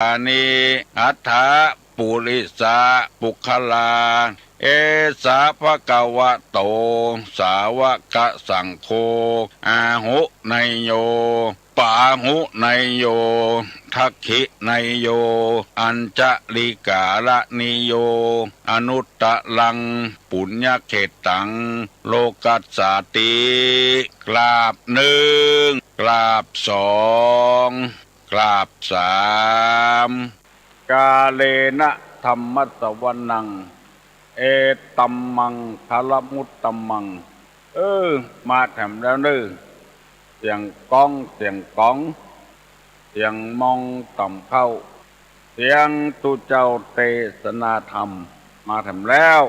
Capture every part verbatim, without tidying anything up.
Atthikāni atha purisapuggala, esa bhagavato sāvakasaṅgho, āhuneyyo pāhuneyyo dakkhiṇeyyo añjalikaraṇīyo anuttaraṃ puññakkhettaṃ lokassāti. กราบหนึ่ง กราบสอง กราบสาม กาเลนะธัมมัสสวนัง เอตัมมังคลมุตตมัง เออ มาแถมแล้วเนอ เสียงก้อง เสียงก้อง เสียงมองต่ำเข้า เสียงตุเจ้าเตสนาธรรม มาแถมแล้ว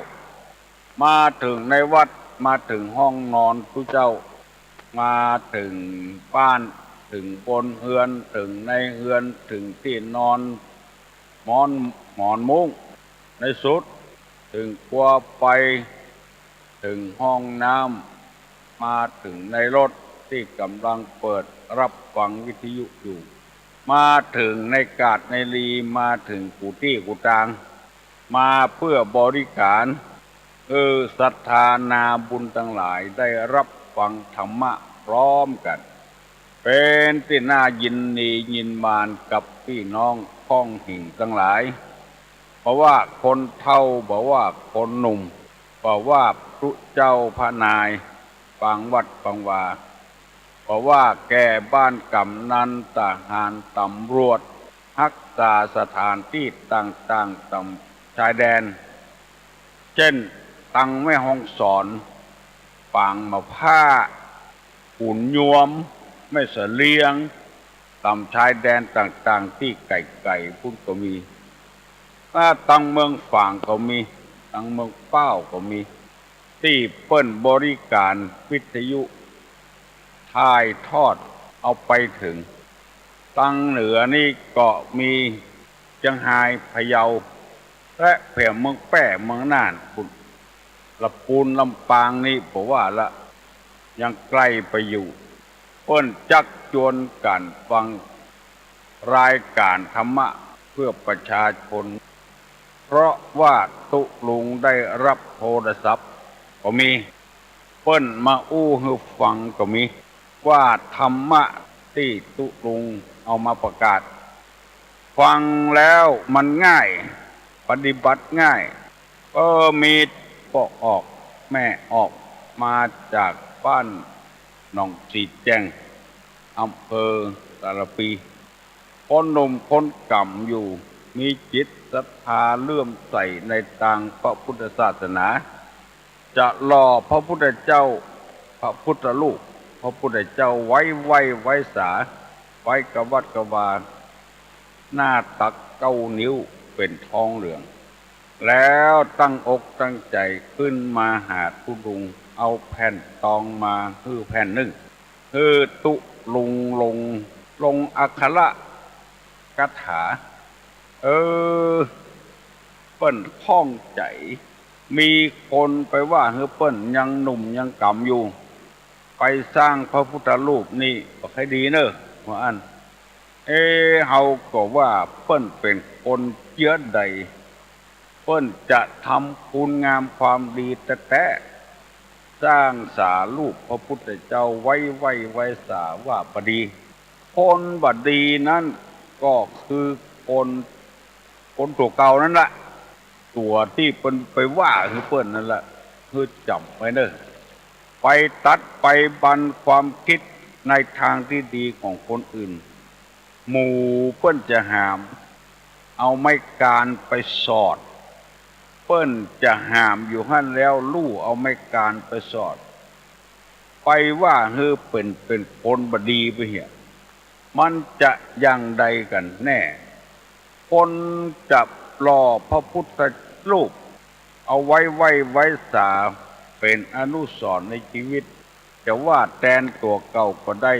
มาถึงในวัด มาถึงห้องนอนตุเจ้า มาถึงบ้าน ถึงบนเฮือน ถึงในเฮือน ถึงที่นอน หมอน หมอนมุ้ง ในสุด ถึงครัวไฟ ถึงห้องน้ำ มาถึงในรถที่กำลังเปิดรับฟังวิทยุอยู่ มาถึงในกาดในลี มาถึงกูตี้กูตาง มาเพื่อบริการ คือศรัทธานาบุญทั้งหลายได้รับฟังธรรมะพร้อมกัน เป็นที่น่ายินดียินมานกับพี่น้องพ้องหิ่งทั้งหลาย บ่ว่าคนเฒ่า บ่ว่าคนหนุ่ม บ่ว่าพระเจ้าพระนาย บางวัดบางวา บ่ว่าแก่บ้านกำนัน ทหาร ตำรวจ ฮักษาสถานที่ต่างๆ ตามชายแดน เช่น ตังแม่ฮ่องสอน ปางมะพร้าว ขุนยวม แม่เสลียง ตามชายแดนต่างๆ ที่ไกลๆ พุ้นก็มี อ่า ตังเมืองฝางก็มี ตังเมืองเป้าก็มี ตี้เปิ้นบริการวิทยุ ถ่ายทอดเอาไปถึง ตังเหนือนี่ก็มีเชียงฮาย พะเยา และแถมเมืองแป้ เมืองน่าน พุ้น ละปูน ลำปางนี่บ่ว่าละ ยังไกลไปอยู่ เปิ้นจักจวนกั๋นฟังรายการธรรมะเพื่อประชาชน เพราะว่าตุ๊ลุงได้รับโทรศัพท์ก็มี เปิ้นมาอู้หื้อฟังก็มี ว่าธรรมะตี้ตุ๊ลุงเอามาประกาศ ฟังแล้วมันง่าย ปฏิบัติง่าย ก็มีป้อออกแม่ออก มาจากบ้านหนองสีแจ้ง อำเภอสารภี คนหนุ่มคนก๋ำอยู่ มีจิตศรัทธาเลื่อมใสในตางพระพุทธศาสนา จะหล่อพระพุทธเจ้า พระพุทธรูป พระพุทธเจ้าไว้ไหว้ไว้สา ไว้กะวัดกะวา หน้าตักเก้านิ้วเป๋นทองเหลือง แล้วตั้งอกตั้งใจ๋ขึ้นมาหาตุ๊ลุง เอาแผ่นตองมาหื้อแผ่นนึ่ง หื้อตุ๊ลุงลง ลงอักขระคาถา เออ เปิ้นข้องใจ๋ มีคนไปว่าหื้อเปิ้นยังหนุ่มยังก๋ำอยู่ ไปสร้างพระพุทธรูปนี่บ่ใค่ดีเน่อ ว่าอั้น เอ เฮาก็ว่าเปิ้นเป๋นคนเจื้อใด เปิ้นจะทำคุณงามความดีแต๊ๆ สร้างสารูปพระพุทธเจ้าไว้ไหว้ไว้สาว่าบ่ดี คนบ่ดีนั้นก็คือคน คนตั๋วเก่านั่นแหละ ตั๋วตี้เปิ้นไปว่าหื้อเปิ้นนั่นแหละ หื้อจ๋ำไว้เน่อ ไปตัดไปบั่นความคิดในทางที่ดีของคนอื่น หมู่เปิ้นจะหาม เอาไม้กานไปสอด เปิ้นจะหามอยู่หั้นแล้วลู่เอาไม้กานไปสอด ไปว่าหื้อเปิ้นเป๋นคนบ่ดีไปเหีย มันจะอย่างใดกั๋นแน่ คนจะหล่อพระพุทธรูป เอาไว้ไหว้ไว้สา เป๋นอนุสรณ์ในชีวิต จะว่าแตนตั๋วเก่าก็ได้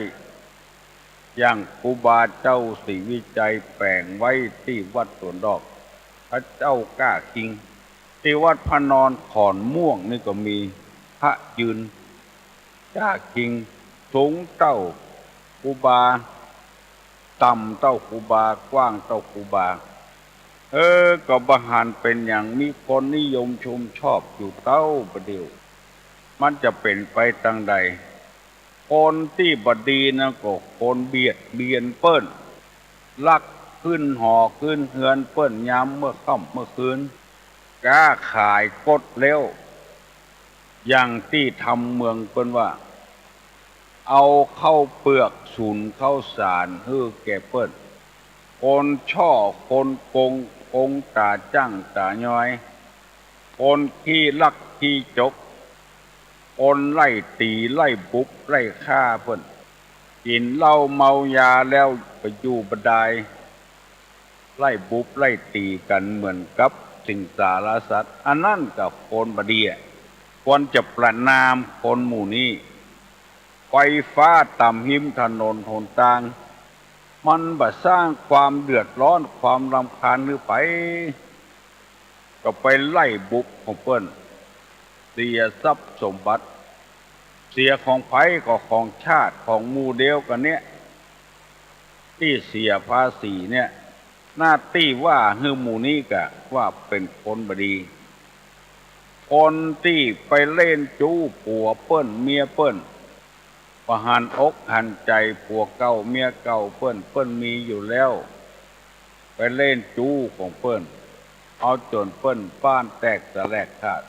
อย่างครูบาเจ้าศรีวิชัยแป๋งไว้ตี้วัดสวนดอก พระเจ้าก้าคิง ตี้วัดพระนอนขอนม่วงนี่ก็มีพระยืน ก้าคิง สูงเต้าครูบา ต่ำเต้าครูบา กว้างเต้าครูบา เออ ก็บ่หันเป็นหยัง มีคนนิยมชมชอบอยู่เต้าประเดี๋ยว มันจะเป็นไปตังใด คนตี้บ่ดีนั้นก็คนเบียดเบียนเปิ้น ลักขึ้นหอขึ้นเฮือนเปิ้นยามเมื่อค่ำเมื่อคืน ก้าขายกดแล้ว อย่างตี้ทำเมืองเปิ้นว่า เอาข้าวเปลือกสุนข้าวสารหื้อแก่เปิ้น คนช่อคนโกง โกงต๋าจ้างต๋าย้อย คนขี้ลักขี้จก คนไล่ตี๋ไล่บุบไล่ฆ่าเปิ้น กิ๋นเหล้าเมายาแล้วไปอยู่บ่ดาย ไล่บุบไล่ตี๋กั๋นเหมือนกับสิงสารสัตว์ อันนั้นก็คนบ่ดีอะ ควรจะประณามคนหมู่นี้ ไฟฟ้าต๋ามฮิมถนนหนตาง มันบ่สร้างความเดือดร้อนความรำคาญหื้อใผ ก็ไปไล่บุบของเปิ้น เสียทรัพย์สมบัติ เสียของใผก็ของชาติของหมู่เดียวกั๋นเนี่ย ตี้เสียภาษีเนี่ย หน้าตี้ว่าหื้อหมู่นี้ก็ว่าเป็นคนบ่ดี คนตี้ไปเล่นจู้ผัวเปิ้นเมียเปิ้น บ่หันอกหันใจ๋ผัวเก่าเมียเก่าเปิ้น เปิ้นมีอยู่แล้ว ไปเล่นจู้ของเปิ้น เอาจ๋นเปิ้นบ้านแตกสะแหลกขาด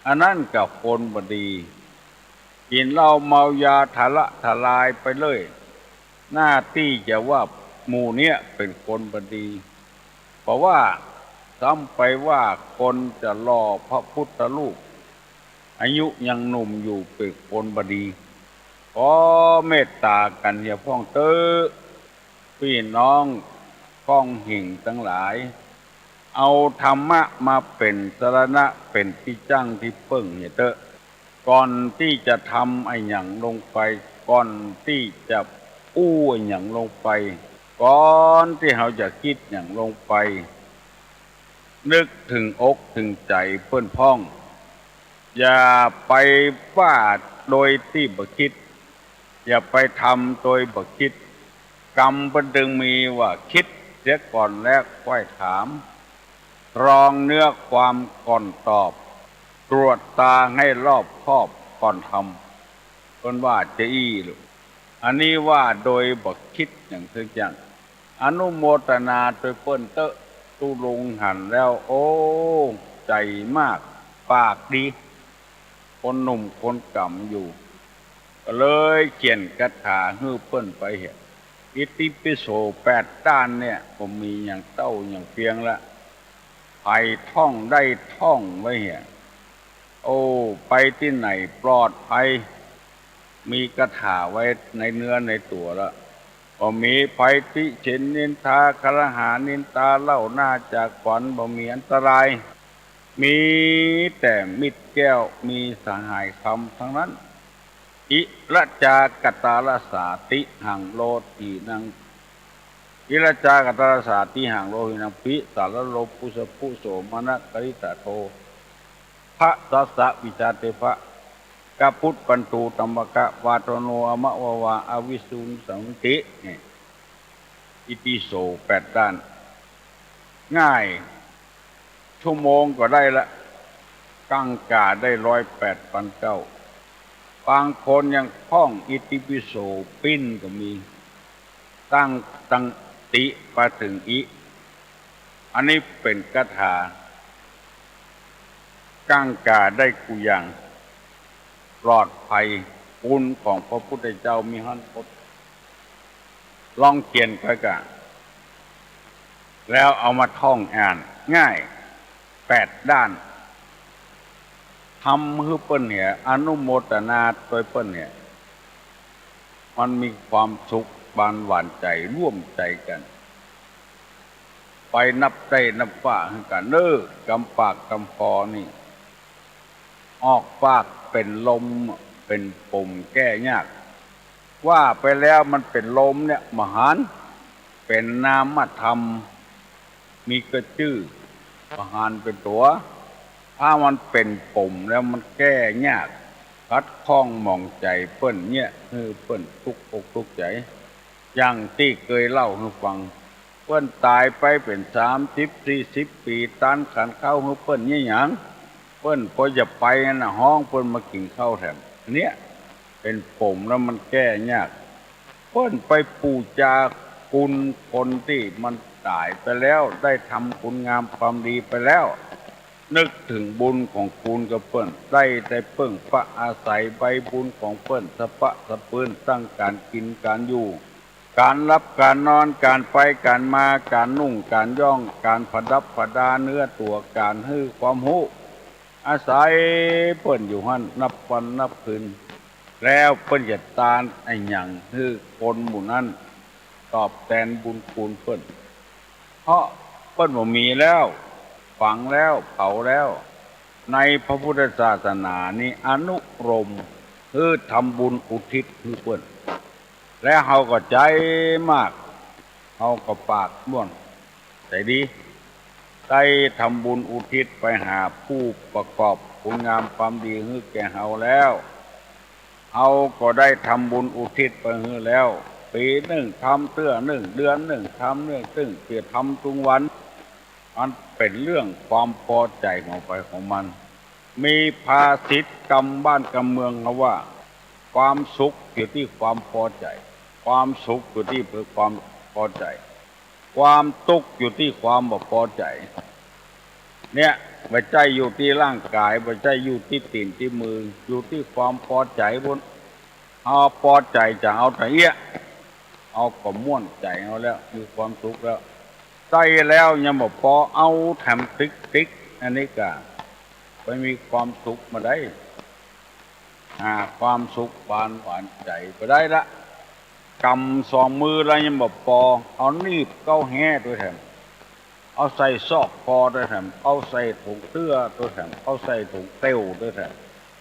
อันนั้นก็คนบ่ดี กิ๋นเหล้าเมายาทะละทะลายไปเลย หน้าตี้จะว่าหมู่เนี้ยเป็นคนบ่ดี เพราะว่าซ้ำไปว่าคนจะหล่อพระพุทธรูป อายุยังหนุ่มอยู่เป็นคนบ่ดี ขอเมตต๋ากั๋นเหียพ่องเต๊อะ ปี้น้องก้องหิ่งตังหลาย เอาธรรมะมาเป๋นสรณะเป๋นตี้จั้งตี้เปิ้งเหียเต๊อะ ก่อนตี้จะทำอะหยังลงไป ก่อนตี้จะอู้อะหยังลงไป ก่อนตี้เฮาจะกึ๊ดหยังลงไป นึกเถิงอกเถิงใจ๋เปิ้นพ่อง อย่าไปว่าโดยตี้บ่กึ๊ด อย่าไปทำโดยบ่กึ๊ด กำเปิ้นจึงมีว่ากึ๊ดเสียก่อนแล้วค่อยถาม ตรองเนื้อความก่อนตอบ ตรวจตราให้รอบคอบก่อนทำ เปิ้นว่าจะอี้ลูก อันนี้ว่าโดยบ่กึ๊ดหยังสักอย่าง อนุโมทนาตวยเปิ้นเต๊อะ ตุ๊ลุงหันแล้ว โอ้ ใจ๋มาก ปากดี คนหนุ่มคนก๋ำอยู่ ก็เลยเขียนคาถาหื้อเปิ้นไปเหีย อิติปิโสแปดด้านเนี่ย ก็มีอย่างเต้าอย่างเพียงละ ใผท่องได้ท่องไว้เหีย โอ้ ไปตี้ไหนปลอดภัย มีคาถาไว้ในเนื้อในตั๋วละ บ่มีภัยติฉินนินทา ครหานินทา เล่าหน้าจากฝัน บ่มีอันตราย มีแต่มิตรแก้ว มีสหายธรรมทั้งนั้น อิระจากตาลสาติหังโลทีนัง อิระจากตาลสาติหังโลทีนัง ปิสารโลปุสปุโสมนักกริตโท พระสัสสะวิชาเตพะ กะพุทธปันตูตัมมะกะวาทโนอมะวาวาอวิสุนสันติ เนี่ย อิติโสแปดด้าน ง่าย ชั่วโมงก็ได้ละ กังกาได้ร้อยแปดปันเก้า บางคนยังท่องอิติปิโสปิ้นก็มี ตั้งตังติไปถึงอิ อันนี้เป็นคาถา กังกาได้กู้อย่าง ปลอดภัย คุณของพระพุทธเจ้ามีหันหมด ลองเขียนไปกะ แล้วเอามาท่องอ่าน ง่าย แปดด้าน ทำหื้อเปิ้นเหีย อนุโมทนาตวยเปิ้นเหีย มันมีความสุขบานหวานใจ๋ ร่วมใจ๋กั๋น ไปนับใต้นับว่าหื้อกั๋นเน่อ กำปากกำคอนี่ ออกปากเป๋นลม เป๋นปุ่มแก้ยาก ว่าไปแล้วมันเป๋นลมเนี่ย บ่หัน เป๋นนามธรรม มีกระจื้อ บ่หันเป๋นตั๋ว ถ้ามันเป๋นปุ่มแล้วมันแก้ยาก ขัดข้องหมองใจ๋เปิ้นเนี่ย หื้อเปิ้นตุ๊กอกตุ๊กใจ๋ อย่างตี้เกยเล่าหื้อฟัง เปิ้นต๋ายไปเป๋นสามสิบสี่สิบปี๋ ตันขันเข้าหื้อเปิ้นเยียะหยัง เปิ้นปอจะไปนะ ฮ้องเปิ้นมากิ๋นข้าวแถม อันเนี้ยเป๋นปมแล้วมันแก้ยาก เปิ้นไปปู๋จาคุณคนตี้มันต๋ายไปแล้ว ได้ทำคุณงามความดีไปแล้ว นึกถึงบุญของคุณกับเปิ้น ได้แต่เปิ้งปะอาศัยใบบุญของเปิ้น สะปะสะปืนตั้งก๋านกิ๋นก๋านอยู่ ก๋านหลับก๋านนอน ก๋านไปก๋านมา ก๋านนุ่งก๋านย่อง ก๋านผดับผดาเนื้อตั๋ว ก๋านหื้อความฮู้ อาศัยเปิ้นอยู่หั้นนับวันนับคืน แล้วเปิ้นจะตานอะหยังหื้อคนหมู่นั้นตอบแตนบุญคุณเปิ้น เพราะเปิ้นบ่มีแล้ว ฝังแล้ว เผาแล้ว ในพระพุทธศาสนานี้อนุโลมหื้อทำบุญอุทิศหื้อเปิ้น และเฮาก็ใจ๋มาก เฮาก็ปากม่วน ใจ๋ดี ได้ทำบุญอุทิศไปหาผู้ประกอบคุณงามความดีหื้อแก่เฮาแล้ว เฮาก็ได้ทำบุญอุทิศไปหื้อแล้ว ปี๋นึ่งทำเตื้อนึ่ง เดือนนึ่งทำนึ่ง ตึงเปียทำทุกวัน มันเป๋นเรื่องความปอใจ๋ของใผของมัน มีภาษิตกำบ้านกำเมืองเขาว่า ความสุขอยู่ที่ความปอใจ๋ ความสุขอยู่ที่ความปอใจ๋ ความตุ๊กข์อยู่ที่ความบ่ปอใจ๋ เนี่ย บ่ใจ้อยู่ตี้ร่างก๋าย บ่ใจ้อยู่ตี้ตี๋นตี้มือ อยู่ตี้ความปอใจ๋พุ้น เฮาปอใจ๋จะเอาตะเอี้ย เฮาก็ม่วนใจ๋เอาแล้ว มีความสุขแล้ว ใจ้แล้วยังบ่ปอ เอาแถมติ๊กๆ อันนี้ก่า ไปมีความสุขบ่ได้ หาความสุขบานหวานใจ๋บ่ได้ละ กำสองมือแล้วยังบ่ปอ เอาหนีบเก๊าแฮ้ตวยแถม เอาใส่ซอกคอตวยแถม เอาใส่ถุงเตื้อตวยแถม เอาใส่ถุงเต้วตวยแถม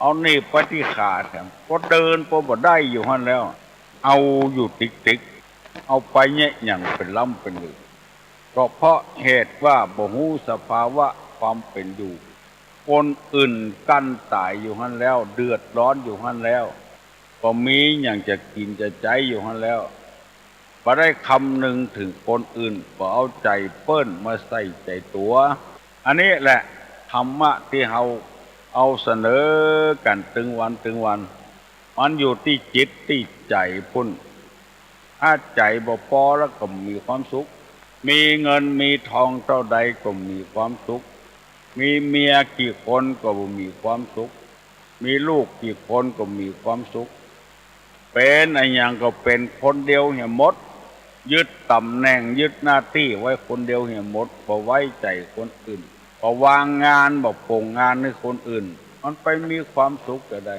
เอาหนีบไปตี้ขาแถม ก็เดินไปบ่ได้อยู่หั้นแล้ว เอาอยู่ติ๊กๆ เอาไปเยียะหยังเป๋นล้ำเป๋นลือ ก็เพราะเหตุว่าบ่ฮู้สภาวะความเป๋นอยู่ คนอื่นกั้นต๋ายอยู่หั้นแล้ว เดือดร้อนอยู่หั้นแล้ว บ่มีหยังจะกิ๋นจะใจ๊อยู่หั้นแล้ว บ่ได้คำนึงถึงคนอื่น บ่เอาใจ๋เปิ้นมาใส่ใจ๋ตั๋ว อันนี้แหละธรรมะตี้เฮาเอาเสนอกั๋นตึงวันตึงวัน มันอยู่ตี้จิตตี้ใจ๋พุ้น ถ้าใจ๋บ่ปอแล้วก็บ่มีความสุข มีเงินมีทองเต้าใดก็บ่มีความสุข มีเมียกี่คนก็บ่มีความสุข มีลูกกี่คนก็บ่มีความสุข เป๋นอะหยังก็เป๋นคนเดียวเหียหมด ยึดต๋ำแหน่งยึดหน้าตี้ไว้คนเดียวเหียหมด บ่ไว้ใจ๋คนอื่น บ่วางงานบ่โป่งงานหื้อคนอื่น มันไปมีความสุขจะใด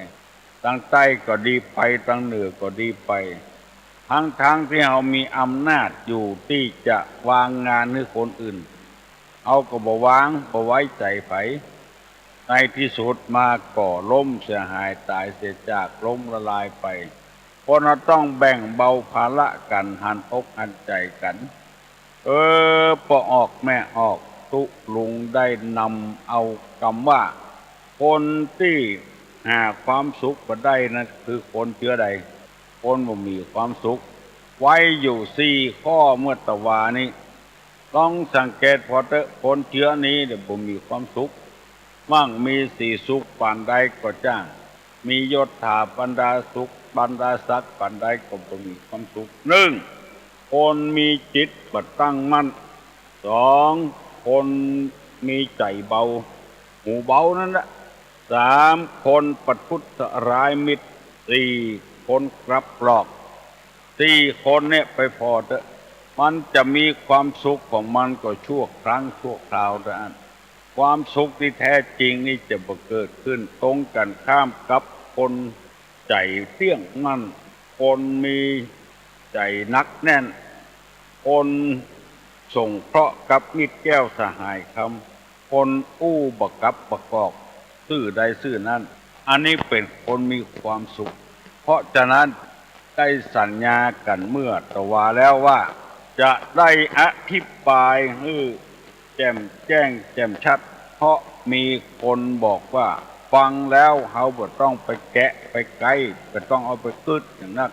ตางใต้ก็ดีไป ตางเหนือก็ดีไป ทั้งๆ ตี้เฮามีอำนาจอยู่ตี้จะวางงานหื้อคนอื่น เฮาก็บ่วาง บ่ไว้ใจ๋ใผ ในตี้สุดมาก็ล้มเสียหายต๋ายเสียจาก ล้มละลายไป เพราะเฮาต้องแบ่งเบาภาระกั๋น หันอกหันใจ๋กั๋น เออ ป้อออกแม่ออก ตุ๊ลุงได้นำเอากำว่า คนตี้หาความสุขบ่ได้นั้นคือคนเจื้อใด คนบ่มีความสุข ไว้อยู่สี่ข้อเมื่อตะวานี้ ลองสังเกตผ่อเต๊อะ คนเจื้อนี้เดี๋ยวบ่มีความสุข มั่งมีสีสุขปานใดก็จ้าง มียศถาบรรดาสุขบรรดาศักดิ์ปานใดก็บ่มีความสุข หนึ่ง คนมีจิตบ่ตั้งมั่น สอง คนมีใจ๋เบา หูเบานั่นแหละ สาม คนประทุษร้ายมิตร สี่ คนกลับหลอก สี่ คนเนี่ยไปผ่อเต๊อะ มันจะมีความสุขของมันก็ชั่วครั้งชั่วคราวเท่านั้น ความสุขที่แท้จริงนี่จะบ่เกิดขึ้น ตรงกั๋นข้ามกับคนใจ๋เตี้ยงมั่น คนมีใจ๋หนักแน่น คนสงเคราะห์กับมิตรแก้วสหายคำ คนอู้บ่กลับบ่กอก ซื่อใดซื่อนั้น อันนี้เป๋นคนมีความสุข เพราะฉะนั้นได้สัญญากั๋นเมื่อตะวาแล้วว่า จะได้อธิบายหื้อแจ่มแจ้งแจ่มชัด เพราะมีคนบอกว่า ฟังแล้วเฮาบ่ต้องไปแกะไปไก๊ บ่ต้องเอาไปกึ๊ดอย่างนัก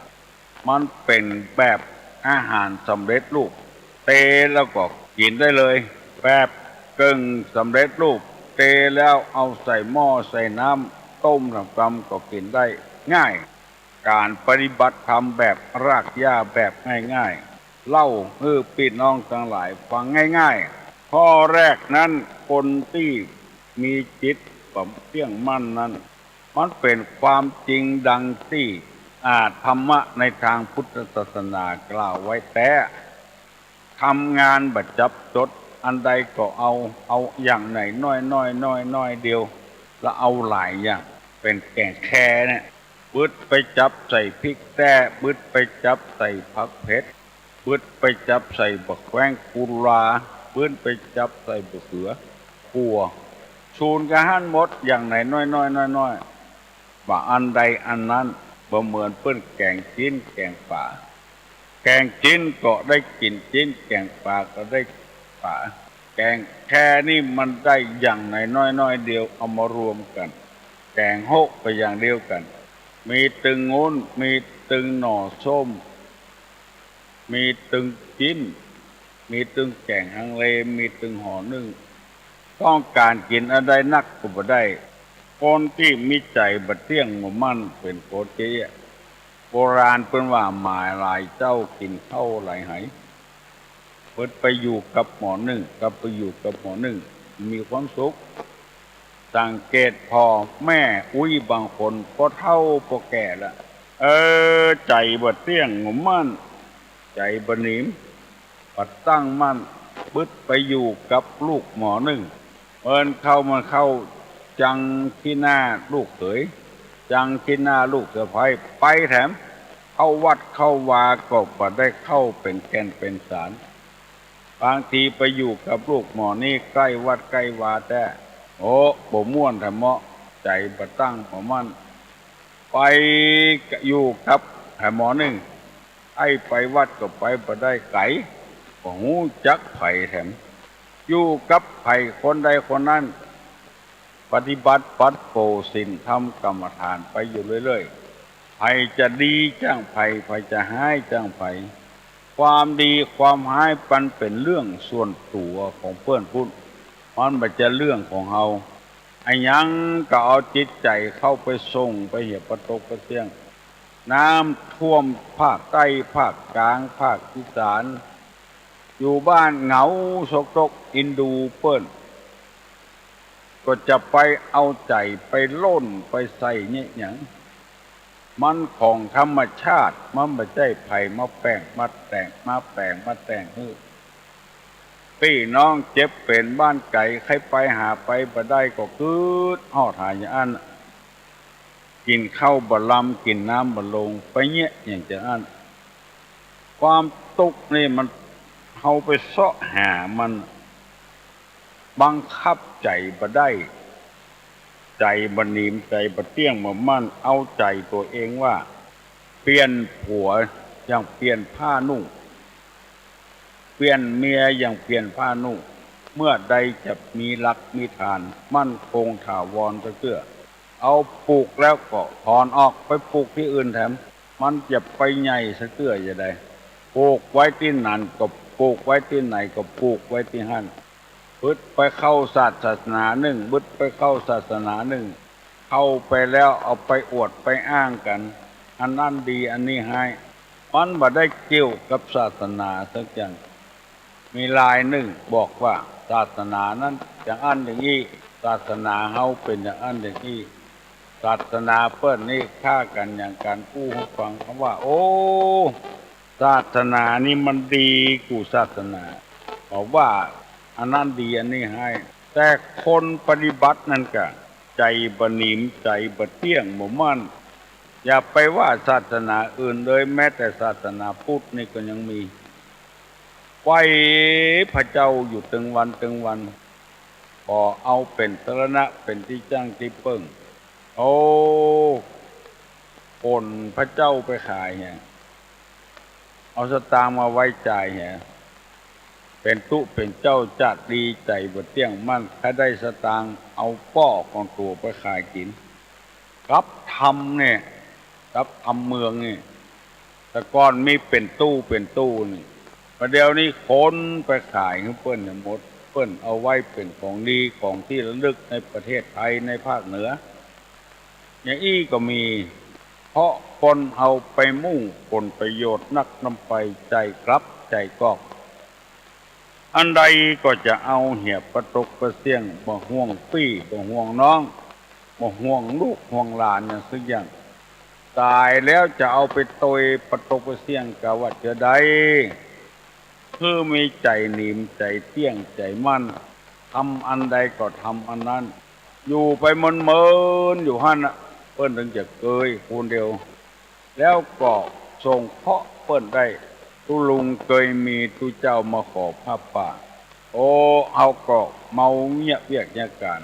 มันเป๋นแบบ อาหารสำเร็จรูป เตะแล้วก็กินได้เลย แบบกึ่งสำเร็จรูป เตะแล้วเอาใส่หม้อใส่น้ำต้มทำกำก็กินได้ง่าย การปฏิบัติธรรมแบบรากหญ้าแบบง่ายๆ เล่าให้พี่น้องทั้งหลายฟังง่ายๆ ข้อแรกนั้น คนที่มีจิตบ่เตี้ยงมั่นนั้น มันเป็นความจริงดังที่ อ่า ธรรมะในทางพุทธศาสนากล่าวไว้แต๊ ทำงานบ่จับจด อันใดก็เอา เอาอย่างไหนน้อยๆ น้อยๆ เดียว แล้วเอาหลายอย่าง เป็นแกงแคเนี่ย บึดไปจับใส่พริกแต๊ บึดไปจับใส่ผักเผ็ด บึดไปจับใส่บักแข้งกุลา บึดไปจับใส่บักเขือ ขั่ว สูนกะหั้นหมด อย่างไหนน้อยๆ น้อยๆ บ่าอันใดอันนั้น บ่เหมือนเปิ้นแกงจิ๊นแกงป๋า แกงจิ๊นก็ได้กินจิ๊น แกงป๋าก็ได้ป๋า แกงแคนี่มันได้อย่างไหนน้อยๆ เดียว เอามารวมกัน แกงโฮะไปอย่างเดียวกัน มีตึงงุ้น มีตึงหน่อส้ม มีตึงจิ๊น มีตึงแกงฮังเล มีตึงห่อนึ่ง ต้องการกินอันใดนักก็บ่ได้ คนที่มีใจ๋บ่เตี้ยงบ่มั่นเป็นคนเจ๊ยะ โบราณเปิ้นว่าหมายหลายเจ้ากินข้าวหลายไห เปิ้นไปอยู่กับหมอนึ่ง กับไปอยู่กับหมอนึ่ง มีความสุข สังเกตพ่อแม่อุ๊ยบางคน พอเฒ่าพอแก่ละ เออ ใจ๋บ่เตี้ยงบ่มั่น ใจ๋บ่หนิม บ่ตั้งมั่น บึดไปอยู่กับลูกหมอนึ่ง เอิ้นเข้ามาเข้า จังขี้หน้าลูกเขย จังขี้หน้าลูกสะใภ้ ไปแถม เข้าวัดเข้าวาก็บ่ได้เข้าเป็นแก่นเป็นสาร บางทีไปอยู่กับลูกหมอนี่ใกล้วัดใกล้วาแต๊ โอ้ บ่ม่วนแถมเหมาะ ใจ๋บ่ตั้งบ่มั่น ไปอยู่กับแถมหมอนึ่ง ไอ้ไปวัดก็ไปบ่ได้ไก๋ บ่ฮู้จักไผแถม อยู่กับไผคนใดคนนั้น ปฏิบัติปัดโปศีลธรรมกรรมฐานไปอยู่เรื่อยๆ ไผจะดีจั่งไผ ไผจะฮ้ายจั่งไผ ความดีความฮ้ายมันเป็นเรื่องส่วนตั๋วของเปิ้นพุ้น มันบ่ใจ้เรื่องของเฮา อะหยังก็เอาจิตใจ๋เข้าไปส่งไปเหียปะตกปะเตี้ยง น้ำท่วมภาคใต้ ภาคกลาง ภาคอีสาน อยู่บ้านเหงาซกตกอินดูเปิ้น ก็จะไปเอาใจ๋ไปล่นไปใส่เนี่ยหยัง มันของธรรมชาติ มันบ่ใจ้ไผมาแป๋งมาแต่ง มาแป๋งมาแต่งหื้อ ปี้น้องเจ็บเป๋นบ้านไก๋ ใค่ไปหาไปบ่ได้ก็กึ๊ดฮอดหาอย่างอั้น กิ๋นข้าวบ่ลำ กิ๋นน้ำบ่ลง ไปเยียะอย่างจะอั้น ความตุ๊กข์นี่มัน เฮาไปเซาะหามัน บังคับใจ๋บ่ได้ ใจ๋บ่หนิม ใจ๋บ่เตี้ยงบ่มั่น เอาใจ๋ตั๋วเองว่า เปลี่ยนผัวอย่างเปลี่ยนผ้านุ่ง เปลี่ยนเมียอย่างเปลี่ยนผ้านุ่ง เมื่อใดจะมีหลักมีฐาน มั่นคงถาวรสักเตื้อ เอาปลูกแล้วก็ถอนออกไปปลูกตี้อื่นแถม มันจะไปใหญ่สักเตื้อจะใด ปลูกไว้ตี้นั่นก็ปลูกไว้ตี้ไหนก็ปลูกไว้ตี้หั้น บึดไปเข้าศาสนานึ่ง บึดไปเข้าศาสนานึ่ง เข้าไปแล้วเอาไปอวดไปอ้างกั๋น อันนั้นดีอันนี้ฮ้าย มันบ่ได้เกี่ยวกับศาสนาสักอย่าง มีลายนึ่งบอกว่า ศาสนานั้นอย่างอั้นอย่างอี้ ศาสนาเฮาเป๋นอย่างอั้นอย่างอี้ ศาสนาเปิ้นนี่ฆ่ากั๋นอย่างกั๋น อู้หื้อฟัง เขาว่า โอ้ ศาสนานี่มันดีกู้ศาสนา เขาว่าอันนั้นดีอันนี้ฮ้าย แต่คนปฏิบัตินั้นกะ ใจ๋บ่หนิม ใจ๋บ่เตี้ยงบ่มั่น อย่าไปว่าศาสนาอื่นเลย แม้แต่ศาสนาพุทธนี่ก็ยังมี ไหว้พระเจ้าอยู่ตึงวันตึงวัน บ่เอาเป๋นสรณะเป๋นตี้จั้งตี้เปิ้ง โอ้ ขนพระเจ้าไปขายเหีย เอาสตางค์มาไว้จ่ายเหีย เป๋นตุ๊เป๋นเจ้า จะดีใจ๋บ่เตี้ยงมั่น ใค่ได้สตางค์เอาป้อของตั๋วไปขายกิ๋น กับธรรมเนี่ย กับธรรมเมืองนี่ แต่ก่อนมีเป็นตู้เป็นตู้นี่ ประเดี๋ยวนี้คนไปขายให้เปิ้นหมด เปิ้นเอาไว้เป็นของดีของที่ระลึกในประเทศไทยในภาคเหนือ อย่างอี้ก็มี เพราะคนเอาไปมุ่งผลประโยชน์นักนำไป ใจกลับใจกอก อันใดก็จะเอาเหียปะตกปะเสี้ยง บ่ห่วงปี้บ่ห่วงน้อง บ่ห่วงลูกห่วงหลานอย่างสักอย่าง ตายแล้วจะเอาไปตวยปะตกปะเสี้ยงกะว่าจะได้ คือมีใจหนิมใจเตี้ยงใจมั่น ทำอันใดก็ทำอันนั้น อยู่ไปเมินๆ อยู่หั่นน่ะ เปิ้นถึงจะเกยคนเดียว แล้วก็ส่งเคราะห์เปิ้นได้ ตุ๊ลุงเกยมีตุ๊เจ้ามาขอผ้าป่า โอ้ เฮาก็เมาเยียะเวียกเยียะก๋าน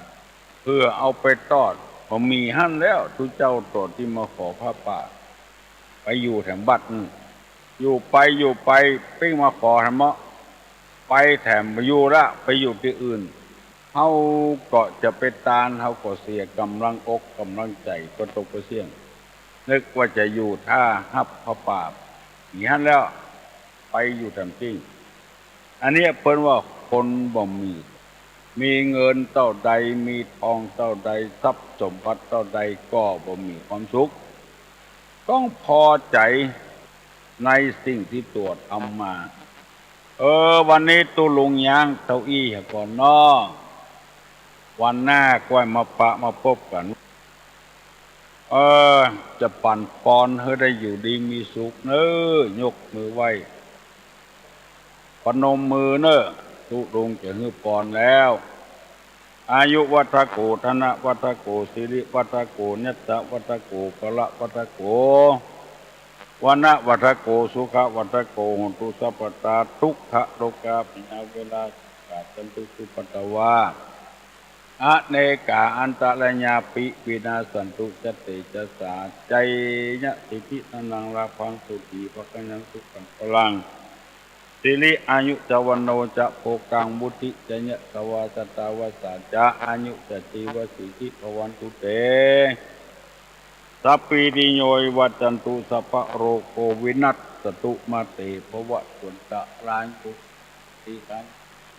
เพื่อเอาไปตอด บ่มีหั่นแล้ว ตุ๊เจ้าต๋นตี้มาขอผ้าป่า ไปอยู่แถมบัด อยู่ไปอยู่ไป ปิ้งมาขอแถมเมาะ ไปแถมบ่อยู่ละ ไปอยู่ตี้อื่น เฮาก็จะไปตาน เฮาก็เสียก๋ำลังอกก๋ำลังใจ๋ ปะตกปะเสี้ยง นึกว่าจะอยู่ถ้าฮับผ้าป่า บ่มีหั่นแล้ว ไปอยู่แถมปิ้ง อันเนี้ยเปิ้นว่าคนบ่มี มีเงินเต้าใด มีทองเต้าใด ทรัพย์สมบัติเต้าใด ก็บ่มีความสุข ต้องพอใจ๋ในสิ่งตี้ตั๋วทำมา เออ วันนี้ตุ๊ลุงย้างเต้าอี้ก่อนเนาะ วันหน้าก้อยมาปะมาปบกั๋น เออ จะปั๋นปอนหื้อได้อยู่ดีมีสุขเน้อ ยกมือไหว้ พนมมือเน้อ ตุ๊ลุงจะหื้อปอนแล้ว อายุวัฒโก ธนวัฒโก สิริวัฒโก ยัสสะวัฒโก พละวัฒโก วณวัฒโก สุขวัฒโก โหตุสัพพะตา ทุกขโรคาพยาเวทนาโศกา จันตุสุปัตตวา อเนกาอันตรายาปิ วินาสสันตุ จะเตจะสา ชัยยะสิทธิธนัง ลาภัง โสติภักขยัง สุขัง พลัง สิริอายุจะ วัณโณจะ โภคัง วุฒิจะ ยะสะวา สะตาวัสสาจะ อายุจะ จีวะสีทิ ภะวันตุเต สัพพีติโย วิวัชชันตุ สัพพะโรโค วินัสสะตุ มาเต ภะวัตวันตะ รายุ สิริ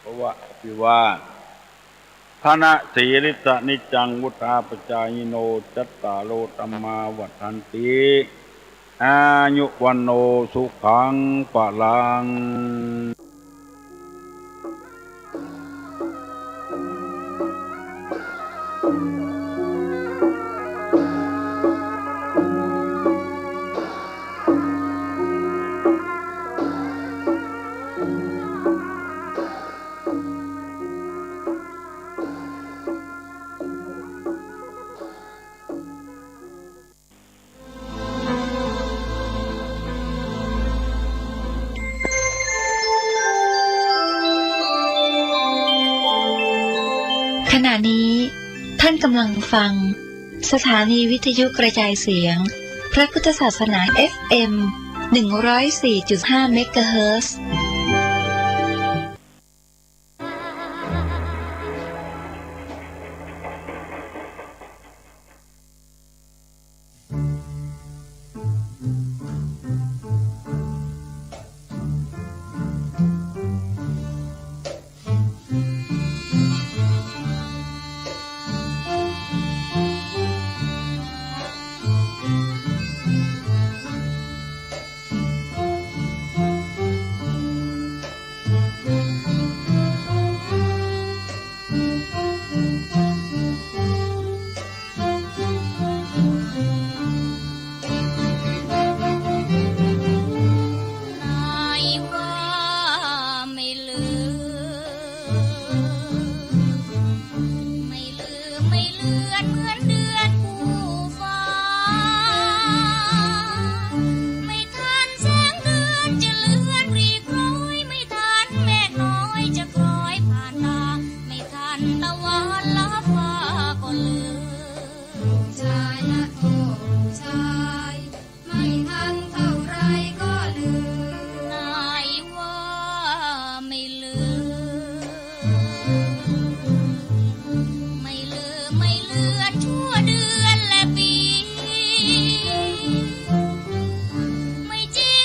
ภะวะ อภิวา ทะนะสีลิสสะ นิจจัง วุฑฒาปะจายิโน จัตตาโร ธัมมา วัฑฒันติ อายุ วัณโณ สุขัง พะลัง ขณะนี้ท่านกำลังฟังสถานีวิทยุกระจายเสียงพระพุทธศาสนา เอฟเอ็ม หนึ่งร้อยสี่จุดห้า เมกะเฮิรตซ์ นายว่าไม่ลืม ไม่ลืม ไม่เลือนเหมือนเดือนคู่ฟ้า ไม่ทันแสงเดือนจะเลือนปลีกลอย ไม่ทันเมฆน้อยจะคล้อยผ่านตา ไม่ทันตะวันลับฟ้าก็ลืม ชายนะโทษชาย ไม่ทันเท่าไรก็ลืม นายว่าไม่ลืม ไม่ลืม ไม่เลือนชั่วเดือนและปี ไม่จริง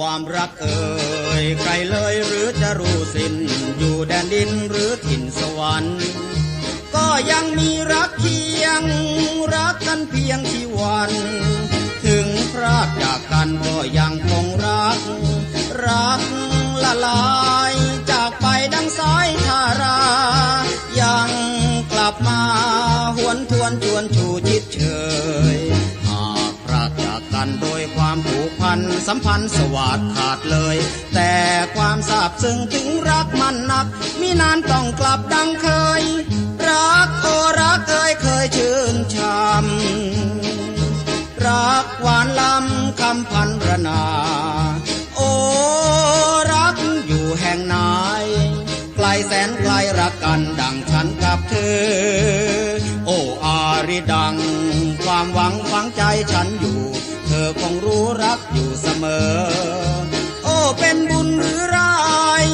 ความรักเอ่ย ใครเลยหรือจะรู้สิ้น อยู่แดนดินหรือถิ่นสวรรค์ ก็ยังมีรักเคียง รักกันเพียงที่วัน ถึงพรากจากกันก็ยังคงรัก รักละลายจากไปดังสายทารา ยังกลับมาหวนทวนจวนชูจิตเชย หากพรากจากกันโดยความผูกพัน สัมพันธ์สวาทขาดเลย แต่ความซาบซึ้งถึงรักมันนัก มินานต้องกลับดังเคย รักโอรักเอ่ยเคยชื่นช่ำ รักหวานล้ำคำพันรนา โอรักอยู่แห่งไหน ไกลแสนไกลรักกันดังฉันกับเธอ โออาริดัง ความหวังฝังใจฉันอยู่ เธอคงรู้รักอยู่เสมอ โอเป็นบุญหรือร้าย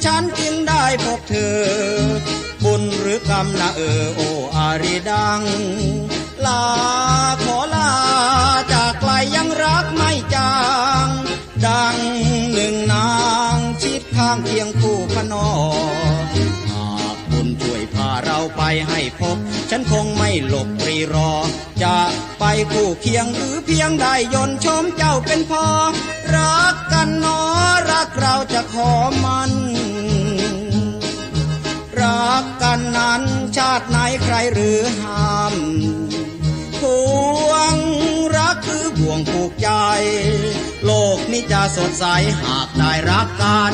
ฉันจึงได้พบเธอ บุญหรือกรรมนะเออ โออาริดัง ลาขอลาจากไกลยังรักไม่จาง ดังหนึ่งนางชิดข้างเคียงคู่พนอ หากบุญช่วยพาเราไปให้พบ ฉันคงไม่หลบปรีรอ จะไปคู่เคียงหรือเพียงได้ยนต์ชมเจ้าเป็นพอ รักกันหนอ รักเราจะขอมัน รักกันนั้นชาติไหนใครหรือห้าม พวงรักคือบ่วงผูกใจ โลกนี้จะสดใสหากได้รักกัน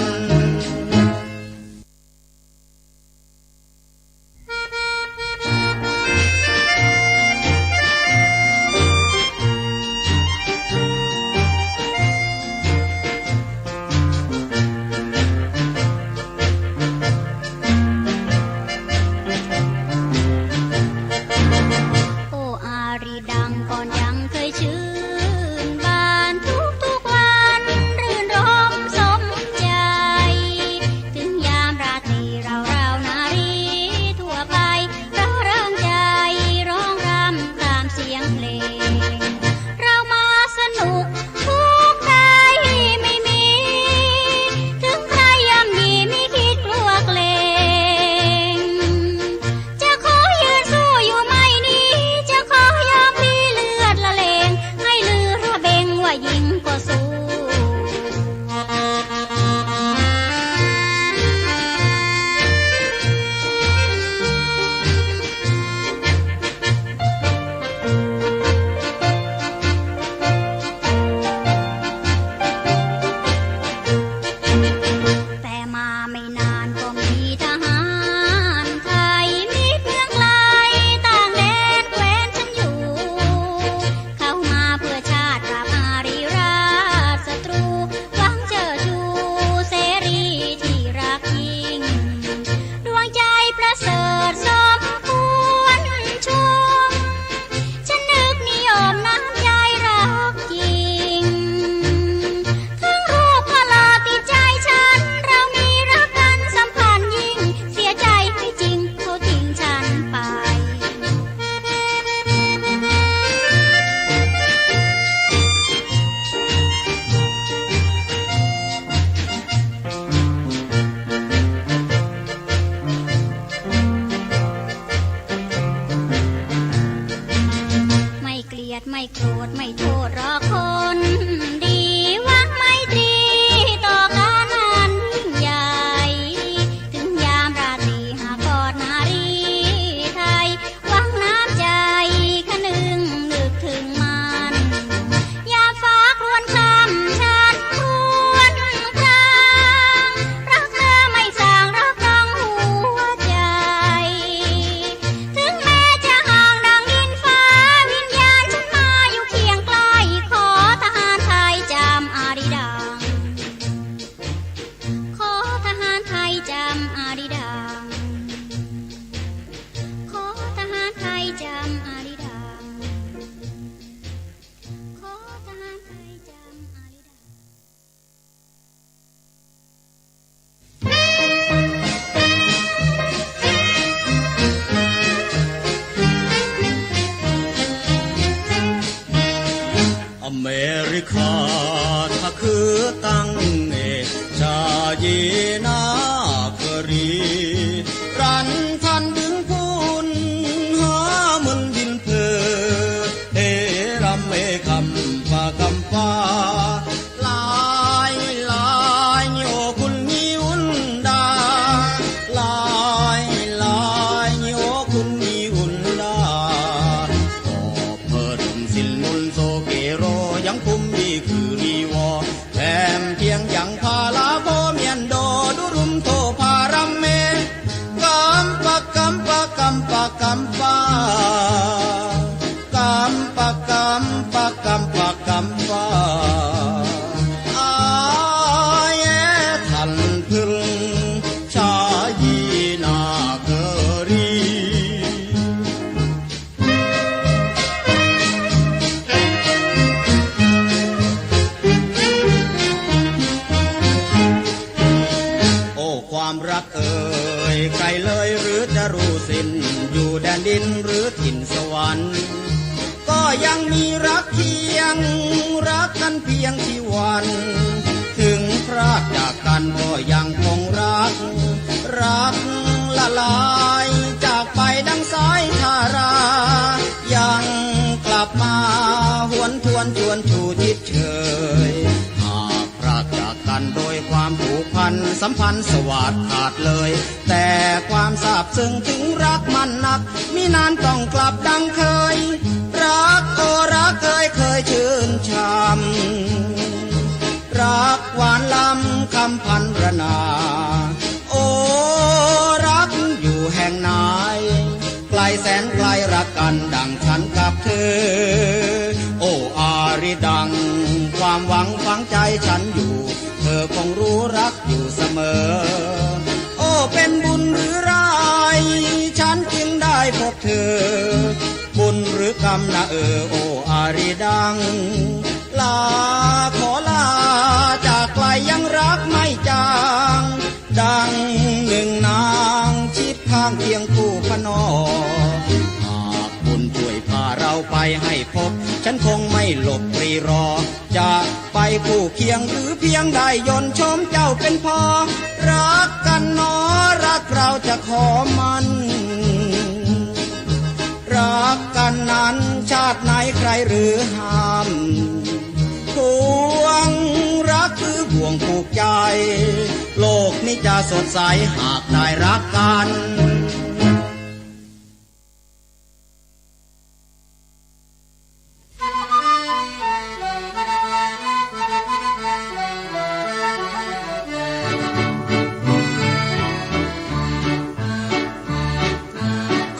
โออารีดังก่อนยังเคยชื่นบานทุกๆวันรื่นรมสมใจ ความรักเอ่ย ไกลเลยหรือจะรู้สิ้น อยู่แดนดินหรือถิ่นสวรรค์ ก็ยังมีรักเคียง รักกันเพียงที่วัน ถึงพรากจากกันก็ยังคงรัก รักละลายจากไปดังสายทารา ยังกลับมาหวนทวนชวนชูจิตเชย หากพรากจากกันโดยความผูกพัน สัมพันธ์สวัสดขาดเลย แต่ความซาบซึ้งถึงรักมันนัก มินานต้องกลับดังเคย รักโอรักเอ่ยเคยชื่นช่ำ รักหวานล้ำคำพันรนา โอรักอยู่แห่งไหน ไกลแสนไกลรักกันดังฉันกับเธอ โออาริดัง ความหวังฝังใจฉันอยู่ เธอคงรู้รักอยู่เสมอ โอเป็นบุญหรือร้าย ฉันจึงได้พบเธอ บุญหรือกรรมนะเออ โออาริดัง ลาขอลาจากไกลยังรักไม่จาง ดังหนึ่งนางชิดข้างเคียงคู่พนอ หากบุญช่วยพาเราไปให้พบ ฉันคงไม่หลบปรีรอ จะไปคู่เคียงหรือเพียงได้ยนต์ชมเจ้าเป็นพอ รักกันหนอ รักเราจะขอมัน รักกันนั้นชาติไหนใครหรือห้าม พวงรักคือบ่วงผูกใจ โลกนี้จะสดใสหากได้รักกัน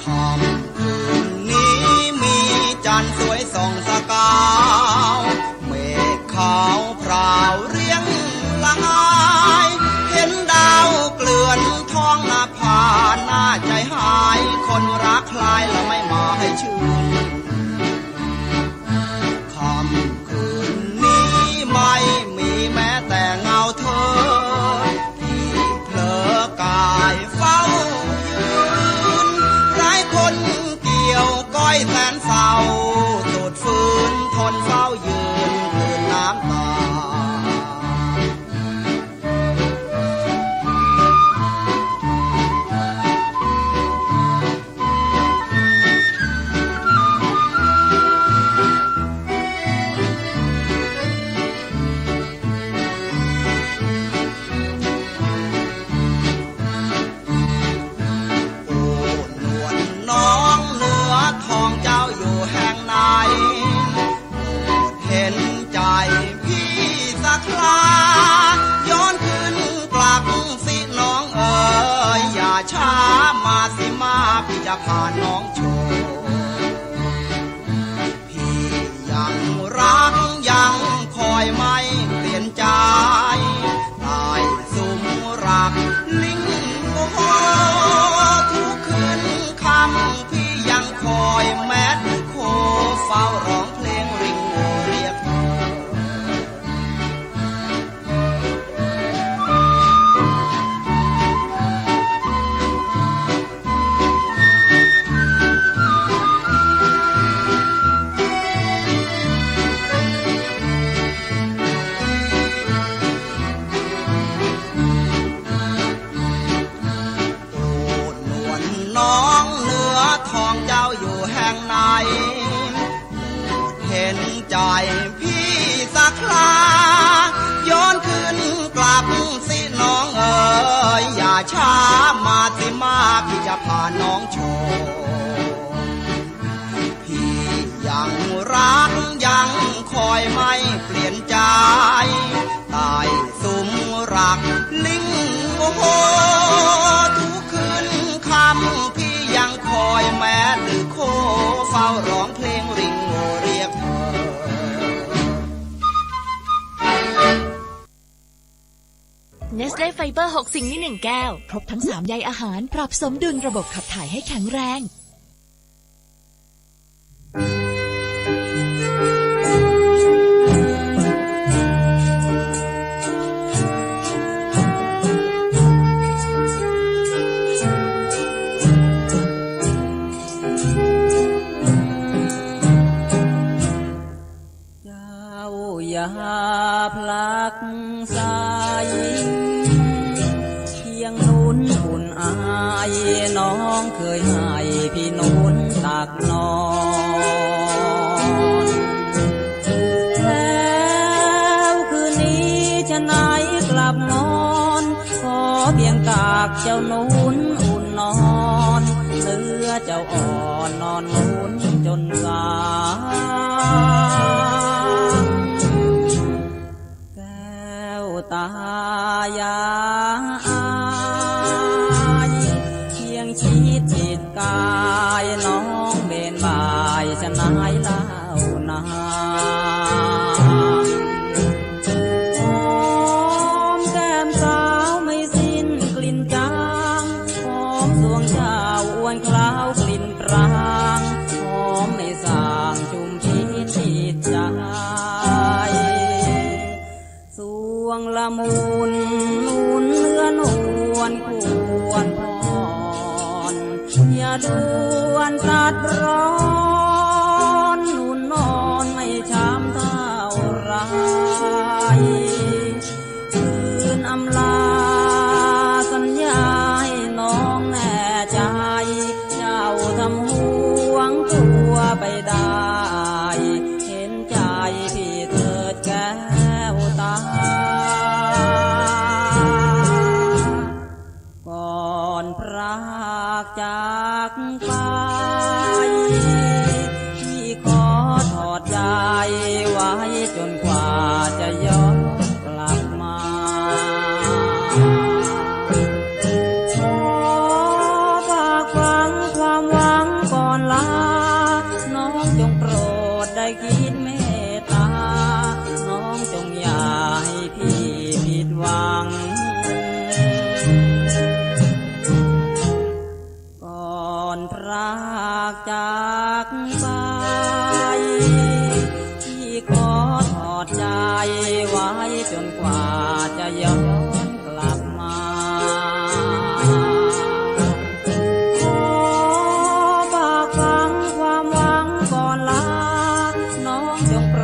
ค่ำคืนนี้มีจันทร์สวยส่องสกาว เมฆขาวพราวเรียงละหาย เห็นดาวเกลื่อนท้องนภา น่าใจหาย คนรักคลายและไม่มาให้ชื่น ค่ำคืนนี้ไม่มีแม้แต่เงาเธอ ที่เผลอกายเฝ้ายืน ไร้คนเกี่ยวก้อยแสนเศร้า สุดฝืนทนเฝ้ายืนคืนน้ำตา โอ้ นวลน้องเนื้อทองเจ้าอยู่แห่งไหน โปรดเห็นใจพี่สักครา ย้อนคืนกลับสิน้องเอ๋ย อย่าช้ามาสิมา พี่จะพาน้องโชว์ พี่ยังรักยังคอยไม่เปลี่ยนใจ ใต้สุมรักลิงโอ้โห ทุกคืนค่ำพี่ยังคอยแม้แต่โค เฝ้าร้องเพลงริงโอเรียกเธอ โอ้ นวลน้องเนื้อทองเจ้าอยู่แห่งไหน เห็นใจพี่สักครา ย้อนคืนกลับสิน้องเอ๋ย อย่าช้ามาสิมา พี่จะพาน้องโชว์ พี่ยังรักยังคอยไม่เปลี่ยนใจ ใต้สุมรักลิงโอ้โห ทุกคืนค่ำพี่ยังคอยแม้แต่โค เฝ้าร้องเพลงริงโอเรียกเธอ Nestle Fiber หกสิ่งในหนึ่งแก้ว ครบทั้งสามใยอาหาร ปรับสมดุลระบบขับถ่ายให้แข็งแรง สายเคียงหนุนอุ่นอาย น้องเคยให้พี่หนุนตักนอน แล้วคืนนี้ชะไหนกลับนอน ขอเพียงตักเจ้าหนุนอุ่นนอน เนื้อเจ้าอ่อนนอนหนุนจนสาง แก้วตายาอาย เพียงคิดติดกาย น้องเบนบ่ายชะไหนเล่านา หอมแก้มสาวไม่สิ้นกลิ่นจาง หอมสวงเจ้าอวนคลาวกลิ่นปราง หอมไม่ส่างจุมพิษติดใจ สวงละมุนนุ่นเนื้อนวลควรพร อย่าด่วนตัดร้อนนุ่นนอนไม่ช้ำเท่าไร คืนอำลาสัญญาให้น้องแน่ใจ เจ้าทำห่วงตัวไปได้ เห็นใจพี่เถิดแก้วตา ก่อนพรากจากไป พี่ขอถอดใจไว้จนกว่าจะย้อนกลับมา ขอฝากฝังความหวังก่อนลา น้องจงโปรดได้คิดเมตตา น้องจงอย่าให้พี่ผิดหวัง ก่อนพรากจากไป พี่ขอถอดใจไว้จนกว่าจะย้อนกลับมา ขอฝากฝังความหวังก่อนลา น้องจงโปร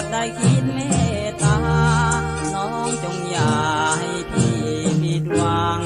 ดได้คิดเมตตา น้องจงอย่าให้พี่ผิดหวัง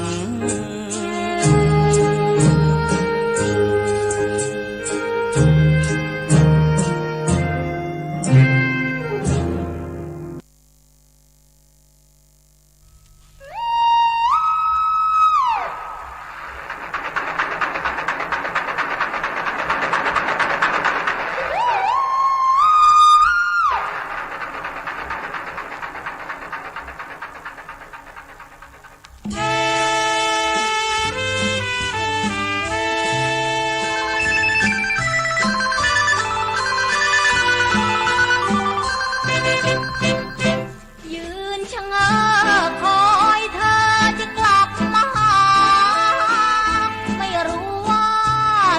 ยืนชะเง้อคอยเธอจะกลับมาหา ไม่รู้ว่า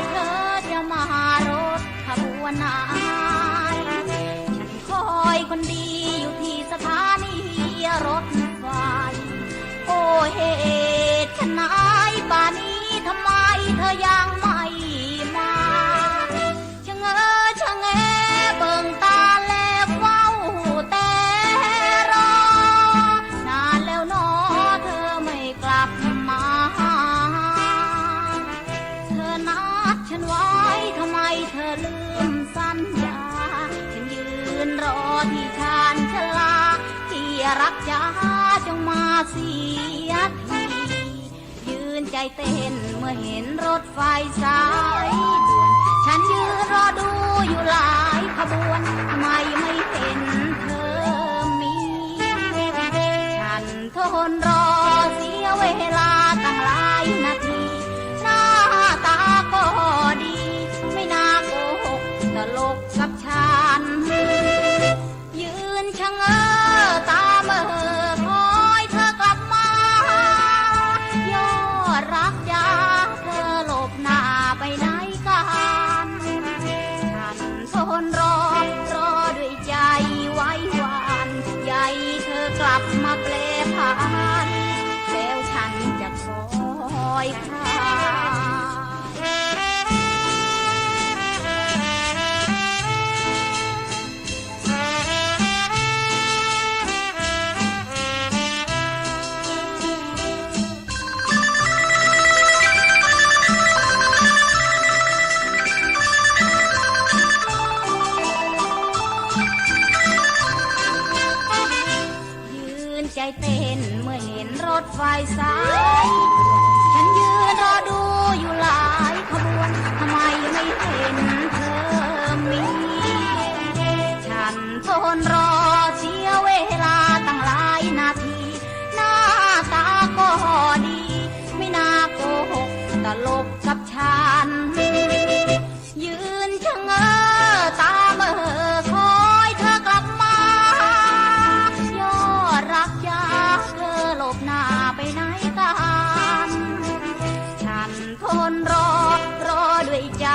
เธอจะมารถขบวนไหน ฉันคอยคนดีอยู่ที่สถานีรถไฟ โอ้เหตุไฉนป่านนี้ทำไมเธอยังไม่มา ชะเง้อชะแงเบิ่งตาแลเฝ้าแต่รอ นานแล้วหนอเธอไม่กลับมา เธอนัดฉันไว้ทำไมเธอลืมสัญญา ฉันยืนรอที่ชานชาลา ที่รักจ๋าจงมาเสียที ยืนใจเต้นเมื่อเห็นรถไฟสายด่วน ฉันยืนรอดูอยู่หลายขบวน ทำไมไม่เห็นเธอมี ฉันทนรอเสียเวลาตั้งหลายนาที หน้าตาก็ดี ไม่น่าโกหกตลกกับฉัน ยืนชะเง้อตาเหม่อคอยเธอกลับมา ยอดรักจ๋าเธอหลบหน้าไปไหนกัน ฉันทนรอ รอด้วยใจ เต้นเมื่อเห็นรถไฟสายด่วน ฉันยืนรอดูอยู่หลายขบวน ทำไมไม่เห็นเธอมี ฉันทนรอเสียเวลาตั้งหลายนาที หน้าตาก็ดี ไม่น่าโกหกตลกกับฉัน ยืนชะเง้อตาเหม่อคอยเธอกลับมา ยอดรักจ๋า เธอหลบหน้าไปไหนกัน ฉันทนรอ รอด้วยใจ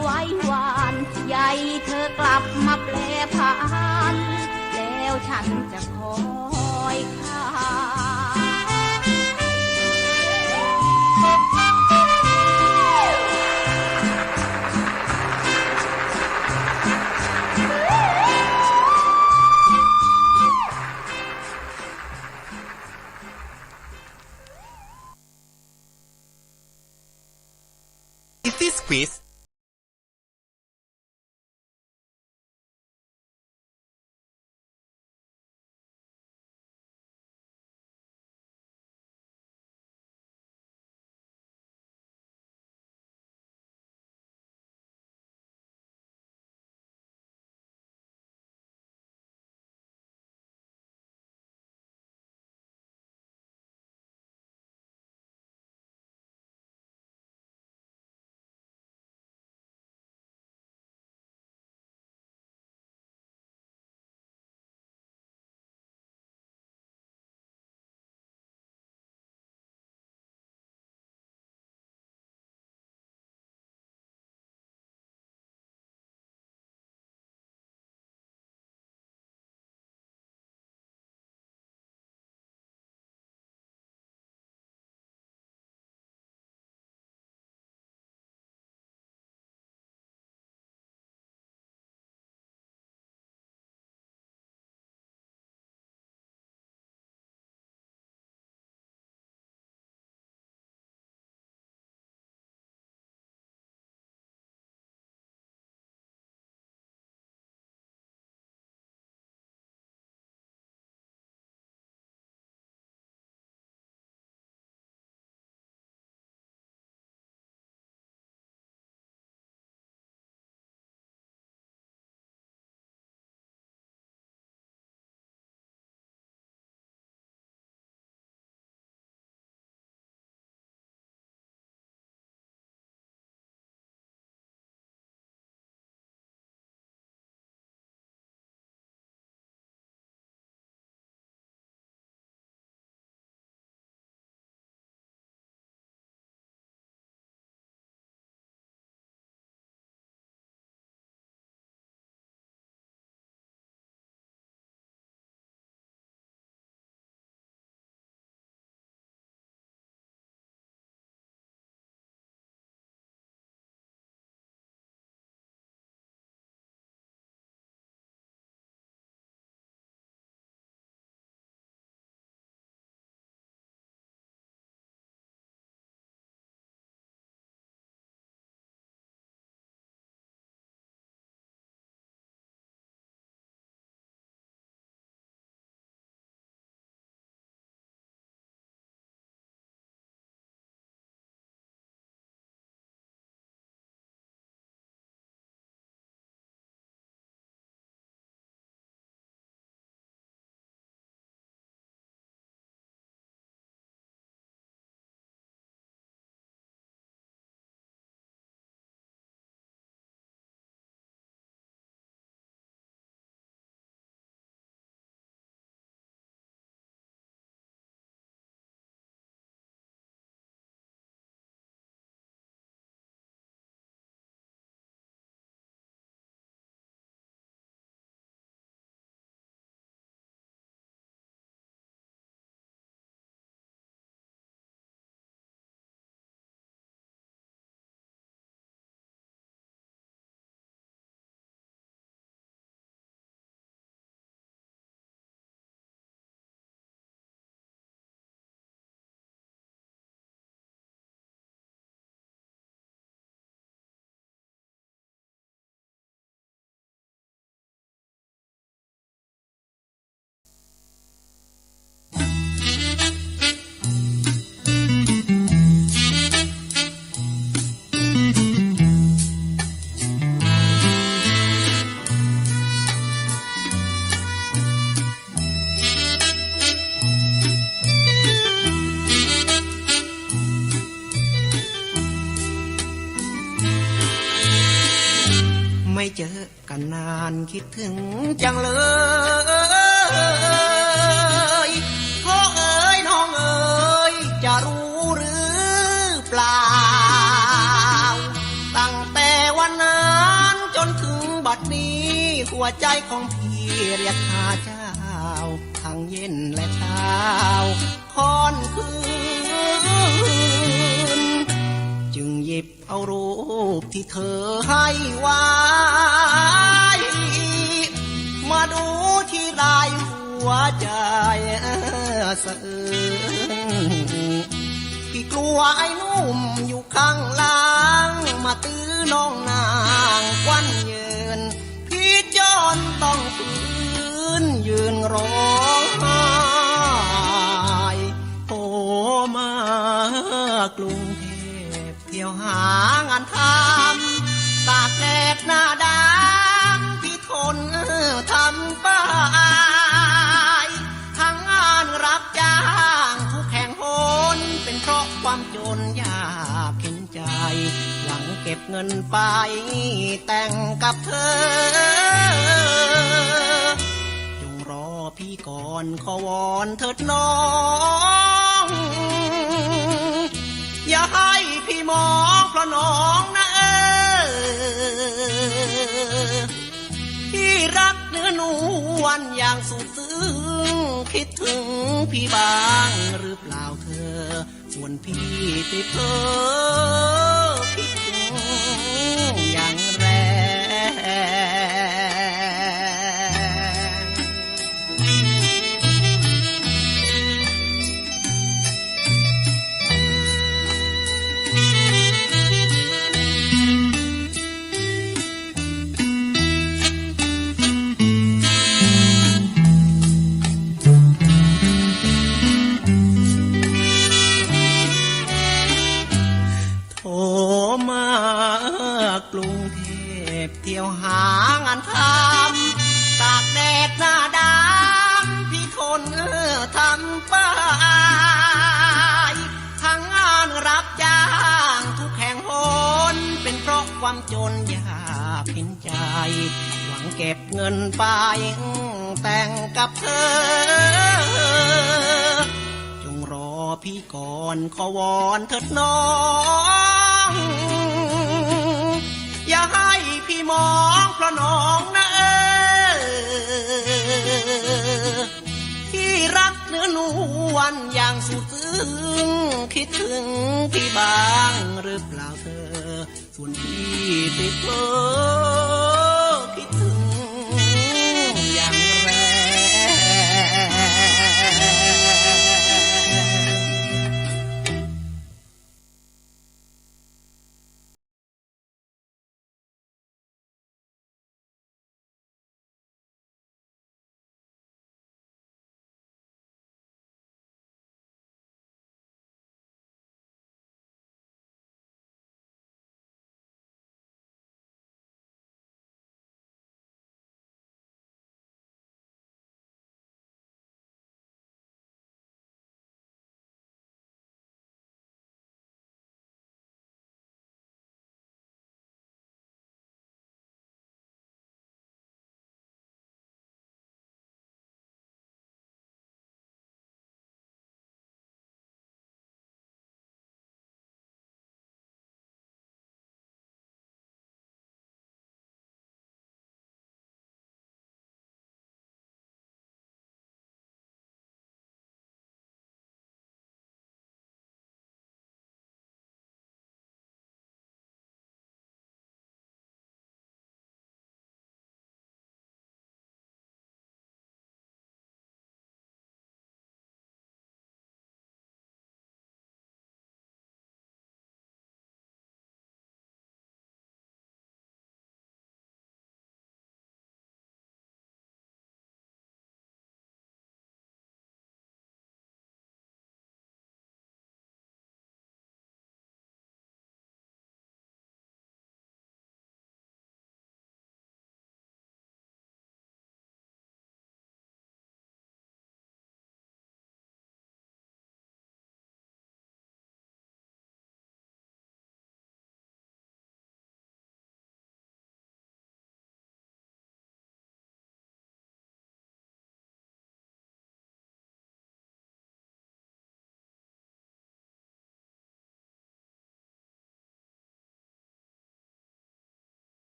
ไว้วาน ใยเธอกลับมาแปรผัน แล้วฉันจะคอย Is this quiz? เจอกันนานคิดถึงจังเลย พ่อเอ๋ยน้องเอ๋ยจะรู้หรือเปล่า ตั้งแต่วันนั้นจนถึงบัดนี้ หัวใจของพี่เรียกหาเจ้า ทั้งเย็นและเช้า ค่อนคืน จึงหยิบเอารูปที่เธอให้ไว้ มาดูทีไรหัวใจสะอื้น พี่กลัวไอ้หนุ่มอยู่ข้างหลัง มาตื้อน้องนางควันยืน พี่จนต้องฝืนยืนร้องไห้ โทรมากรุงเทพ เที่ยวหางานทำ ตากแดดหน้าดำ พี่ทนทำไป ทั้งงานรับจ้างทุกแห่งหน เป็นเพราะความจนยากเข็ญใจ หวังเก็บเงินไปแต่งกับเธอ จงรอพี่ก่อนขอวอนเถิดน้อง อย่าให้พี่มองเพราะน้องนะเออ ที่รักเนื้อนวลอย่างสุดซึ้ง คิดถึงพี่บ้างหรือเปล่าเธอ ส่วนพี่ติดเธอคิดถึงอย่างแรง โทรมากรุงเทพ เที่ยวหางานทำ ตากแดดหน้าดำ พี่ทนทำไป ทั้งงานรับจ้างทุกแห่งหน เป็นเพราะความจนยากเข็ญใจ หวังเก็บเงินไปแต่งกับเธอ จงรอพี่ก่อนขอวอนเถิดน้อง อย่าให้พี่มองเพราะน้องนะเออ ที่รักเนื้อนวลอย่างสุดซึ้ง คิดถึงพี่บ้างหรือเปล่าเธอ ส่วนพี่ติดเธอคิดถึงอย่างแรง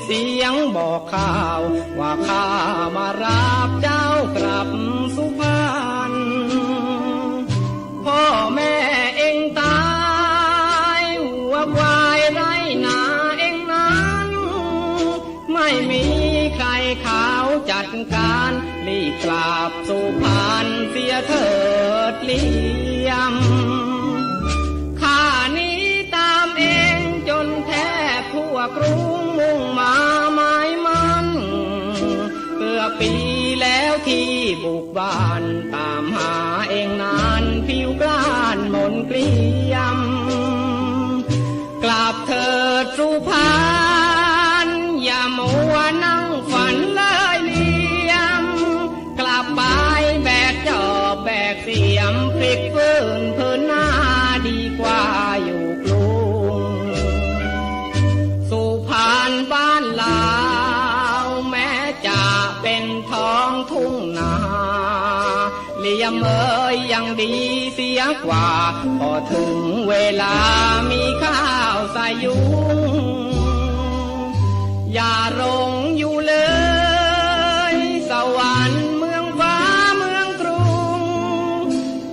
เสียงบอกข่าวว่าข้ามารับเจ้ากลับสุพรรณ พ่อแม่เองตาย วัวควายไร่นาเองนั้น ไม่มีใครเขาจัดการ รีบกลับสุพรรณเสียเถิดเลี่ยม ข้าหนีตามเองจนแทบทั่วกรุง มุ่งมาหมายมั่น เกือบปีแล้วที่บุกบ้าน ตามหาเองนานผิวกล้านหม่นเกรียม กลับเถิดสุพรรณ อย่ามัวนั่งฝันเลยเลี่ยม กลับไปแบกจอบแบกเสียม พลิกฟื้นผืนนาดีกว่าอยู่กรุง สุพรรณบ้านเรา แม้จะเป็นท้องทุ่งนา เลี่ยมเอ่ยยังดีเสียกว่า พอถึงเวลามีข้าวใส่ยุง อย่าหลงอยู่เลย สวรรค์เมืองฟ้าเมืองกรุง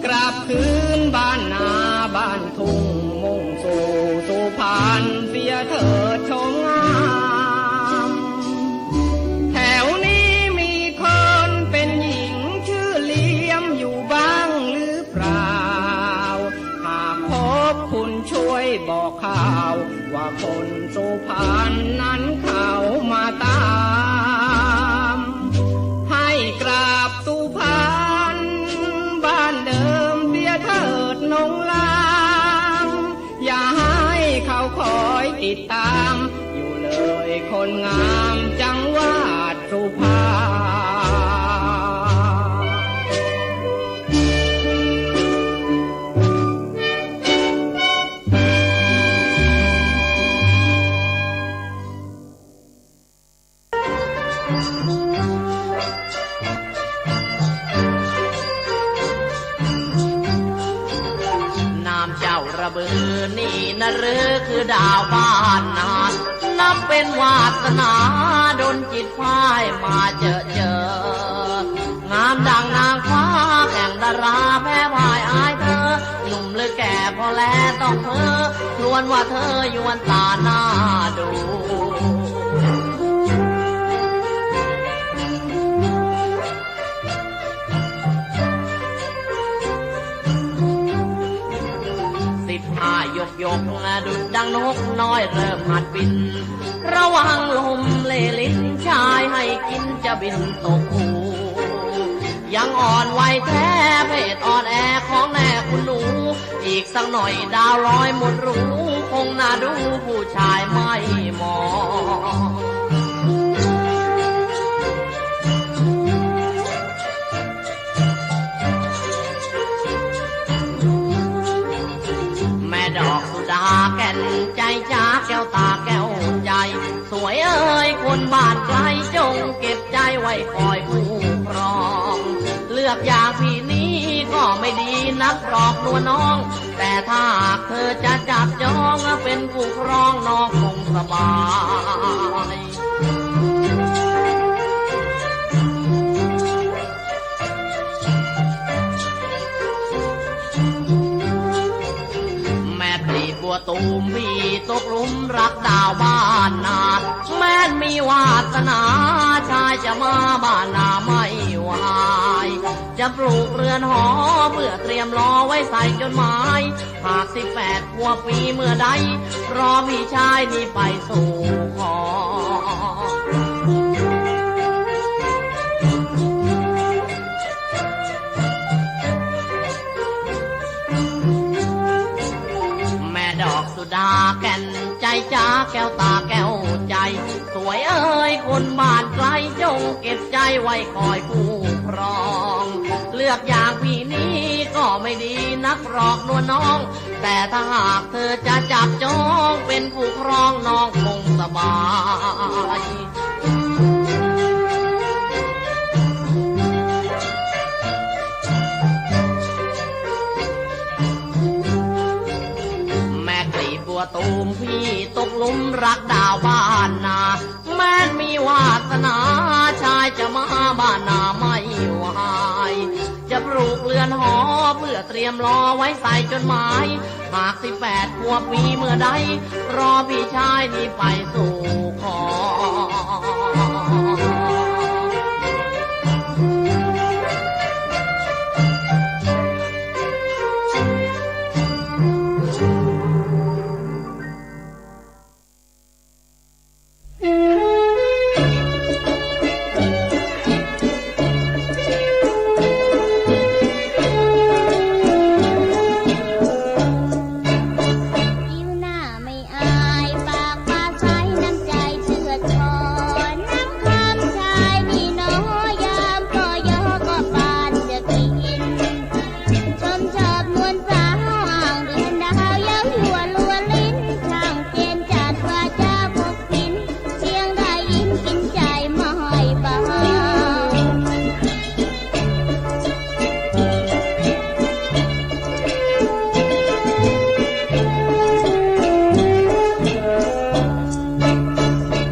กลับคืนบ้านนาบ้านทุ่ง มุ่งสู่สุพรรณเสียเถิดชมงาม แถวนี้มีคนเป็นหญิงชื่อเลี่ยมอยู่บ้างหรือเปล่า หากพบคุณช่วยบอกข่าว ว่าคนสุพรรณนั้นเขามาตาม ให้กลับสุพรรณบ้านเดิมเสียเถิดนงลาง อย่าให้เขาคอยติดตาม อยู่เลยคนงามจังหวัดสุพรรณ นามเจ้าระบือนี่นะหรือคือดาวบ้านนา นับเป็นวาสนาดลจิตพ่ายมาเจอเจอ งามดังนางฟ้าแข่งดาราแพ้พ่ายอายเธอ หนุ่มหรือแก่พอแลต้องเพ้อ ครวญว่าเธอยวนตาหน้าดู สิบห้ายกยกนะดุจดังนกน้อยเริ่มหัดบิน ระวังลมเลลินชายให้กินจะบินตกหู ยังอ่อนวัยแท้เพศอ่อนแอของแน่คุณหนู อีกสักหน่อยดาวลอยหมดรู คงน่าดูผู้ชายไม่มอง แม่ดอกสุดาแก่นใจจ้าแก้วตาแก้วใจ สวยเอ่ยคนบ้านไกลจงเก็บใจไว้คอยคู่ครอง เลือกอย่างพี่นี้ก็ไม่ดีนักหรอกนวลน้อง แต่ถ้าหากเธอจะจับจองเป็นคู่ครองน้องคงสบาย แม่ปลีบัวตูมพี่ตกหลุมรักดาวบ้านนา แม้นมีวาสนาชายจะมาบ้านนาไม่วาย จะปลูกเรือนหอเพื่อเตรียมรอไว้ใส่จดหมาย หากสิบแปดขวบปีเมื่อใด รอพี่ชายนี้ไปสู่ขอ แม่ดอกสุดาแก่นใจจ้าแก้วตาแก้วใจ สวยเอ่ยคนบ้านไกลจงเก็บใจไว้คอยคู่ครอง เลือกอย่างพี่นี้ก็ไม่ดีนักหรอกนวลน้อง แต่ถ้าหากเธอจะจับจองเป็นคู่ครองน้องคงสบาย แม่กลีบบัวตูมพี่ตกหลุมรักดาวบ้านนา เตรียมรอไว้ใส่จดหมาย หากสิบแปดขวบมีเมื่อใด รอพี่ชายนี้ไปสู่ขอ ผิวหน้าไม่อาย ปากปลาใส น้ำใจเชื่อดช้อน น้ำคำชายมีน้อย ยามก็ยอก็ปานจะกิน ชมชอบนวลสาว ห่างเดือนดาว เย้ายวนลวนลิ้น ช่างเจนจัดว่าจะพกพิน เพียงได้ยินกินใจไม่เบา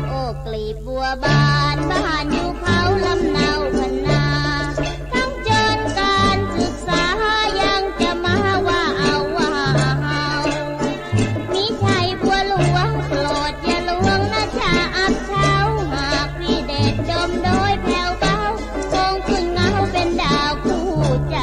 โอ้กลีบบัวบาน บ้านอยู่เขาลำเนาพนา ทั้งจนการศึกษา ยังจะมาว่าเอาว่าเอา มีชัยบัวหลวง โปรดอย่าลวงนะชะอับเช้า หากพี่เดชดมโดยแผ่วเบา คงขึ้นเงาเป็นดาวคู่ใจ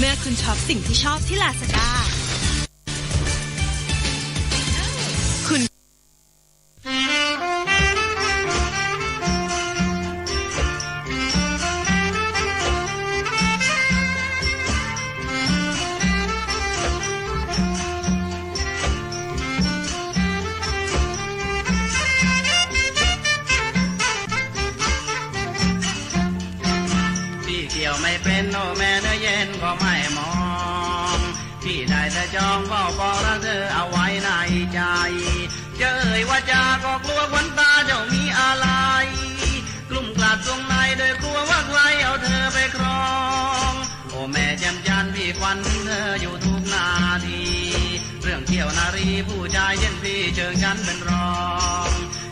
เมื่อคุณช็อปสิ่งที่ชอบที่ลาซาด้า คุณ พี่เกี่ยวไม่เป็น โอ้แม่เนื้อเย็นก็ไม่มอง พี่ได้แต่จองเฝ้าปองรักเธอเอาไว้ในใจ เจ้ยว่าจาก็กลัวขวัญตาเจ้ามีอาลัย กลุ้มกลาดสวงในโดยกลัวว่าใครเอาเธอไปครอง โอ้แม่แจ่มจันทร์ พี่ฝันถึงเธออยู่ทุกนาที เรื่องเที่ยวนารีผู้ชายเช่นพี่เชิงฉันเป็นรอง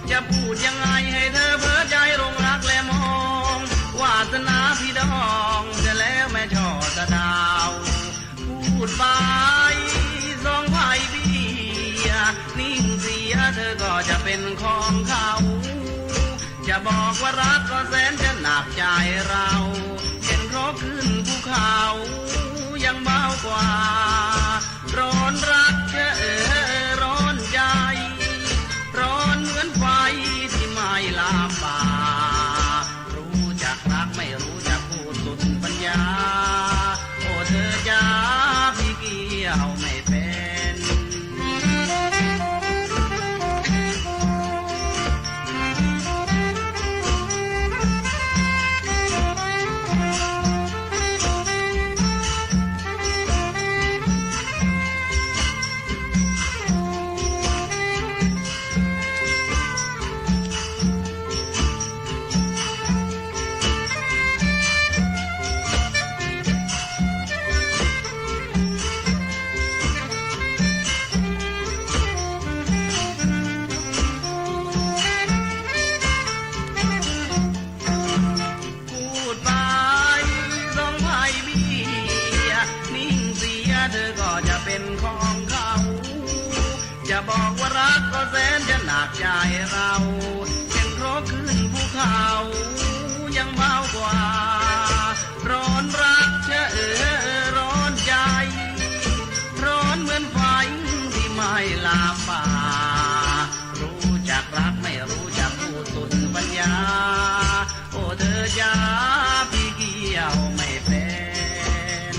จะพูดยังไงให้เธอเผลอใจหลงรักและมอง วาสนาพี่ดองเสียแล้วแม่ช่อสะเดา พูดไปสองไพร่เบี้ย นิ่งเสียเธอก็จะเป็นของเขา จะบอกว่ารักก็แสนจะหนักใจเรา เห็นเพราะขึ้นภูเขายังเบากว่า ร้อนรักเธอเออร้อนใจ ร้อนเหมือนไฟที่ไหม้ลามป่า รู้จักรักไม่รู้จักพูดสุดปัญญา โอ้เธอจ๋าพี่เกี่ยวไม่เป็น พูดไปสองไพร่เบี้ย นิ่งเสียเธอก็จะเป็นของเขา จะบอกว่ารักก็แสนจะหนักใจเรา เช่นเพราะขึ้นภูเขายังเบากว่า ร้อนรักเธอเออร้อนใจ ร้อนเหมือนไฟที่ไหม้ลามป่า รู้จักรักไม่รู้จักพูดสุดปัญญา โอ้เธอจ๋าพี่เกี่ยวไม่เป็น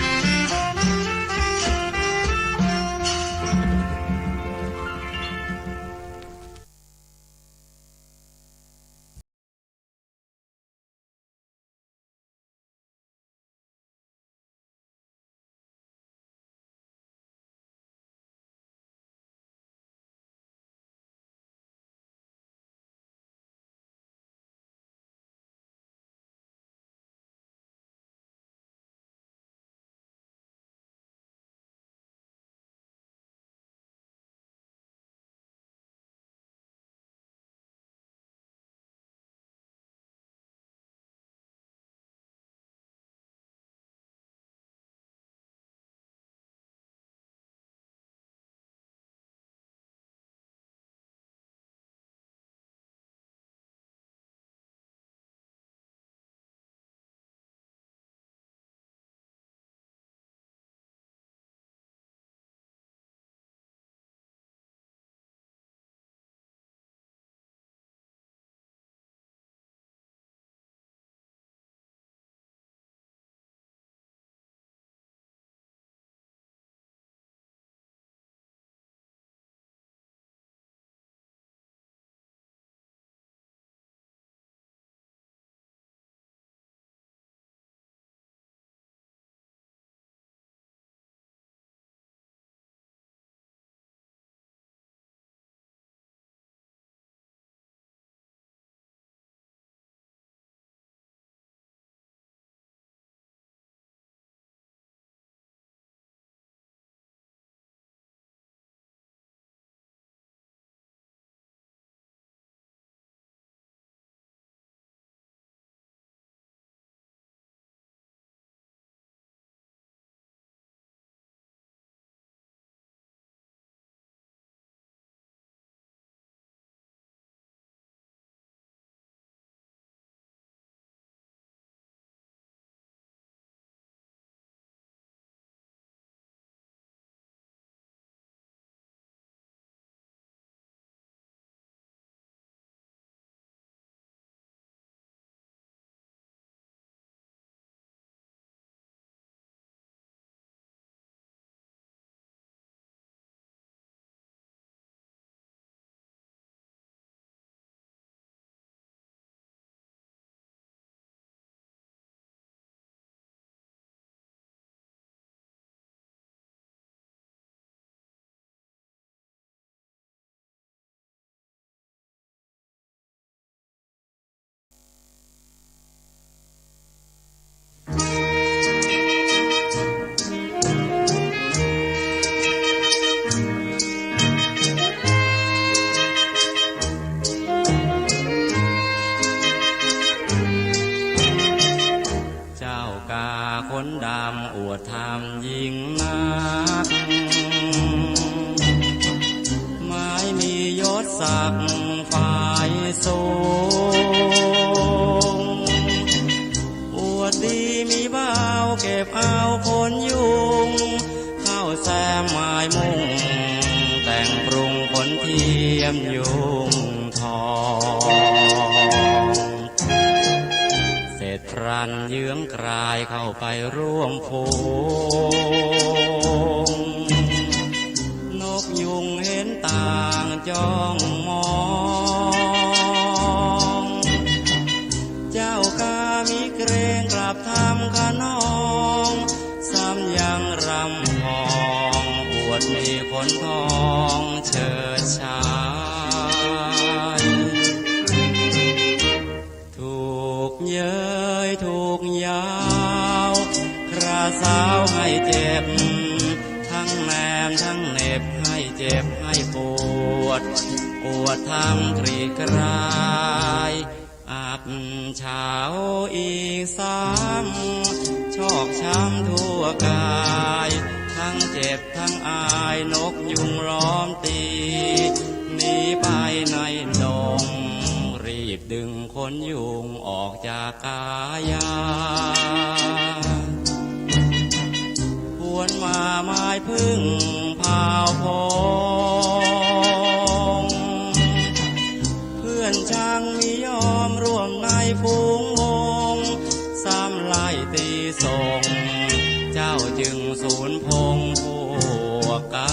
คนดำอวดธรรมยิ่งนัก ไม้มียศศักดิ์ฝ่ายสูง อวดดีมีบ่าวเก็บเอาคนยุง เข้าแซมหมายมุ่ง แต่งปรุงขนเทียมยุงทอง เสร็จพรันเยื้องกรายเข้าไปร่วมฝูง นกยุงเห็นต่างจ้องมอง เจ้ากามีเกรงกลับทำคะนอง ซ้ำยังรำพอง อวดมีขนทองเฉิดฉาย ถูกเย้ยถูกยาว คราสาวให้เจ็บ ทั้งแนมทั้งเหน็บ ให้เจ็บให้ปวด ปวดทั้งกรีดกราย อับเฉาอีกซ้ำ ชอกช้ำทั่วกาย ทั้งเจ็บทั้งอาย นกยุงล้อมตี หนีไปในดง รีบดึงขนยุงออกจากกายา หวนมาไม้พึ่งพาวพง เพื่อนช่างมิยอมร่วมในฝูงวง ซ้ำไล่ตีส่ง เจ้าจึงสูญพงพวกกา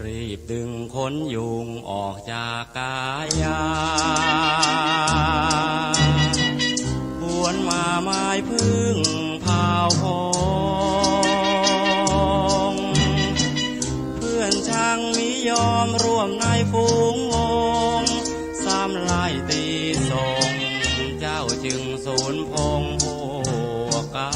รีบดึงขนยุงออกจากกายา หวนมาไม้พึ่งพาวพง เพื่อนช่างมิยอมร่วมในฝูงวง ซ้ำไล่ตีส่ง เจ้าจึงสูญพงพวกกา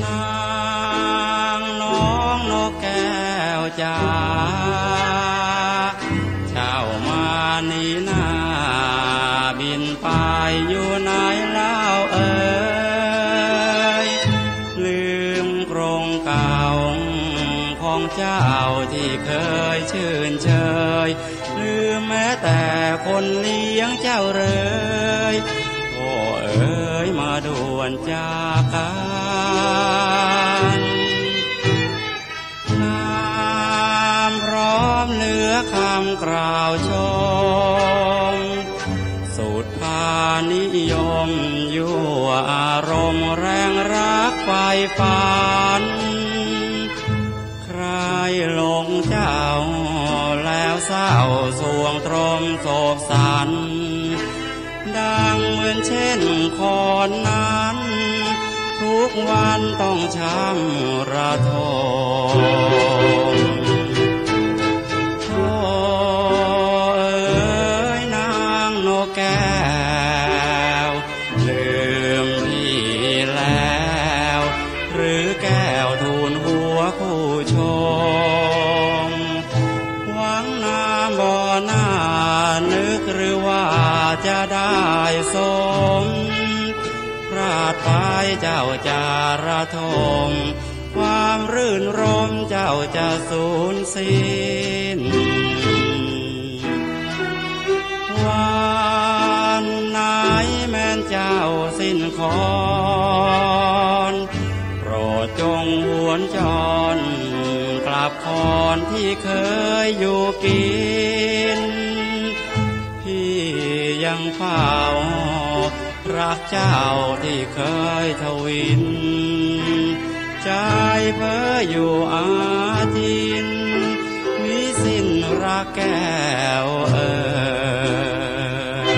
นางน้องนกแก้วจ๋า เจ้ามานี้นาบินไปอยู่ไหนเล่าเอ่ย ลืมกรงเก่าของเจ้าที่เคยชื่นเชย ลืมแม้แต่คนเลี้ยงเจ้าเลย โอ้เอ๋ย มาด่วนจากกัน งามพร้อมเหลือคำกล่าวชม สุดพานิยมยั่วอารมณ์แรงรักใฝ่ฝัน ใครหลงเจ้าแล้วเศร้าสรวงตรมโศกสัน ดังเหมือนเช่นคนนั้น ทุกวันต้องช้ำระทม โอ้เอ๋ย นางนกแก้ว ลืมพี่แล้ว หรือแก้วทูลหัวคู่ชม หวังนามบ่น่านึกหรือว่าจะได้สม พลาดไป เจ้าจะระทม ความรื่นรมเจ้าจะสูญสิ้น วันไหนแม้นเจ้าสิ้นคอน โปรดจงหวนจอน กลับคอนที่เคยอยู่กิน พี่ยังเฝ้า รักเจ้าที่เคยทวิน ใจเพ้ออยู่อาทิน มีสิ้นรักแก้วเอ่ย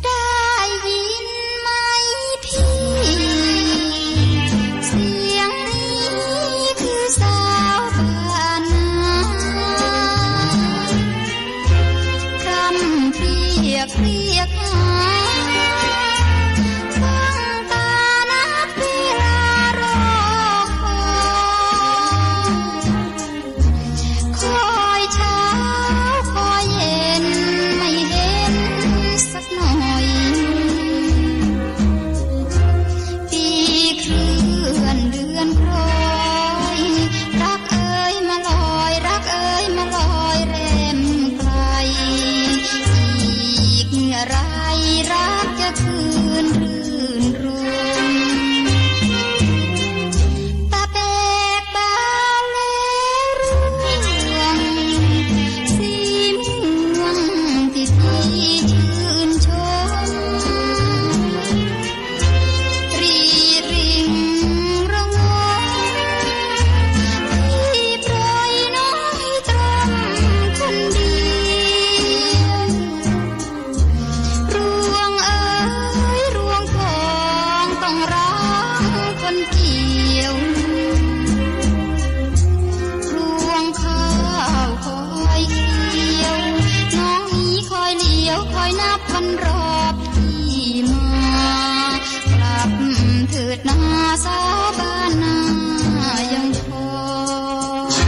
ได้ยินไหมพี่ เสียงนี้คือสาวบ้านนา พร่ำเรียกเรียกหา ตั้งตานับเวลารอคอย คอยเช้าคอยเย็นไม่เห็นสักหน่อย ปีเคลื่อนเดือนคล้อย รักเอ๋ยมาลอย รักเอ๋ยมาลอยแรมไกล อีกเมื่อไรรักจะคืนรื่นรม ตะแบกบานแล้วร่วง สีม่วงที่พี่ชื่นชม รีริงระงม พี่ปล่อยน้องให้ตรมคนเดียว ร่วงเอ๋ยร่วงทองต้องร้องคนเกี่ยว ร่วงข้าวคอยเขียว น้องนี้คอยเหลียวคอยนับวันรอพี่มา กลับเถิดนาสาวบ้านนายังคอย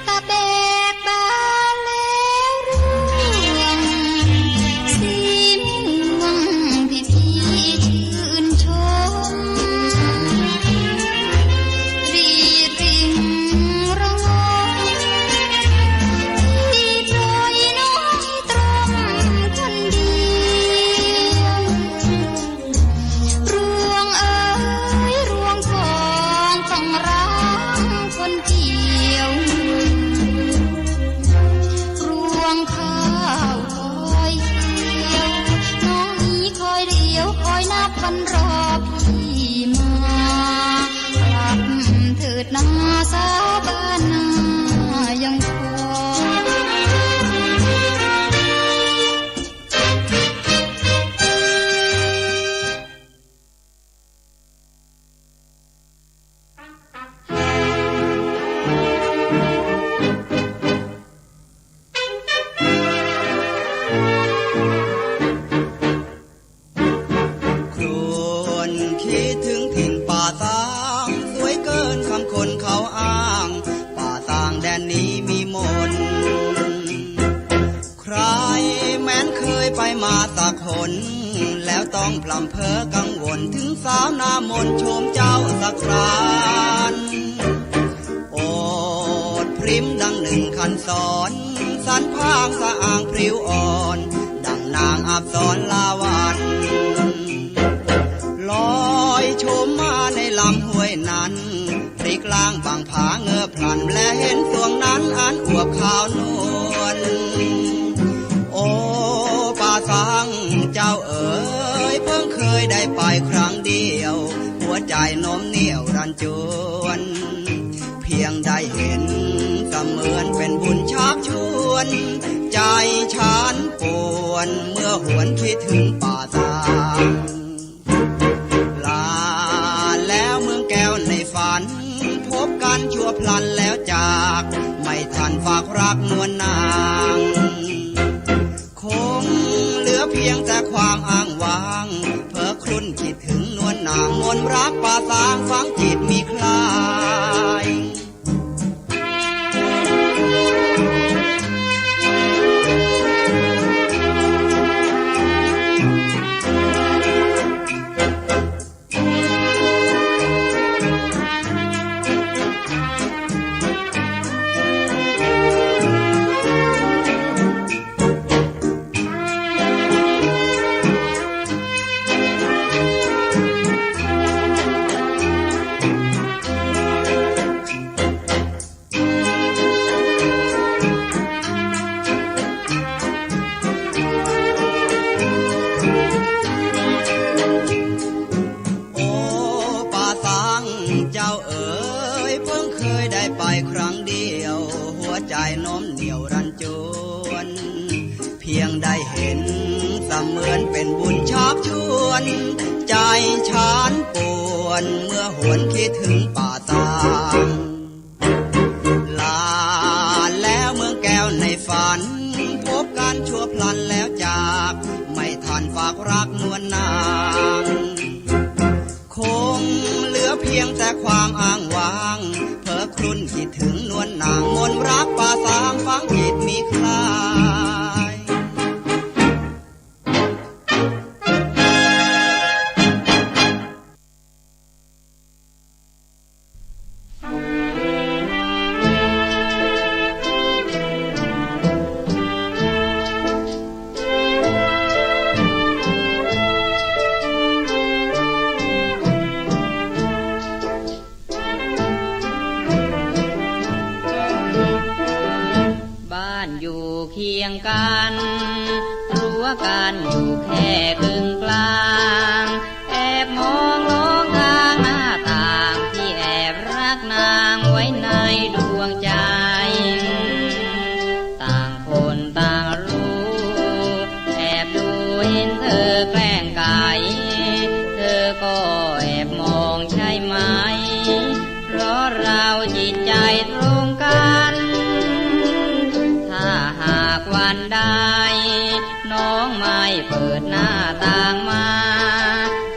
ตะแบกบานแล้วร่วง สีม่วงที่พี่ชื่นชม รีริงระงม พี่ปล่อยน้องตรมคนเดียว ร่วงเอ๋ยร่วงทองต้องร้องคนเกี่ยว ร่วงข้าวคอยเขียว น้องนี้คอยเหลียวคอยนับวันรอพี่มา กลับเถิดนาสาวบ้านนายังคอย ครวญคิดถึงถิ่นป่าซาง สวยเกินคำคนเขาอ้าง ป่าซางแดนนี้มีมนต์ ใครแม้นเคยไปมาสักหน แล้วต้องพร่ำเพ้อกังวล ถึงสาวหน้ามนต์ชมเจ้าสักคราน โอดพริ้มดังหนึ่งคันสอน สันพางสะอางพริ้วอ่อน ดังนางอับสรลาวัน ลอยโฉมมาใน ด้วยนั้น พลิกล้างบางผาเงอะพลัน และเห็นสวงนั้นอันอวบขาวนวล โอ้ ป่าสังเจ้าเอ๋ย เพิ่งเคยได้ไปครั้งเดียว หัวใจโน้มเหนี่ยวรันจวน เพียงได้เห็นเสมือนเป็นบุญชักชวน ใจฉันป่วนเมื่อหวนคิดถึงป่าสัง ลาแล้วเมืองแก้วในฝัน พบกันชั่วพลันแล้วจาก ไม่ทันฝากรักนวลนาง คงเหลือเพียงแต่ความอ้างว้าง เพ้อครุ่นคิดถึงนวลนาง มนต์รักป่าสางฝังจิตมีใคร โอ้ ป่าสังเจ้าเอ๋ย เพิ่งเคยได้ไปครั้งเดียว หัวใจโน้มเหนี่ยวรันจวน เพียงได้เห็นเสมือนเป็นบุญชักชวน ใจฉันป่วนเมื่อหวนคิดถึงป่าสัง ลาแล้วเมืองแก้วในฝัน พบกันชั่วพลันแล้วจาก ไม่ทันฝากรักนวลนาง คงเหลือเพียงแต่ความอ้างว้าง เพ้อครุ่นคิดถึงนวลนาง มนต์รักป่าสางฝังจิตมีใคร บ้านอยู่เคียงกัน รั้วกันอยู่แค่ครึ่งกลาง แอบมองลองทางหน้าต่าง ที่แอบรักนางไว้ในดวงใจ ต่างคนต่างรู้ แอบดูเห็นเธอแกล้งไก เธอก็แอบมองใช่ไหม เพราะเราจิตใจตรงกัน ถ้าหากวันใด น้องไม่เปิดหน้าต่างมา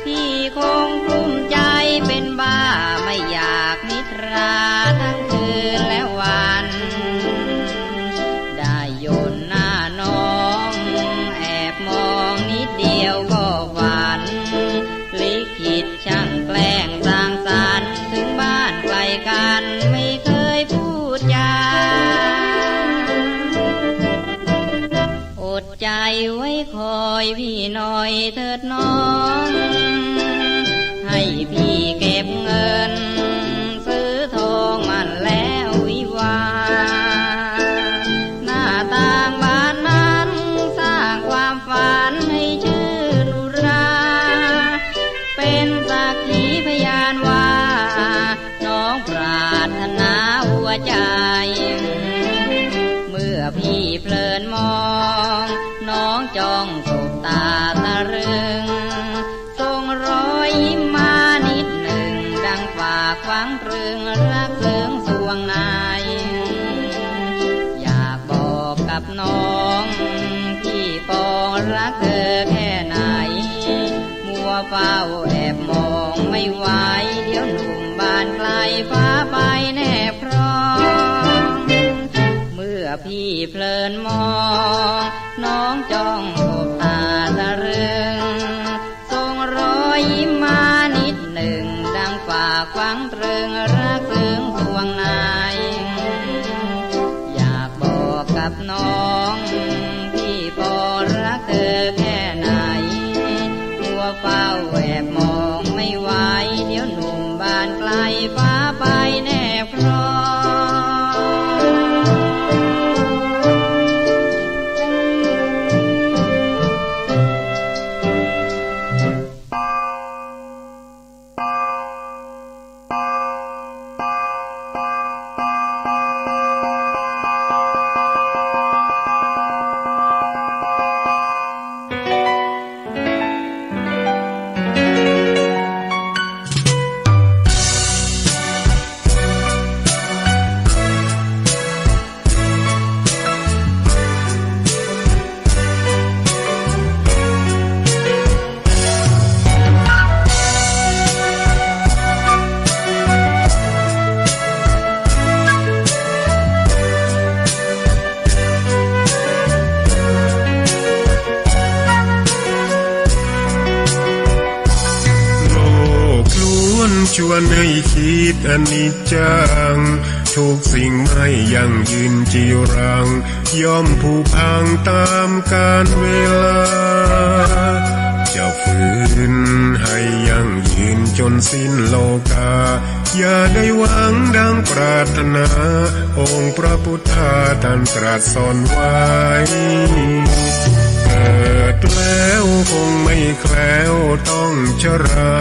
พี่คงกลุ้มใจเป็นบ้า ไม่อยากนิทราทั้งคืนและวัน ได้ยนหน้าน้อง แอบมองนิดเดียวก็ฝัน ลิขิตช่างแกล้งสร้างสรรค์ ถึงบ้านไกลกันไม่เคยพูดจา อดใจไว้คอยพี่หน่อยเถิดน้อง ให้พี่เก็บเงิน ซื้อทองหมั้นแล้ววิวา หน้าต่างบานนั้นสร้างความฝันให้ชื่นอุรา เป็นสักขีพยานว่า น้องปรารถนาหัวใจ เมื่อพี่เพลินมอง น้องจ้องสบตาตะลึง ส่งรอยยิ้มมานิดหนึ่ง ดังฝากฝังตรึงรักเซิงสวงใน อยากบอกกับน้อง พี่ปองรักเธอแค่ไหน มัวเฝ้าแอบมองไม่ไหว เดี๋ยวหนุ่มบ้านไกลฟ้าไปแนบครอง เมื่อพี่เพลินมอง น้องจ้องสบตาตะลึง ส่งรอยยิ้มมานิดหนึ่ง ดังฝากฝังตรึงรักเซิงสวงใน อยากบอกกับน้อง พี่ปองรักเธอแค่ไหน มัวเฝ้าแอบมองไม่ไหว เดี๋ยวหนุ่มบ้านไกล ไอ้ฟ้าไปแนบคลอง โลกล้วนชวนให้คิดอนิจจัง ทุกสิ่งไม่ยั่งยืนจีรัง ย่อมผุพังตามกาลเวลา จะฝืนให้ยั่งยืนจนสิ้นโลกา อย่าได้หวังดังปรารถนา องค์พระพุทธาท่านตรัสสอนไว้ เกิดแล้วคงไม่แคล้วต้องชรา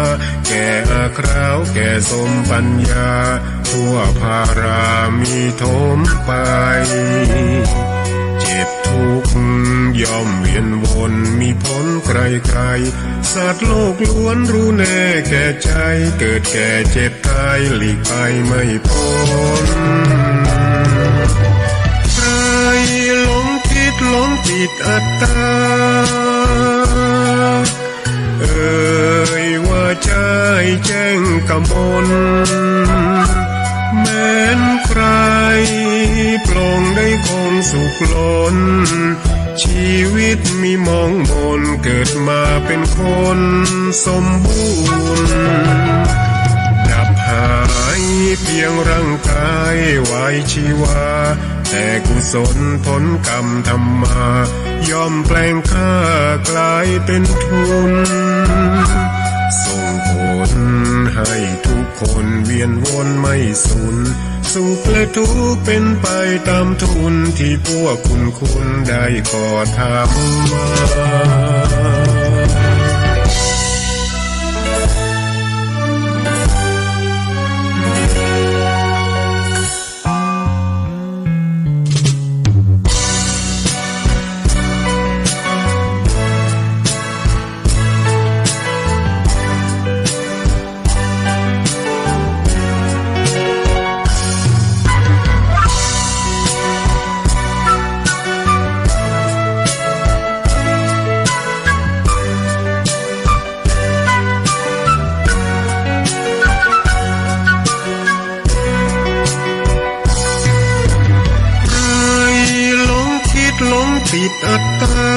แก่อาคราวแก่สมปัญญา ทั่วพารามีโถมไป เจ็บทุกข์ย่อมเวียนวนมีผลใครๆ สัตว์โลกล้วนรู้แน่แก่ใจ เกิดแก่เจ็บตายหลีกไปไม่พ้น ใครหลงคิดหลงผิดอัตตา เอ่ยว่าใช่แจ้งกมล แม้นใครปลงได้คงสุขล้น ชีวิตมีมองมนเกิดมาเป็นคนสมบูรณ์ ดับหายเพียงร่างกายไว้ชีวา แต่กุศลผลกรรมทำมา ย่อมแปลงค่ากลายเป็นทุน ส่งผลให้ทุกคนเวียนวนไม่สูญ สุขและทุกข์เป็นไปตามทุนที่พวกคุณคุณได้ก่อทำมา ใครหลงคิดหลงผิดอัตตา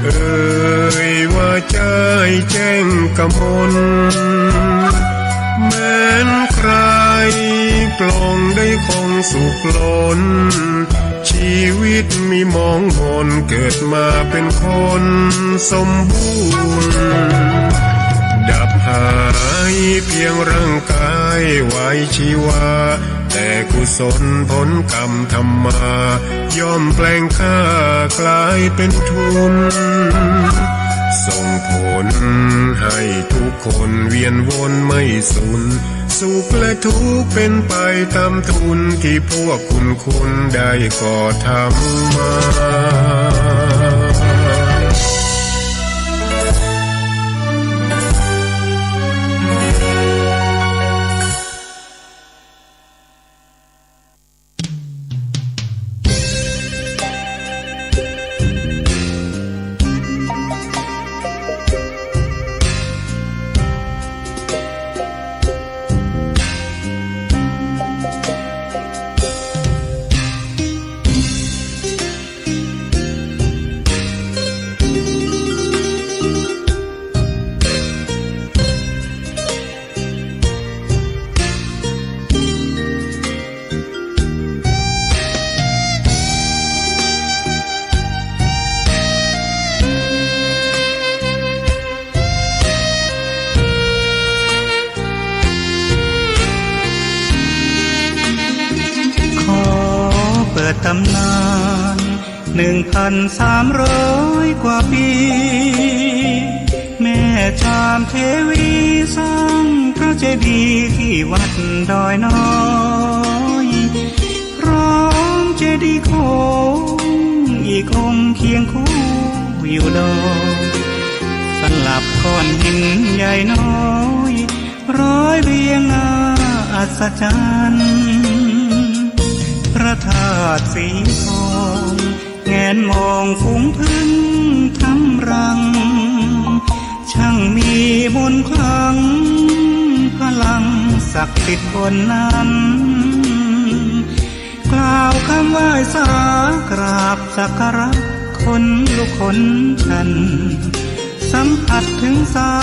เอ่ยว่าใช่แจ้งกมล แม้นใครปลงได้คงสุขล้น ชีวิตมีมองมนเกิดมาเป็นคนสมบูรณ์ ดับหายเพียงร่างกายไว้ชีวา แต่กุศลผลกรรมทำมา ย่อมแปลงค่ากลายเป็นทุน ส่งผลให้ทุกคนเวียนวนไม่สูญ สุขและทุกข์เป็นไปตามทุนที่พวกคุณคุณได้ก่อทำมา ตำนานหนึ่งพันสามร้อยกว่าปี แม่จามเทวีสร้างพระเจดีย์ที่วัดดอยน้อย พร้อมเจดีย์โค้งอีกองค์เคียงคู่อยู่ดอยสลับก้อนหินใหญ่น้อย ร้อยเรียงน่าอัศจรรย์ พระธาตุสีทอง แงนมองฝูงผึ้งทำรัง ช่างมีมนต์ขลัง พลังศักดิ์สิทธิ์บนนั้น กล่าวคำไหว้สากราบสักการะ คนลุกขนชัน สัมผัสถึงสา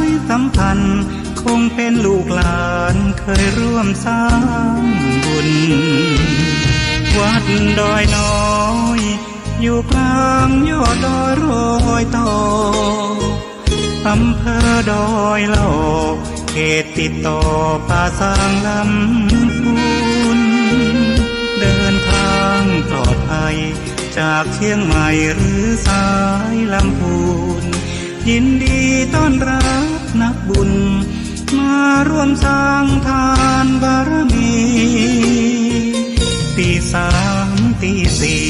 ยสัมพันธ์ คงเป็นลูกหลานเคยร่วมสร้างบุญ วัดดอยน้อย อยู่กลางยอดดอยรอยต่อ อำเภอดอยหล่อ เขตติดต่อป่าซางลำพูน เดินทางปลอดภัย จากเชียงใหม่หรือสายลำพูน ยินดีต้อนรับนักบุญ มาร่วมสร้างทานบารมี ตีสามตีสี่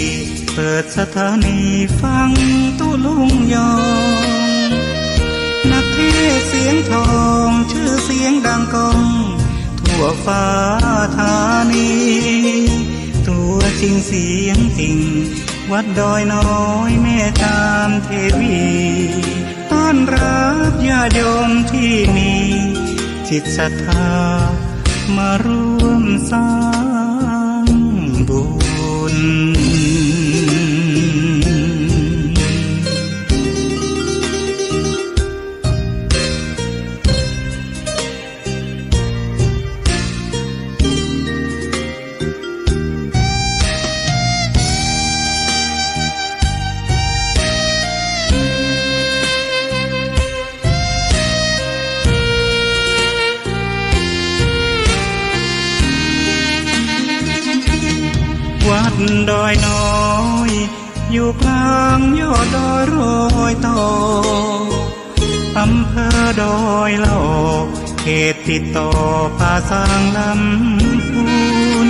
เปิดสถานีฟังตุ๊ลุงยอง นักเทศน์เสียงทอง ชื่อเสียงดังก้อง ทั่วฟ้าธานี ตัวจริงเสียงจริง วัดดอยน้อยแม่จามเทวี ต้อนรับญาติโยมที่มีจิตศรัทธา มาร่วมสร้างบุญ วัดดอยน้อย อยู่กลางยอดดอยรอยต่อ อำเภอดอยหล่อ เขตติดต่อป่าซางลำพูน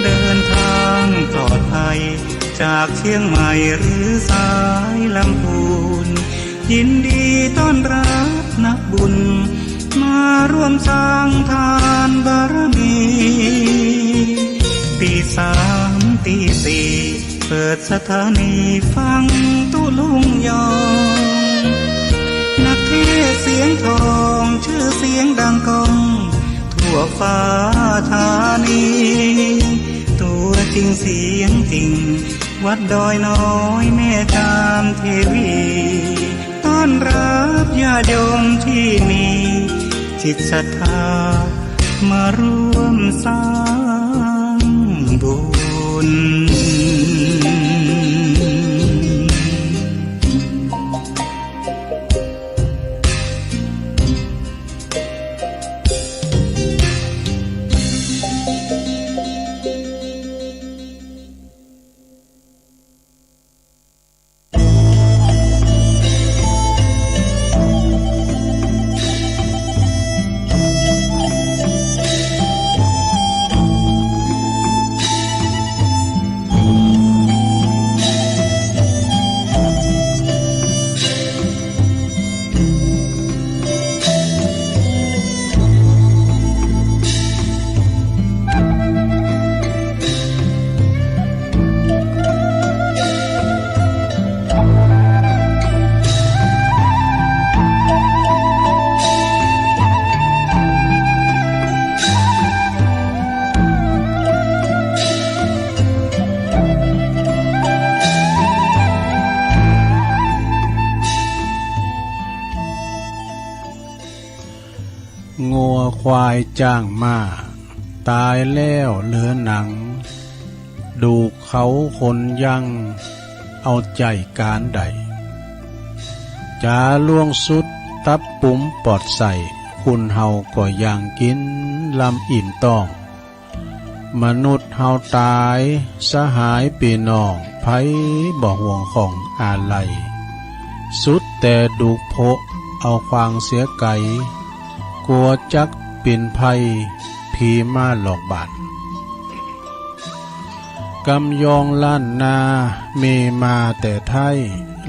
เดินทางปลอดภัย จากเชียงใหม่หรือสายลำพูน ยินดีต้อนรับนักบุญ มาร่วมสร้างทานบารมี ตีสามตีสี่ เปิดสถานีฟังตุ๊ลุงยอง นักเทศน์เสียงทอง ชื่อเสียงดังก้อง ทั่วฟ้าธานี ตัวจริงเสียงจริง วัดดอยน้อยแม่จามเทวี ต้อนรับญาติโยมที่มีจิตศรัทธา มาร่วมสร้างบุญงัวควายจ้างม้า ตายแล้วเหลือหนัง ดูกเขาคนยังเอาใจ๋ก๋านใด จ๋าล่วงสุดตับปุ๋มปอดไส้ คุณเฮาก็ยังกิ๋นลำอิ่มต๊อง มนุษย์เฮาตาย สหายปี้น้อง ไผบ่ห่วงของอาลัย สุดแต่ดูกโผะ เอาขว้างเสียไก๋ กั๋วจักปินภัย ผีมาหลอกบาด กำยองล้านนา มีมาแต่ไท้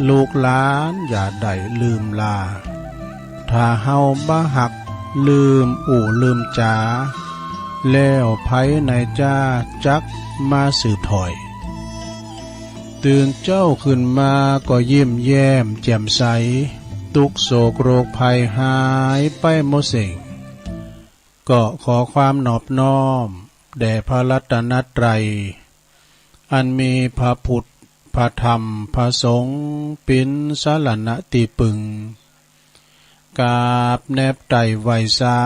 ลูกหลานอย่าได้ลืมลา ถ้าเฮาบ่หัก ลืมอู้ลืมจ๋า แล้วไผไหนจ้า จักมาสืบถ้อย ตื่นเจ๊าขึ้นมาก็ยิ้มแย้มแจ่มใส ตุ๊กข์โศกโรคภัยหายไปหมดสิ้น ก็ขอความนอบน้อม แด่พระรัตนตรัย อันมีพระพุทธ พระธรรม พระสงฆ์ ปิ๋นสรณะตี้ปึง กราบแนบไต่ไหว้สา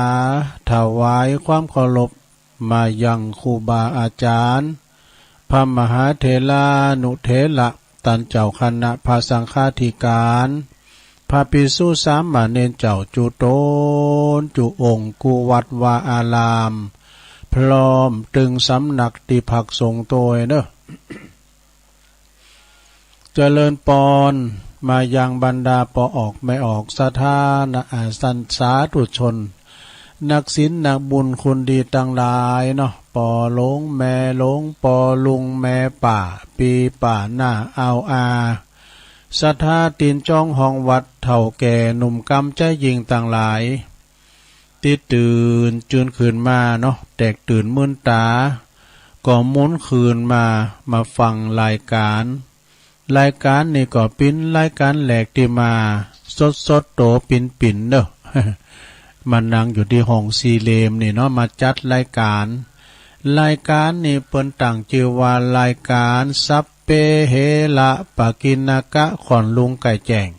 ถวายความเคารพ มายังครูบาอาจารย์ พระมหาเถรานุเถระ ต้านเจ้าคณะพระสังฆาธิการ พระภิกษุสามเณรเจ้าจุ๊ต๋นจุ๊องค์ กู้วัดวาอาราม พร้อมตึงสำนักตี้พักสงฆ์ตวยเน่อ เจริญปอน มายังบรรดาป้อออกแม่ออก ศรัทธานะ อ่า สันสาธุชน นักศีลนักบุญคุณดีตังหลายเนาะ ป้อหลวงแม่หลวง ป้อลุงแม่ป้า ปี้ป้าน้าอาวอา ศรัทธาตี๋นจ๊องห้องวัด เฒ่าแก่หนุ่มกำใจ๋ญิ่งตังหลาย ตี้ตื่นจืนขึ้นมาเนาะ แตกตื่นมื่นต๋า ก็หมุนคืนมา มาฟังรายก๋าน รายก๋านนี่ก็ปิ๋นรายก๋านแหลกตี้มาสดๆ ตั๋วปิ๋นๆ เน่อ มานั่งอยู่ตี้ห้องสี่เหลี่ยมนี่เนาะ มาจัดรายก๋าน รายก๋านนี่เปิ้นตั้งจื้อว่ารายก๋านสัพเพเหระปกิณณกะ ขวัญลุงไก่แจ้ง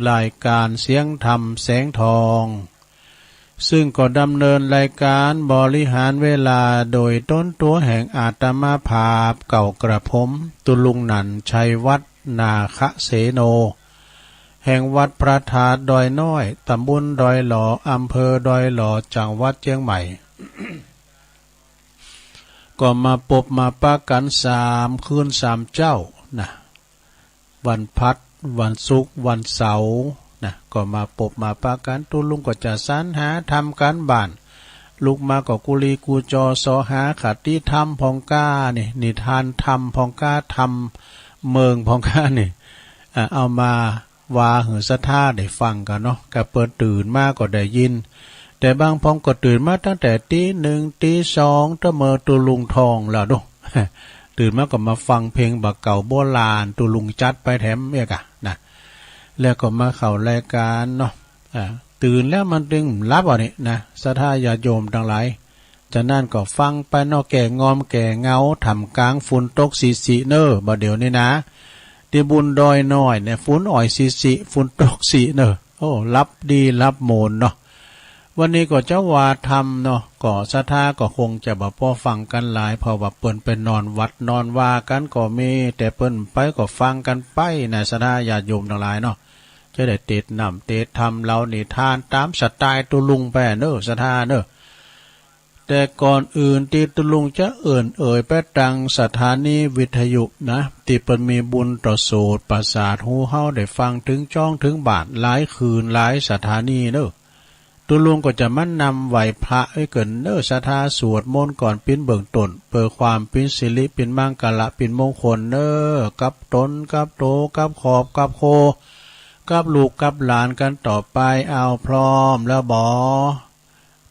รายก๋านเสียงธรรมแสงทอง ซึ่งก็ดำเนินรายก๋านบริหารเวลาโดยต๋นตั๋วแห่งอาตมาภาพเก่ากระผม ตุ๊ลุงหนั่นชัยวัฒน์นาคเสโน แห่งวัดพระธาตุดอยน้อย ตำบลดอยหล่อ อำเภอดอยหล่อ จังหวัดเจียงใหม่ ก็มาปบมาปะกั๋นสามคืนสามเจ๊านะ วันพัด วันศุกร์ วันเสาร์นะ ก็มาปบมาปะกั๋น ตุ๊ลุงก็จะสรรหาทำก๋านบ้าน ลุกมาก็กุลีกุจอส่อหาคติธรรมพ่องก้านี่ นิทานธรรมพ่องก้า ธรรมเมิงพ่องก้านี่ อ่ะ เอามาว่าหื้อศรัทธาได้ฟังกั๋นเนาะ กะเปิ้นตื่นมาก็ได้ยิน แต่บางพ่องก็ตื่นมาตั้งแต่ตี๋หนึ่ง ตี๋สอง ตะเมิดตุ๊ลุงท้องแล้วเนาะ ตื่นมาก็มาฟังเพลงบ่าเก่าโบราณ ตุ๊ลุงจัดไปแถมเอียกอะนะ แล้วก็มาเข้ารายก๋านเนาะ อ่า ตื่นแล้วมันตึงหลับอ่ะนี่นะ ศรัทธาญาติโยมตังหลาย จะนั้นก็ฟังไปเนาะ แก้ง่อมแก้เหงา ท่ามกลางฝุ่นตกสิๆ เน่อ บ่าเดี่ยวนี้นะ ตี้บุญดอยน้อยเนี่ย ฝุ่นอ่อยสิๆ ฝุ่นตกสิเน่อ โอ้ หลับดีหลับโหมนเนาะ วันนี้ก็จะว่าธรรมเนาะ ก็ศรัทธาก็คงจะบ่ปอฟังกั๋นหลาย เพราะว่าเปิ้นไปนอนวัดนอนวากั๋นก็มี แต่เปิ้นไปก็ฟังกั๋นไปนะ ศรัทธาญาติโยมตังหลายเนาะ จะได้เตสน์น้ำเตสน์ธรรมเล่านิทานต๋ามสไตล์ตุ๊ลุงไปเน่อ ศรัทธาเน่อ แต่ก่อนอื่นตี้ตุ๊ลุงจะเอิ่นเอ่ยไปตังสถานีวิทยุนะ ตี้เปิ้นมีบุญต่อโสตประสาทหูเฮาได้ฟังเถิงจ๊องเถิงบ้านหลายคืนหลายสถานีเน่อ ตุ๊ลุงก็จะมานำไหว้พระไว้เกิ่นเน่อ ศรัทธาสวดมนต์ก่อนปิ๋นเบื้องต้น เปื้อความปิ๋นสิริปิ๋นมังคละปิ๋นมงคลเน่อ กับต๋นกับโตกับครอบกับครัว กับลูกกับหลานกั๋นต่อไป เอาพร้อมแล้วบ่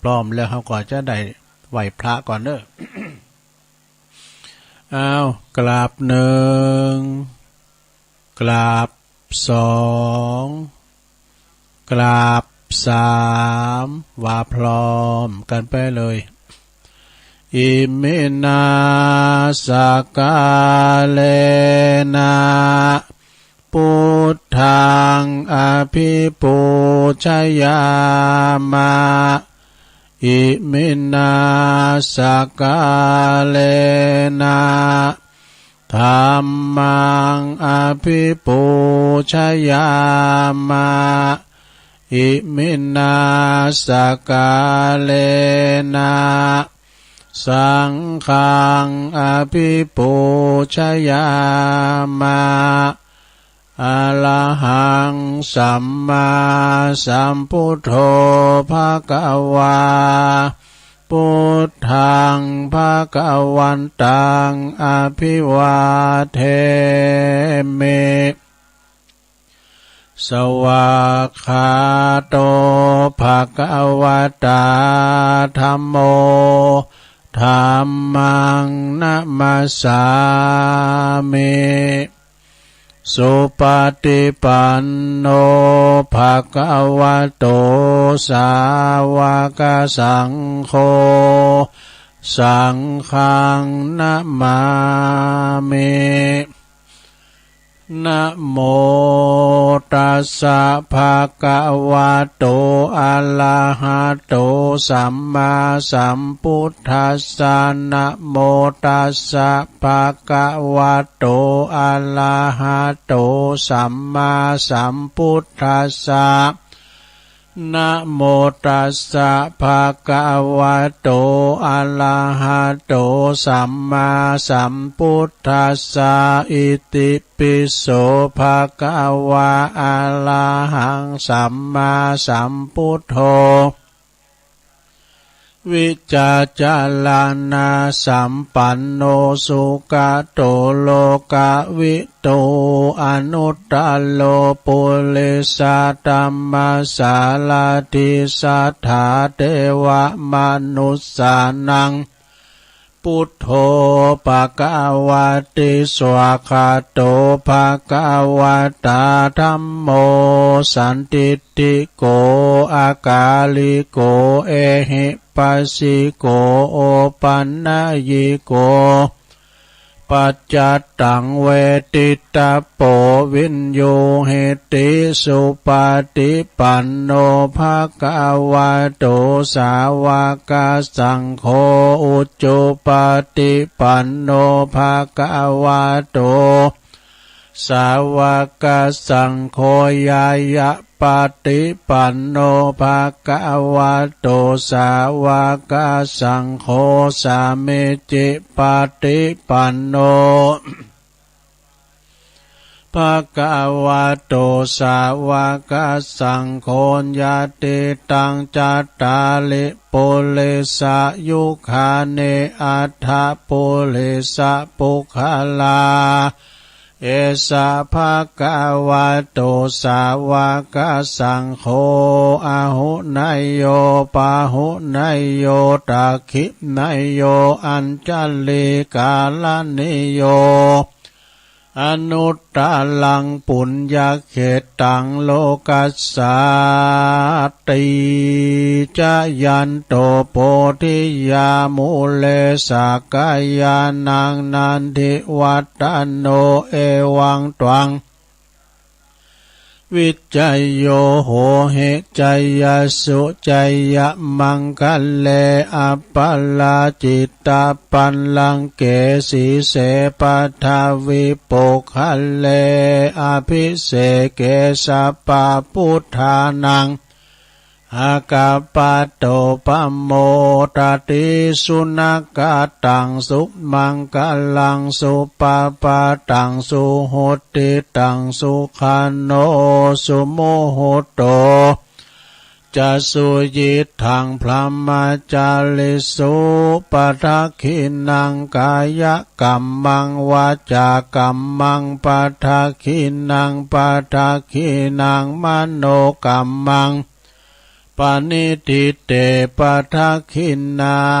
พร้อมแล้วเฮาก็จะได้ไหว้พระก่อนเน่อ เอา กราบหนึ่ง กราบสอง กราบสาม ว่าพร้อมกั๋นไปเลย Iminā sakkārena buddhaṃ abhipūjayāma. Iminā sakkārena dhammaṃ abhipūjayāma. Iminā sakkārena Saṅghaṃ abhipūjayāma. Arahaṃ sammāsambuddho bhagavā. Buddhaṃ bhagavantaṃ abhivādemi. Svākkhāto bhagavatā dhammo. Dhammaṃ namassāmi. Supaṭipanno bhagavato sāvakasaṅgho. Saṅghaṃ namāmi. Namo tassa bhagavato arahato sammāsambuddhassa. Namo tassa bhagavato arahato sammāsambuddhassa. Namo tassa bhagavato arahato sammāsambuddhassa. Itipi so bhagavā arahaṃ sammāsambuddho vijjācaraṇasampanno sugato lokavidū anuttaro purisadammasārathi satthā devamanussānaṃ buddho bhagavāti. Svākkhāto bhagavatā dhammo sandiṭṭhiko akāliko ehipassiko opanayiko paccattaṃ veditabbo viññūhīti. Supaṭipanno bhagavato sāvakasaṅgho. Ujupaṭipanno bhagavato sāvakasaṅgho. Ñāyapaṭipanno bhagavato sāvakasaṅgho. Sāmīcipaṭipanno bhagavato sāvakasaṅgho. Yadidaṃ cattāri purisayugāni aṭṭha purisapuggalā esa bhagavato sāvakasaṅgho āhuneyyo pāhuneyyo dakkhiṇeyyo añjalikaraṇīyo anuttaraṃ puññakkhettaṃ lokassāti. Jayanto bodhiyā mūle sakyānaṃ nandivaḍḍhano evaṃ tvaṃ vijayo hohi jayassu jayamaṅgale aparājitapallaṅke sīse paṭhavipokkhare abhiseke sabbabuddhānaṃ aggappatto pamodati. Sunakkhattaṃ sumaṅgalaṃ supabhātaṃ suhuṭṭhitaṃ sukhaṇo sumuhutto ca suyiṭṭhaṃ brahmacārisu. Padakkhiṇaṃ kāyakammaṃ vācākammaṃ padakkhiṇaṃ padakkhiṇaṃ manokammaṃ paṇidhī te padakkhiṇā.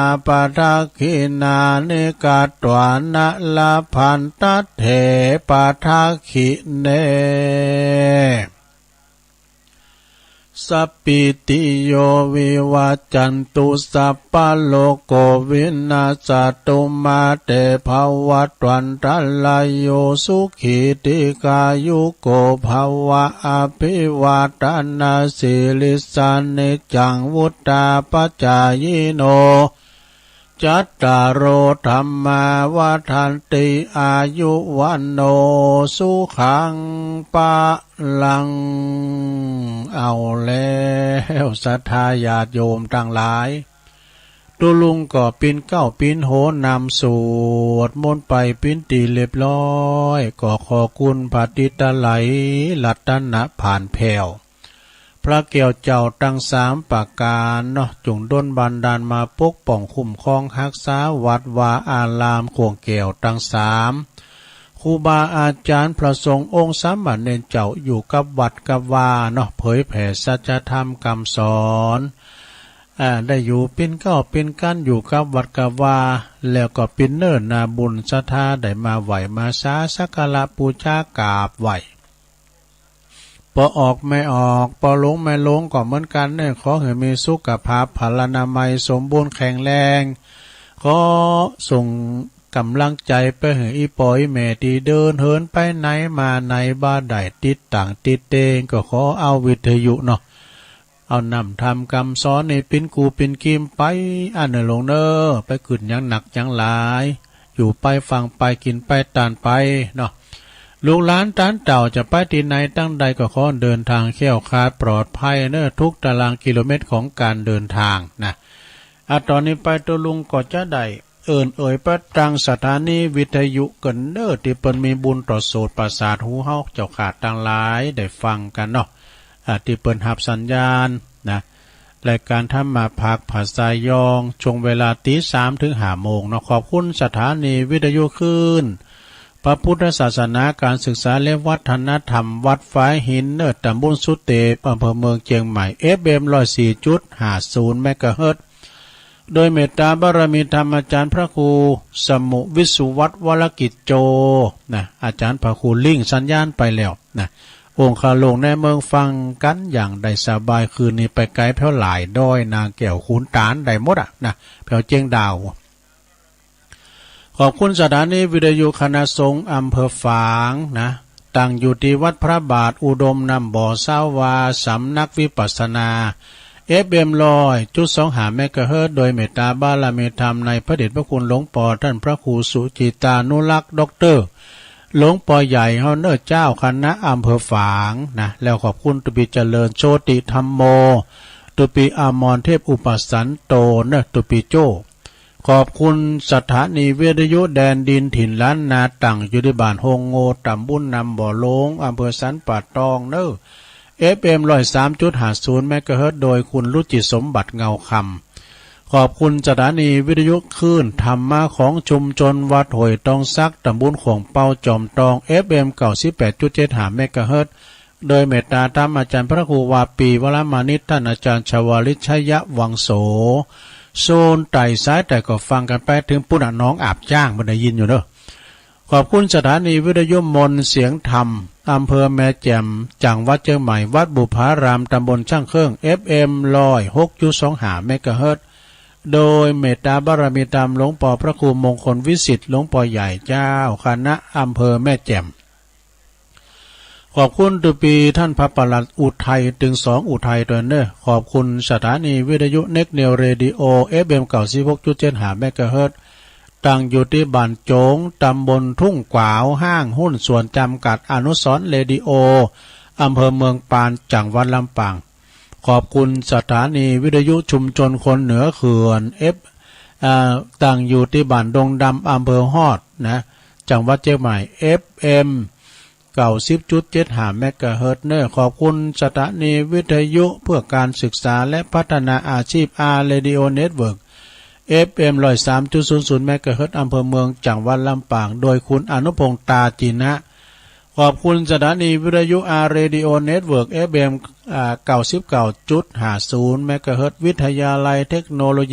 Padakkhiṇāni katvāna labhantatthe padakkhiṇe. Sabbītiyo vivajjantu sabbarogo vinassatu mā te bhavatvantarāyo sukhī dīghāyuko bhava. Abhivādanasīlissa niccaṃ vuḍḍhāpacāyino cattāro dhammā vaḍḍhanti āyu vaṇṇo sukhaṃ balaṃ. เอาแล้ว ศรัทธาญาติโยมทั้งหลาย တူႈလုင်ၵေႃႈ ပိၼ်ႇၵဝ်ႉပိၼ်ႇႁူဝ် ၼမ်ႉသူတ်ႇမူၼ်းပႆ ပိၼ်ႇတီႈလဵပ်ႈလွႆး ၵေႃႈၶေႃၵုၼ်ႇ ၽြႃးတိတလႆး ရတၼၽၢၼ်ၽႅဝ် ၽြႃးၵႅဝ်ႈၸဝ်ႈ တင်းသၢမ်ပႃႇၵၢၼ်ၼေႃႈ ၸုင်ႇတူၼ်ႈပၼ်တၢၼ်း မႃးပူၵ်းပွင် ၶုမ်ႉၶွင်း ႁၵ်ႉသႃ ဝတ်ႉဝႃး ဢႃႇရၢမ်ႇ ၶူင်းၵႅဝ်ႈ တင်းသၢမ် ၶူးပႃးဢႃႇၸၢၼ်ႇ ၽြႃးသူင်ႇ ဢူင်းသႃႇမၼေႇၸဝ်ႈ ယူႇၵပ်းဝတ်ႉၵပ်းဝႃးၼေႃႈ ၽိူဝ်ႇၽႄႈ သၸ်ႉၸထမ်း ၵႂၢမ်းသွၼ် ဢႃႇ လႆႈယူႇပိၼ်ႇၵဝ်ႉပိၼ်ႇၵၢၼ်ႇ ယူႇၵပ်းဝတ်ႉၵပ်းဝႃး လႄႈၵေႃႈ ပိၼ်ႇၼိူဝ်ႉၼႃႈ ပုၼ်ႈသတ်ႉထႃး လႆႈမႃးဝႆႈမႃးသႃ သၵ်ႉၵရပူႇၸႃး ၵၢပ်ႈဝႆႈ ပေႃႈဢွၵ်ႇမႄႈဢွၵ်ႇ ပေႃႈလူင်မႄႈလူင်ၵေႃႈ မိူၼ်ၵၼ်ၼႆႉ ၶေႃႁႂ်ႈမီးသုၶၽၢပ်ႈ ၽႃႇရၼႃႇမႆႉ သူမ်ပုၼ်ႇၶႅင်ႁႅင်း ၶေႃသူင်ႇၵမ်လင်းၸႂ် ပႃးႁႂ်ႈဢီႇပေႃႈဢီႇမႄႈ တီႈလိူၼ်ႁိူၼ်း ပႆၼႆႉမႃးၼႆႉ ဝႃႈလႆႈတိတ်းတၢင်ႇတိတ်းတဵင်ႈ ၵေႃႈၶေႃဢဝ်ဝိတ်ႉထယုၼေႃႈ ဢဝ်ၼမ်ႉထမ်းၵႂၢမ်းသွၼ်ၼႆႉ ပိၼ်ႇၵူႈပိၼ်ႇၵိမ်ႇပႆ ဢၼ်ၼႆႉလူင်ၼေႃႈ ပႆၵိုတ်းယၢင်ႇၼၵ်းယၢင်ႇလၢႆ ယူႇပႆၾင်ႇပႆၵိၼ်ပႆတၢၼ်ႇပႆၼေႃႈ လုၵ်ႈလၢၼ်တၢၼ်းတဝ်ႇ ၸႃႉပႆတီႈၼႆႈတၢင်းလႂ်ၵေႃႈ ၶေႃလိူၼ်ထၢင်ႇၶႅဝ်ႈၶၢတ်ႇ ပွတ်ႇၽႆးၼေႃႈ ထုၵ်ႇတႃႇရၢင်ႇၵီႇလူဝ်ႇမႅတ်ႉ ၶွင်ၵၢၼ်လိူၼ်ထၢင်ႇၼႃႇ ဢႃႇ တွၼ်ႈၼႆႉပႆ တူႈလုင်ၵေႃႈ ၸႃႉလႆႈဢိူၼ်ဢွႆႇပႃး တၢင်းသထႃႇၼီႇဝိတ်ႉထယု ၵၼ်ၼေႃႈ တီႈပိူၼ်ႈမီးပုၼ်ႈတေႃႇသူတ်ႇ ပရသၢတ်ႇႁူႁဝ်း ၸဝ်ႈၶႃႈတင်းလၢႆ လႆႈၾင်ၵၼ်ၼေႃႈ ဢႃႇ တီႈပိူၼ်ႈႁပ်ႉသၼ်ယၢၼ်ၼႃႇ လႄႈၵၢၼ်ထမ်းမႃးၽၢၵ်ႇ ၽႃႇသႃႇယွင်ႈ ၸူင်ႈဝေႇလႃႇ တီႈသၢမ်ထိုင်ႁႃႈမူင်းၼေႃႈ ၶွပ်ႈၶုၼ်းသထႃႇၼီႇဝိတ်ႉထယုၶိုၼ်ႈ ပရပုတ်ႉထသႃႇသၼႃႇ ၵၢၼ်သိုၵ်းသႃႇ လႄႈ ဝတ်ႉထၼထမ်း ဝတ်ႉၾၢႆႇႁိၼ်ၼေႃႈ တမ်းပူၼ်ႇသူးတေႇ ဢမ်ႇၽိူဝ်ႇမိူင်းၵဵင်းမႆႇ ဢႅပ်ႉဢႅမ်ႇ ႁွႆႉသီႇၸုတ်ႉႁႃႈသုၼ် မႅၵ်ႉၵႃႇႁိူတ်ႉ လူၺ်ႈမဵတ်ႉတႃႇပႃႇရမီႇထမ်း ဢႃႇၸၢၼ်ႇၽြႃးၶူး သမုတ်ႉ ဝိသုဝတ်ႉ ဝရၵိတ်ႉၸေႃး ၼႃႇ ဢႃႇၸၢၼ်ႇၽြႃးၶူး လိင်ႉသၼ်ယၢၼ်ပႆလႅဝ်ၼႃႇ ဢူင်ႇၶႃႇလူင်ၼႂ်းမိူင်း ၾင်ၵၼ်ယၢင်ႇလႆႈသပၢႆး ၶိုၼ်းၼႆႉပႆၵႆ ၽႅဝ်လၢႆး တူၺ်းၼႃႈၵႅဝ်ႈၶုၼ်တၢၼ်း လႆႈမူတ်းဢႃႉၼႃႇ ၽႅဝ်ၸဵင်းတၢဝ် ၶွပ်ႈၶုၼ်း သထႃႇၼီႇဝိတ်ႉထယု ၶၼႃႇသူင်ႇ ဢမ်ႇၽိူဝ်ႇၾၢင်ၼႃႇ တင်ႈယူႇတီႈ ဝတ်ႉၽြႃးပၢတ်ႇ ဢုတုမ်ၼမ်ႉပေႃႇ သၢဝ်းဝႃး သမ်ႇၼၵ်ႉဝိပသ်ႉသၼႃႇ ဢႅပ်ႉဢႅမ်ႇ ႁွႆႉၸုတ်ႉသွင်ႁႃႈ မႅၵ်ႉၵႃႇႁိူတ်ႉ လူၺ်ႈမဵတ်ႉတႃႇပႃႇရမီႇထမ်း ၼႆႉ ၽြႃးတဵတ်ႈၽြႃးၶုၼ် လူင်ပေႃႈထၢၼ်ႈ ၽြႃးၶူး သုၸိတႃႇၼုရၵ်ႉ တွၵ်ႉတိူဝ်ႇ လူင်ပေႃႈယႂ်ႇႁဝ်းၼေႃႈ ၸဝ်ႈၶၼႃႇ ဢမ်ႇၽိူဝ်ႇၾၢင်ၼႃႇ လႄႈ ၶွပ်ႈၶုၼ်း တူႇပီႇ ၸရိူၼ်းၸူဝ်းတိ ထမ်းမေႃး တူႇပီႇ ဢမွၼ်ႇထဵပ်ႈ ဢုပသၼ်ႇတေႃးၼေႃႈ တူႇပီႇၸူဝ်း ၶွပ်ႈၶုၼ်း သထႃႇၼီႇဝိတ်ႉထယု လႅၼ်လိၼ်ထိၼ်လၢၼ်ႇၼႃႇ တင်ႈယူႇတီႈဝၢၼ်ႈႁူင်းငူဝ်ႇ တမ်းပူၼ်ႇၼမ်ႉပေႃႇလူင် ဢမ်ႇၽိူဝ်ႇသၼ်ပႃႇတွင်ၼေႃႈ ဢႅပ်ႉဢႅမ်ႇ ႁွႆႉသၢမ်ၸုတ်ႉႁႃႈသုၼ် မႅၵ်ႉၵႃႇႁိူတ်ႉ လူၺ်ႈၶုၼ် ရုၸိသ်ႉ သူမ်ပၢတ်ႉ ငဝ်ႈၶမ်း ၶွပ်ႈၶုၼ်း သထႃႇၼီႇဝိတ်ႉထယုၶိုၼ်ႈ ထမ်းမႃး ၶွင်ၸုမ်းၸူၼ် ဝတ်ႉႁူၺ်ႈတွင်သၵ်း တမ်းပူၼ်ႇၶူင်းပဝ်ႇ ၸွမ်တွင် ဢႅပ်ႉဢႅမ်ႇ ၵဝ်ႈသိပ်းပႅတ်ႇၸုတ်ႉၸဵတ်းႁႃႈ မႅၵ်ႉၵႃႇႁိူတ်ႉ လူၺ်ႈမဵတ်ႉတႃႇထမ်း ဢႃႇၸၢၼ်ႇၽြႃးၶူး ဝႃႇပီႇ ဝရမၼိတ်ႉ ထၢၼ်ႇဢႃႇၸၢၼ်ႇ ၸဝလိတ်ႉသယ ဝင်ႇသူဝ်ႇ သူၼ်းတႆး သၢႆးတႆးၵေႃႈ ၾင်ၵၼ်ပႆထိုင်ပုၼ်ႉၼႃႇ ၼွင်ဢၢပ်ႇၸၢင်ႉ မၼ်းလႆႈယိၼ်းယူႇၼေႃႈ ၶွပ်ႈၶုၼ်း သထႃႇၼီႇဝိတ်ႉထယု မူၼ်ႈသဵင်ထမ်း ဢမ်ႇၽိူဝ်ႇမႄႈၸႅမ် ၸင်ႇဝတ်ႉၵဵင်းမႆႇ ဝတ်ႉပုပ်ႉၽႃႇရၢမ်ႇ တမ်းပူၼ်ႇသၢင်ႇၶိူင်ႈ ဢႅပ်ႉဢႅမ်ႇ ႁွႆႉႁူၵ်းၸုတ်ႉသွင်ႁႃႈ မႅၵ်ႉၵႃႇႁိူတ်ႉ လူၺ်ႈမဵတ်ႉတႃႇပႃႇရမီႇထမ်း လူင်ပေႃႈၽြႃးၶူး မူင်းၶူၼ်ႇဝိသိတ်ႉ လူင်ပေႃႈယႂ်ႇ ၸဝ်ႈၶၼႃႇ ဢမ်ႇၽိူဝ်ႇမႄႈၸႅမ် ၶွပ်ႈၶုၼ်း တူႇပီႇ ထၢၼ်ႇၽြႃးပလၢတ်ႇ ဢုထႆး ထိုင်သွင် ဢုထႆး တူၺ်းၼေႃႈ ၶွပ်ႈၶုၼ်း သထႃႇၼီႇဝိတ်ႉထယု ၼဵၵ်းၼဵဝ်ႇရေႇတီႇဢူဝ်ႇ ဢႅပ်ႉဢႅမ်ႇ ၵဝ်ႈသိပ်းႁူၵ်းၸုတ်ႉၸဵတ်းႁႃႈ မႅၵ်ႉၵႃႇႁိူတ်ႉ တင်ႈယူႇတီႈဝၢၼ်ႈၸူင်း တမ်းပူၼ်ႇထုင်ႉၵႂၢဝ် ႁၢင်ႈႁုၼ်ႈသွၼ်ၸမ်ၵတ်ႉ ဢၼုသွၼ်ႇရေႇတီႇဢူဝ်ႇ ဢမ်ႇၽိူဝ်ႇမိူင်းပၢၼ်ႇ ၸင်ႇဝတ်ႉလမ်းပၢင် ၶွပ်ႈၶုၼ်း သထႃႇၼီႇဝိတ်ႉထယု ၸုမ်းၸူၼ်ၶူၼ်ၼိူဝ်ၶိုၼ်ႈ ဢႅပ်ႉ ဢႃႇ တင်ႈယူႇတီႈဝၢၼ်ႈတူင်ႈတမ် ဢမ်ႇၽိူဝ်ႇႁွတ်ႇၼႃႇ ၸင်ႇဝတ်ႉၵဵင်းမႆႇ ဢႅပ်ႉဢႅမ်ႇ ၵဝ်ႈသိပ်းၸုတ်ႉၸဵတ်းႁႃႈ မႅၵ်ႉၵႃႇႁိူတ်ႉ ၼေႃႈ ၶွပ်ႈၶုၼ်း သထႃႇၼီႇဝိတ်ႉထယု ၽိူဝ်ႇၵၢၼ်သိုၵ်းသႃႇ လႄႈ ၽတ်ႉထၼႃႇဢႃႇၸီပ်ႈ ဢႃႇ ရေႇတီႇဢူဝ်ႇ ၼႅတ်ႉဝိူၵ်ႉ ဢႅပ်ႉဢႅမ်ႇ ႁွႆႉသၢမ်ၸုတ်ႉသုၼ်သုၼ် မႅၵ်ႉၵႃႇႁိူတ်ႉ ဢမ်ႇၽိူဝ်ႇမိူင်း ၸင်ႇဝတ်ႉလမ်းပၢင် လူၺ်ႈၶုၼ် ဢၼုၽုင်ႇ တႃႇၸိၼ ၶွပ်ႈၶုၼ်း သထႃႇၼီႇဝိတ်ႉထယု ဢႃႇ ရေႇတီႇဢူဝ်ႇ ၼႅတ်ႉဝိူၵ်ႉ ဢႅပ်ႉဢႅမ်ႇ ဢႃႇ ၵဝ်ႈသိပ်းၵဝ်ႈၸုတ်ႉႁႃႈသုၼ် မႅၵ်ႉၵႃႇႁိူတ်ႉ ဝိတ်ႉထယႃႇလႆး ထႅၵ်ႉၼူဝ်ႇလူဝ်ႇၸီႇ ၽိူဝ်ႇၵၢၼ်ၸတ်းၵၢၼ် ၵေႃႇၾေႃး ၽေႃးမႄႈမေႃႇ လမ်းပၢင် ၼႃႇ လႄႈၵေႃႈ ၶွပ်ႈၶုၼ်း သထႃႇၼီႇဝိတ်ႉထယု ၼႃႇ ဝိတ်ႉထယႃႇလႆး သူင်ႇၼၶွၼ်း လမ်းပၢင် မေႃႇၸေႃးလေႃး ဝတ်ႉပုၺ်ႇၺႃႇဝၢတ်ႈဝိႁၢၼ် ၼႃႇ ဢႅပ်ႉဢႅမ်ႇ ႁွႆႉႁူၵ်းၸုတ်ႉႁႃႈသုၼ် မႅၵ်ႉၵႃႇႁိူတ်ႉ ၼေႃႈ လႄႈၵေႃႈ ၼၢၼ်ႈၾႃႉ ရေႇတီႇဢူဝ်ႇ ၼႃႇ ဢႃႇ လေႃႇ ဢႃႇ ဢႅပ်ႉဢႅမ်ႇ ႁွႆႉၸုတ်ႉသွင်ႁႃႈ မႅၵ်ႉၵႃႇႁိူတ်ႉ လူၺ်ႈၶုၼ် လုင်းၼီႇရၼ်ႇ ပၼ်ႇတွၼ်ႇတွင်ႇ ဢႃႇ ၼႆႉ တင်းမူတ်းတင်းသဵင်ႈ ၼေႃႈ သြႃႇယႃႇယုမ်ႇ တူႈလုင်းၵၢဝ်ႇမႃးၼႆႉ ၼႃႇ ၶွပ်ႈၶုၼ်းပိူၼ်ႈ ၼေႃႈ တီႈပိူၼ်ႈ ဢိူဝ်ႇ ႁၼ်ၶႂၢမ်းသမ်ႇၶၼ်ႇ ၼႂ်းၵၢၼ်ၽိူဝ်ႇၽႄႈထမ်း တင်းၶိုၼ်းၼႆႉ ၼႃႇ မၼ်းသူင်ႇၸွင်ႇထိုင်ဝၢၼ်ႈထိုင်ၸွင်ႇ လုင်းဢိူၺ်း ႁဝ်းပႆၾင်ႇထမ်းဝတ်ႉ လႆႈၼင်ႈမွပ်ႈမႅပ်ႈ ၸႅတ်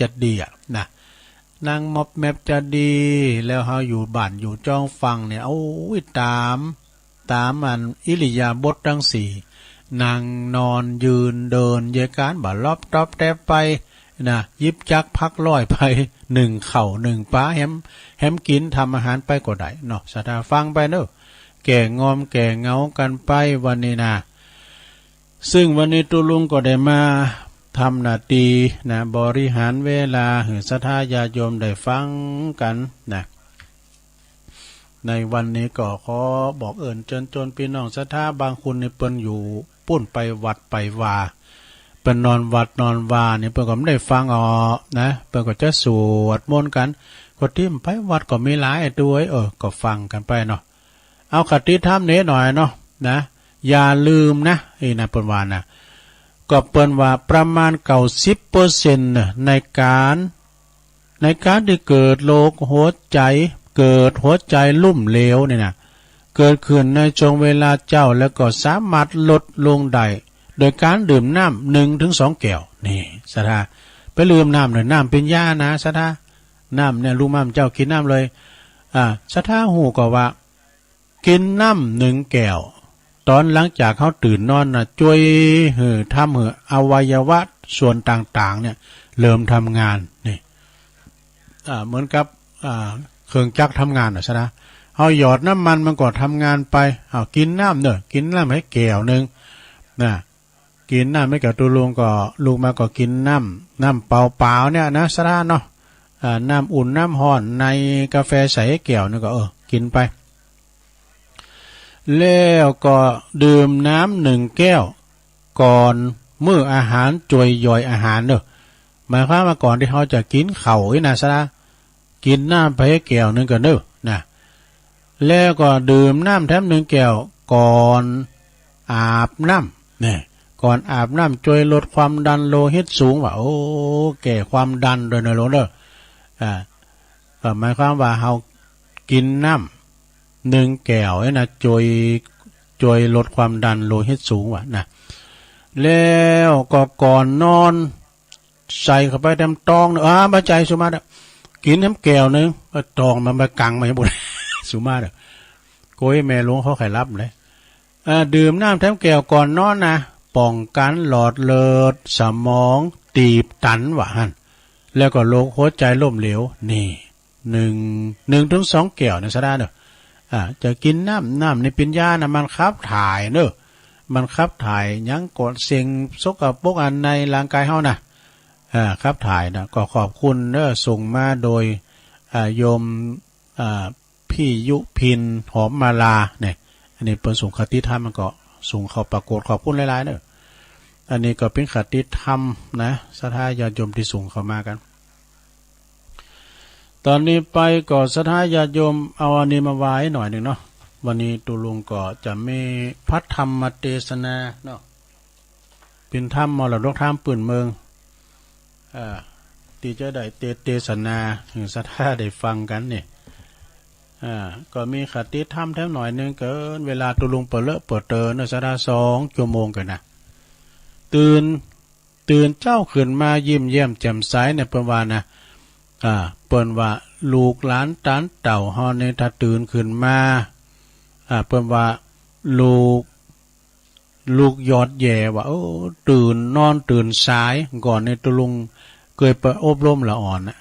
ႈလီဢႃႉ ၼႃႇ นั่งมอบแมบจะดี แล้วเฮาอยู่บ้านอยู่จ้องฟังเนี่ย โอ้ย ตาม ตามอันอิริยาบถทั้งสี่ นั่งนอนยืนเดิน เยการบ่าลอบตอบแตบไปนะ หยิบจักรพักร้อยไป หนึ่งเข่าหนึ่งปา แฮม แฮมกินทำอาหารไปก็ได้เนาะ ศรัทธาฟังไปเนอะ แก่งอมแก่เหงากันไปวันนี้นะ ซึ่งวันนี้ตุ๊ลุงก็ได้มาทำหน้าที่นะ บริหารเวลาหื้อศรัทธาญาติโยมได้ฟังกันนะ ในวันนี้ก็ขอบอกเอิญเจิญจวนพี่น้องศรัทธา บางคนนี่เปิ้นอยู่ปุ้นไปวัดไปวา เปิ้นนอนวัดนอนวานี่เปิ้นก็ไม่ได้ฟังออกนะ เปิ้นก็จะสวดมนต์กัน ก็ที่ไปวัดก็มีหลายตัว เออ ก็ฟังกันไปเนาะ เอาคติธรรมนี้หน่อยเนาะนะ อย่าลืมนะ อีนะเปิ้นว่านะ ก็เปิ้นว่าประมาณเก้าสิบเปอร์เซ็นต์นะ ในการ ในการที่เกิดโรคหัวใจ เกิดหัวใจล้มเหลวเนี่ยนะ เกิดขึ้นในช่วงเวลาเจ้า แล้วก็สามารถลดลงได้ โดยการดื่มน้ำหนึ่งถึงสองแก้ว นี่ ศรัทธา ไปดื่มน้ำหน่อย น้ำเป็นยานะ ศรัทธา น้ำเนี่ย ลุงม่ำเจ้ากินน้ำเลย อ่า ศรัทธาฮู้ก็ว่า กินน้ำหนึ่งแก้ว ตอนหลังจากเฮาตื่นนอนนะ จ้วยหื้อ ทำหื้ออวัยวะส่วนต่างๆ เนี่ย เริ่มทำงาน นี่ อ่า เหมือนกับ อ่า เครื่องจักรทำงานนะ ศรัทธา เฮาหยอดน้ำมันมันก็ทำงานไป เอากินน้ำเนอะ กินน้ำให้แก้วหนึ่งนะ กินน้ำไม่แก้ว ตุ๊ลุงก็ลุกมาก็กินน้ำ น้ำเปล่าๆ เนี่ยนะ ศรัทธาเนาะ อ่า น้ำอุ่นน้ำฮ้อน ในกาแฟใส่แก้วนึงก็ เออ กินไป แล้วก็ดื่มน้ำหนึ่งแก้ว ก่อนมื้ออาหาร จ้วยย่อยอาหารเนอะ หมายความว่าก่อนที่เฮาจะกินข้าวนี่นะ ศรัทธา กินน้ำไปแก้วหนึ่งก่อนเนอะนะ แล้วก็ดื่มน้ำแถมหนึ่งแก้วก่อนอาบน้ำเนี่ย ก่อนอาบน้ำจ้วยลดความดันโลหิตสูง ว่า โอ้ แก้ความดันด้วยเนอะ ลุงเนอะ อ่า ก็หมายความว่าเฮากินน้ำหนึ่งแก้วนี่นะ จ้วย จ้วยลดความดันโลหิตสูง ว่านะ แล้วก็ก่อนนอน ใส่เข้าไปเต็มตองเนอะ อ่า บ่ใจ้ สุมาเด้อ กินแถมแก้วหนึ่ง เออ ตองมันไปกังมาอย่างบุญ สุมาเด้อ โก้ย แม่หลวงเขาใครรับเลย อ่า ดื่มน้ำแถมแก้วก่อนนอนนะ ป้องกันหลอดเลือดสมองตีบตัน ว่าหั่น แล้วก็โรคหัวใจล้มเหลว นี่ หนึ่ง หนึ่งถึงสองแก้วนะ ศรัทธาเนอะ อ่า จะกินน้ำ น้ำนี่เป็นยานะ มันขับถ่ายเนอะ มันขับถ่ายหยังก็สิ่งสกปรกอันในร่างกายเฮานะ อ่า ขับถ่ายนะ ก็ขอบคุณเนอะ ส่งมาโดย อ่า โยม อ่า พี่ยุพิน หอมมาลาเนี่ย อันนี้เปิ้นส่งคติธรรม มันก็ส่งเข้าปรากฏ ขอบคุณหลายๆ เนอะ อันนี้ก็เป็นคติธรรมนะ ศรัทธาญาติโยมที่ส่งเข้ามากัน ตอนนี้ไปก็ศรัทธาญาติโยมเอาอันนี้มาไหว้หน่อยหนึ่งเนาะ วันนี้ตุ๊ลุงก็จะมีพระธรรมเทศนาเนาะ เป็นธรรมมรดกธรรมปื้นเมือง อ่า ที่จะได้เต เทศนาหื้อศรัทธาได้ฟังกันนี่ อ่า ก็มีคติธรรมแถมหน่อยหนึ่งเกิน เวลาตุ๊ลุงเปิดเลอะเปิดเตินเนอะ ศรัทธา สองชั่วโมงกันนะ ตื่น ตื่นเจ๊าขึ้นมายิ้มแย้มแจ่มใสเนี่ย เปิ้นว่านะ อ่า เปิ้นว่าลูกหลานตานเต้าเฮาเนี่ย ถ้าตื่นขึ้นมา อ่า เปิ้นว่าลูก ลูกยอดแย่ ว่า เออ ตื่น นอนตื่นสาย ก่อนเนี่ยตุ๊ลุงเคยไปอบรมละอ่อนนะ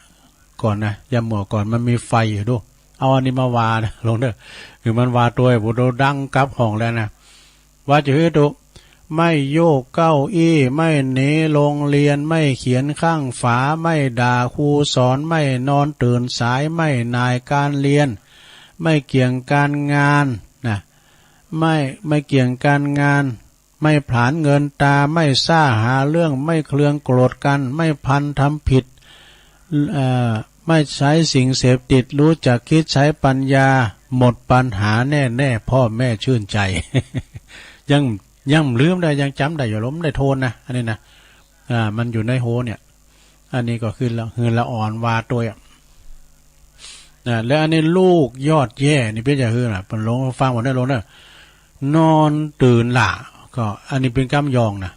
ก่อนนะ ยามเมื่อก่อนมันมีไฟอยู่ดู เอาอันนี้มาว่านะ ลุงเด้อ คือมันว่าตัวไอ้ผู้โดดังกลับห้องแล้วนะ ว่าจะหื้อตุ๊ ไม่โยกเก้าอี้ ไม่หนีโรงเรียน ไม่เขียนข้างฝา ไม่ด่าครูสอน ไม่นอนตื่นสาย ไม่หน่ายการเรียน ไม่เกี่ยงการงานนะ ไม่ ไม่เกี่ยงการงาน ไม่ผลาญเงินตรา ไม่ซ่าหาเรื่อง ไม่เคืองโกรธกัน ไม่พลันทำผิด เอ่อ ไม่ใช้สิ่งเสพติด รู้จักคิดใช้ปัญญา หมดปัญหาแน่ๆ พ่อแม่ชื่นใจ ยัง ยังลืมได้ ยังจ๋ำได้อยู่ บ่ได้โทนนะ อันนี้นะ อ่า มันอยู่ในหัวเนี่ย อันนี้ก็คือละ คือละอ่อนว่าตัวอ่ะ นะ แล้วอันนี้ลูกยอดแย่นี่เปียงจะหื้อนะ เปิ้นลุงฟังบ่ได้ ลุงเด้อ นอนตื่นหล้า ก็อันนี้เป็นกำยองนะ